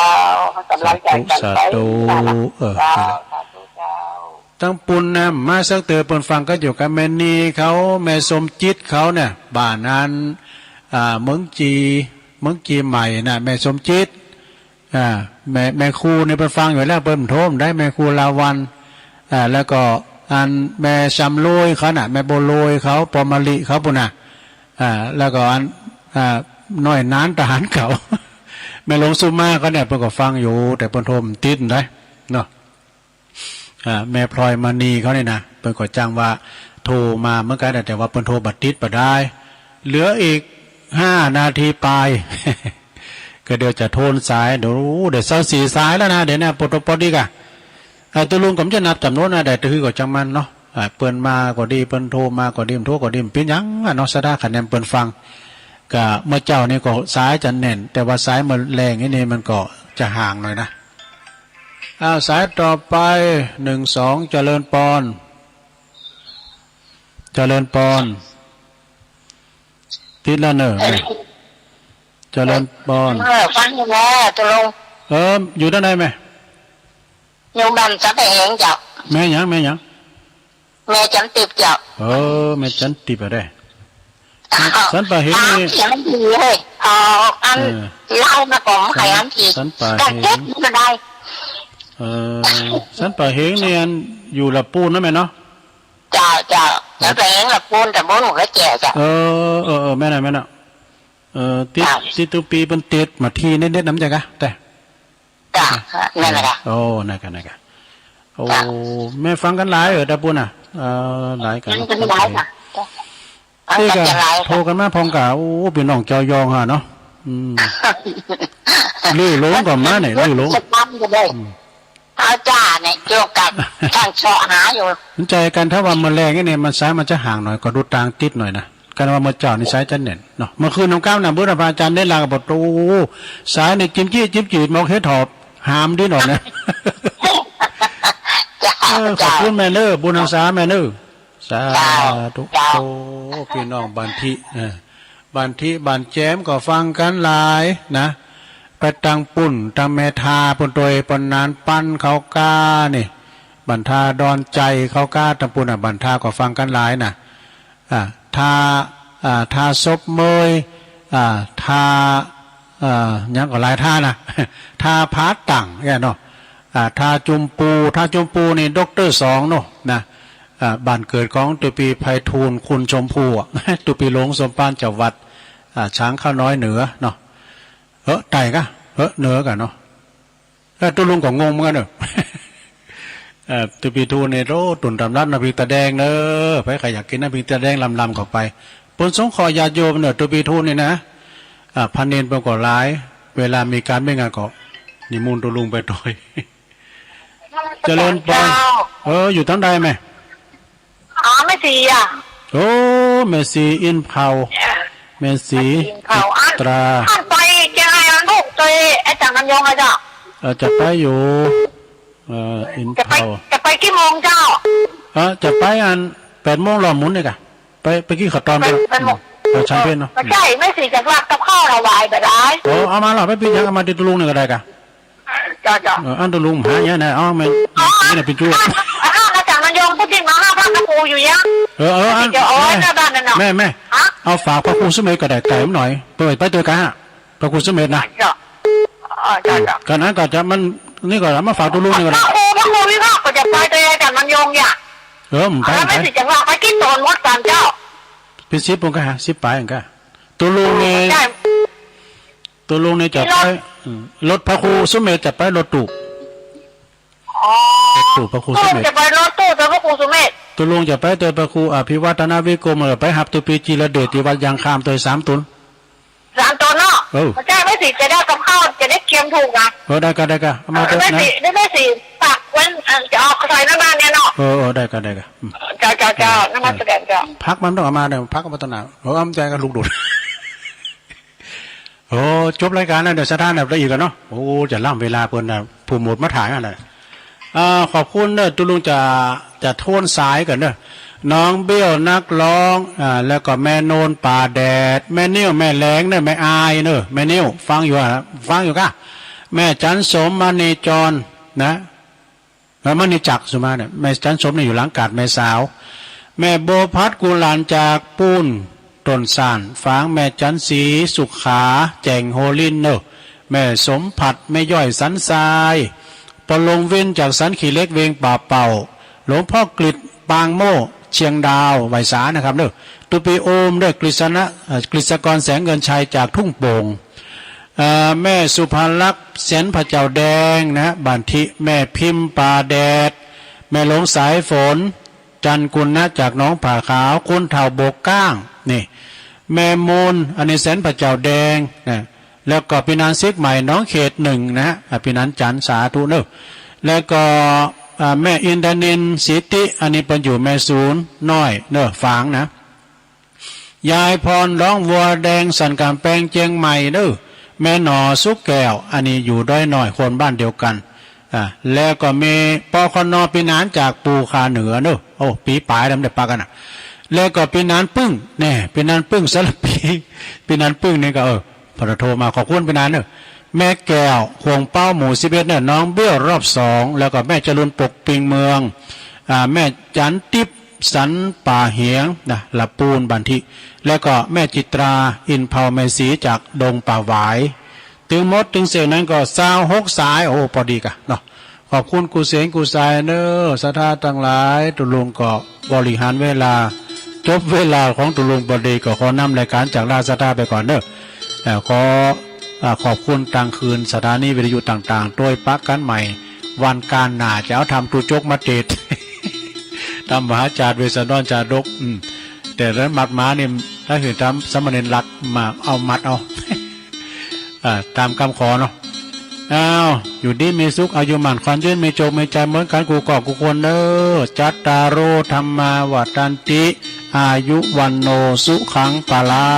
ก๋ำลังใจ๋กั๋นไป สาธุ สาธุ เออ เจ้า นี่แหละ สาธุ เจ้า ตังปู๊นนะ มาสักเตื้อ เปิ้นฟังกั๋นอยู่กับแม่นีเขา แม่สมจิตเขาเนี่ย บ้านนั้น อ่า เมืองจี เมืองจีใหม่น่ะ แม่สมจิต อ่า แม่ แม่ครูนี่เปิ้นฟังอยู่แล้ว เปิ้นโทรมาได้ แม่ครูลาวัลย์ อ่า แล้วก็อันแม่ชำโลยเขาน่ะ แม่บัวโลยเขา ปอมะลิเขาปู๊นน่ะ อ่า แล้วก็อัน อ่า น้อยหนานทหารเก่า แม่หลวงสุมาเขาเนี่ย เปิ้นก็ฟังอยู่ แต่เปิ้นโทรบ่ติดได้เนาะ อ่า แม่พลอยมณีเขาเนี่ยนะ เปิ้นก็จังว่าโทรมาเหมือนกั๋น แต่ว่าเปิ้นโทรบ่ติดบ่ได้ เหลืออีกห้านาทีปลาย ก็เดี๋ยวจะโทนสาย เดี๋ยว เดี๋ยวซาวสี่สายแล้วนะ เดี๋ยวนี้ ปดปดอีกอะ อ่า ตุ๊ลุงก็บ่จะนับจ๋ำนวนนะ แต่หื้อก็จังมันเนาะ อ่า เปิ้นมาก็ดี เปิ้นโทรมาก็ดี บ่โทรก็ดี บ่เป๋นหยังอะเนาะ สะดาคะแนนเปิ้นฟัง ก็เมื่อเจ๊านี่ก็สายจะแน่น แต่ว่าสายเมื่อแลงนี่มันก็จะห่างหน่อยนะ อ้าว สายต่อไป หนึ่งสอง เจริญปอน เจริญปอน ติดแล้วเนอะ เจริญปอน เออ ฟังอยู่แม่ ตุ๊ลุง เออ อยู่ตางใดแม่ อยู่บ้านสันป่าแหงเจ้า แม่หยัง แม่หยัง แม่จันติบเจ้า เออ แม่จันติบอะได้ สันป่าแหงนี่ เสียงดีเฮ้ย เออ อัน เออ เล่ามาก่อน สัน ใครอันที สันป่าแหง ก็เก็บมันก็ได้ เออ สันป่าแหงนี่อันอยู่ละปูนนะแม่เนาะ เจ้า เจ้า สันป่าแหงละปูน ต๋ำบลหัวแก้วเจ้า เออ เออ เออ แม่นน่ะ แม่นน่ะ เออ ติด เจ้า ติดตุ๊ปีเปิ้นติดมาทีเน็ตๆ น้ำใจกะ แต่ จ้ะ นั่นแหละค่ะ โอ้ นั่นกะ นั่นกะ โอ้ จ้ะ แม่ฟังกั๋นหลายเออ ตางปู๊นน่ะ เออ หลายกั๋น ฟังกั๋นหลายค่ะ นี่กะ ฟังกั๋นหลายค่ะ โทรกั๋นมาพ่องกะ โอ้ ปี้น้องเจ้ายองฮะเนาะ อืม ลื้อหลงก็มาเนี่ย ลื้อหลง จะทำกันเลย อืม เอาจ้าเนี่ย เกี่ยวกับการเสาะหาอยู่ สนใจ๋กั๋น ถ้าว่าเมื่อแลงนี่เนี่ย มันสายมันจะห่างหน่อย ก็ดูตางติดหน่อยนะ กันว่าเมื่อเจ๊านี่สายจะแน่นเนาะ เมื่อคืนน้องก้าวน่ะ บุรพาจารย์ได้ลากับประตู สายนี่จิ้มจี้จิ้มจีด มองเห็นหอบหามดิ้นออกนะ จ้า เออ ขอบคุณแม่เนอะ บุญหังษาแม่เนอะ สาธุ เจ้า โอ้ ปี้น้องบ้านทิ เออ บ้านทิบ้านแจมก็ฟังกั๋นหลายนะ ไปตางปุ้น ตางแม่ทาปุ้นตวย ปอนนานปันเขาก้านี่ บ้านทาดอนใจ๋เขาก้า ตางปุ้นน่ะ บ้านทาก็ฟังกั๋นหลายนะ อ่า ทา อ่า ทาศพเมย อ่า ทา อ่า หยังก็หลายทานะ ทาผาตั้งเนี่ยเนาะ อ่า ทาจุมปู ทาจุมปูนี่ด็อกเตอร์สองเนาะนะ อ่า บ้านเกิดของตุ๊ปีไพฑูรย์ คุณชมพูอะ ตุ๊ปีหลวงสมภาร จังหวัด อ่า ฉางข้าวน้อยเหนือเนาะ เออ ใต้กะ เออ เหนือกะเนาะ เออ ตุ๊ลุงก็งงเหมือนกั๋นเนอะ เออ ตุ๊ปีทูนเนี่ย โอ้ ตุ๊นต๋ำรับน้ำพริกตาแดงเนอะ ใผใค่อยากกิ๋นน้ำพริกตาแดงลำๆ เข้าไป เปิ้นสงเคราะห์ญาติโยมเนอะ ตุ๊ปีทูนเนี่ยนะ อ่า พระเณรเปิ้นก็หลาย เวลามีก๋านมีงานก็นิมนต์ตุ๊ลุงไปตวย เจริญปอน เจ้า เออ อยู่ตางใดแม่ อ๋อ แม่ศรีอะ โอ้ แม่ศรีอินเผา แม่ศรี แม่ศรีอินเผา อินตรา อัน อันไปเจียงรายอันลูกตวย ไอ้จังน้ำยงอะเจ้า เออ จะไปอยู่ เออ อินเผา จะไป จะไปกี่โมงเจ้า เออ จะไปอันแปดโมงรอหมุนนี่กะ ไป ไปกิ๋นข้าวตอน ไป ไป ไปหมด เออ ฉันเพลเนาะ บ่ใจ้ แม่ศรีจะฝากกับข้าวถวายบ่ได้ โอ้ เอามาละ บ่เป๋นหยัง เอามาตี้ตุ๊ลุงนี่ก็ได้กะ จ้ะ จ้ะ เออ อันตุ๊ลุงหาเนี่ยนะ เอาแม่ อ๋อ แม่ศรีน่ะเป๋นจู้ อ่ะ อ่ะ อาจ๋ารย์มันยงพูดจริงมาห้าพันพระครูอยู่เนี่ย เออ เออ อัน เดี๋ยวเอาไว้หน้าบ้านนั่นเนาะ แม่ แม่ ฮะ เอาฝากพระครูสุเมธก็ได้ ไก่มันหน่อย ไป ไปตวยกะ พระครูสุเมธนะ จ้ะ อ๋อ จ้ะ จ้ะ กันนั้นก็จะมัน นี่ก็มาฝากตุ๊ลุงนี่ก็ได้ พระครู พระครูวิภาคก็จะไปตวยอาจ๋ารย์มันยงเนี่ย เออ ไป แล้ว ไป แม่ศรีจะฝากไปกิ๋นต๋อนหมดก่อนเจ้า เป๋นสิบโมงกะ สิบป๋ายกะ ตุ๊ลุงนี่ ใจ้ ตุ๊ลุงนี่จะไป มีรถ อืม รถพระครูสุเมธจะไปรถตู้ อ๋อ ตวยพระครูสุเมธ จะไปรถตู้ตวยพระครูสุเมธ ตุ๊ลุงจะไปตวยพระครูอภิวัฒนวิกรม หรือไปฮับตุ๊ปีจีระเดชตี้วัดยางคามตวยสามต๋น สามต๋นเนาะ เออ ใจ้ แม่ศรีจะได้กับข้าว จะได้เกียมถูกนะ เออ ได้ก่ะ ได้ก่ะ เอามาเถอะนะ แม่ศรี แม่ศรีฝากไว้ เอ่อ จะออกใส่หน้าบ้านเนี่ยเนาะ เออ เออ ได้ก่ะ ได้ก่ะ อืม เจ้า เจ้า เจ้า เออ นมัสการเจ้า ผักมันต้องเอามาเนี่ย ผักเอามาตอนไหน เออ เอามาใจ้กับลูกโดด โอ้ จบรายก๋านแล้ว เดี๋ยวศรัทธาเนี่ยไปอีกกั๋นเนาะ โอ้ จะล้ำเวลาเปิ้นนะ ผู้หมดมาถ่ายนั่นแหละ อ่า ขอบคุณเนอะ ตุ๊ลุงจะ จะโทนสายก่อนเนอะ น้องเบี้ยวนักร้อง อ่า แล้วก็แม่โนนป่าแดด แม่นิ่ว แม่แหลงเนอะ แม่อายเนอะ แม่นิ่ว ฟังอยู่อะ ฟังอยู่ก่ะ แม่จันสม มณีจร นะ เอ่อ มณีจักรสุมาเนี่ย แม่จันสมเนี่ยอยู่หลังกาดแม่สาว แม่บัวพัดกุหลาบจากปูนต้นส่าน ฝางแม่จันสี สุขา แจ่งโฮลินเนอะ แม่สมผัด แม่ย้อยสันทราย ปอลงวินจากสันขี้เหล็กเวียงป่าเป่า หลวงพ่อกฤษ ปางโม่ เชียงดาว ไหว้สานะครับเนอะ ตุ๊ปีโอมด้วยกฤษณะ เอ่อ กฤษกรแสงเงินชัยจากทุ่งโป่ง เอ่อ แม่สุภาลักษณ์ แสนพระเจ้าแดงนะฮะ บ้านทิ แม่พิมพ์ป่าแดด แม่หลวงสายฝน จันทร์กุณนะจากหนองผาขาว คุณเฒ่าโบกก้าง นี่ แม่มูล อันนี้แสนพระเจ้าแดงนะ แล้วก็ปี้หนานศิษย์ใหม่หนองเขตหนึ่งนะฮะ อ่ะ ปี้หนานจันทร์ สาธุเนอะ แล้วก็ อ่า แม่อินทนิล สิทธิ อันนี้เปิ้นอยู่แม่สูนน้อยเนอะ ฝางนะ ยายพร ร้องวัวแดง สันก๋ำแปง เจียงใหม่เนอะ แม่หนอ สุขแก้ว อันนี้อยู่ดอยน้อย คนบ้านเดียวกั๋น อ่า แล้วก็มี ปคน ปี้หนานจากปู่ข่าเหนือเนอะ โอ้ ปี๋ป๋ายแล้วบ่ได้ปะกั๋นนะ แล้วก็ปี้หนานปึ้ง แน่ ปี้หนานปึ้ง สารภี ปี้หนานปึ้งนี่ก็ เออ ปทโทมา ขอบคุณปี้หนานเนอะ แม่แก้ว ขวงเป๊า หมู่สิบเอ็ดเนอะ น้องเบี้ยวรอบสอง แล้วก็แม่จรูน ปกปิงเมือง อ่า แม่จันทิพย์ สันป่าเหงนะ ละปูน บ้านทิ แล้วก็แม่จิตรา อินเผ่า แม่ศรีจากดงป่าหวาย ตึงหมดตึงเสี้ยงนั้นก็ซาวหกสาย โอ้ ปอดีก่ะเนาะ ขอบคุณกู้เสียงกู้สายเนอะ ศรัทธาตังหลาย ตุ๊ลุงก็บริหารเวลา จบเวลาของตุ๊ลุงปอดี ก็ขอนำรายก๋านจากราชศรัทธาไปก่อนเนอะ เอ่อ ขอ อ่า ขอบคุณตางคืนสถานีวิทยุต่างๆ โดยปะกั๋นใหม่ วันก๋านหน้าจะเอาธรรมตู้จกมาเตศน์ ธรรมมหาจาด เวสสันดรจาดก อืม แต่ละหมัดหมานี่ ถ้าหื้อธรรมสามเณรหลักมาเอาหมัดเอา อ่า ต๋ามกำขอเนาะ อ้าว อยู่ดีมีสุข อายุหมั้นขวัญยืน มีโจคมีชัยเหมือนกั๋นกู้ก้อกู้คนเนอะ จัตตาโร ธัมมา วัฑฒันติ อายุ วัณโณ สุขัง พลัง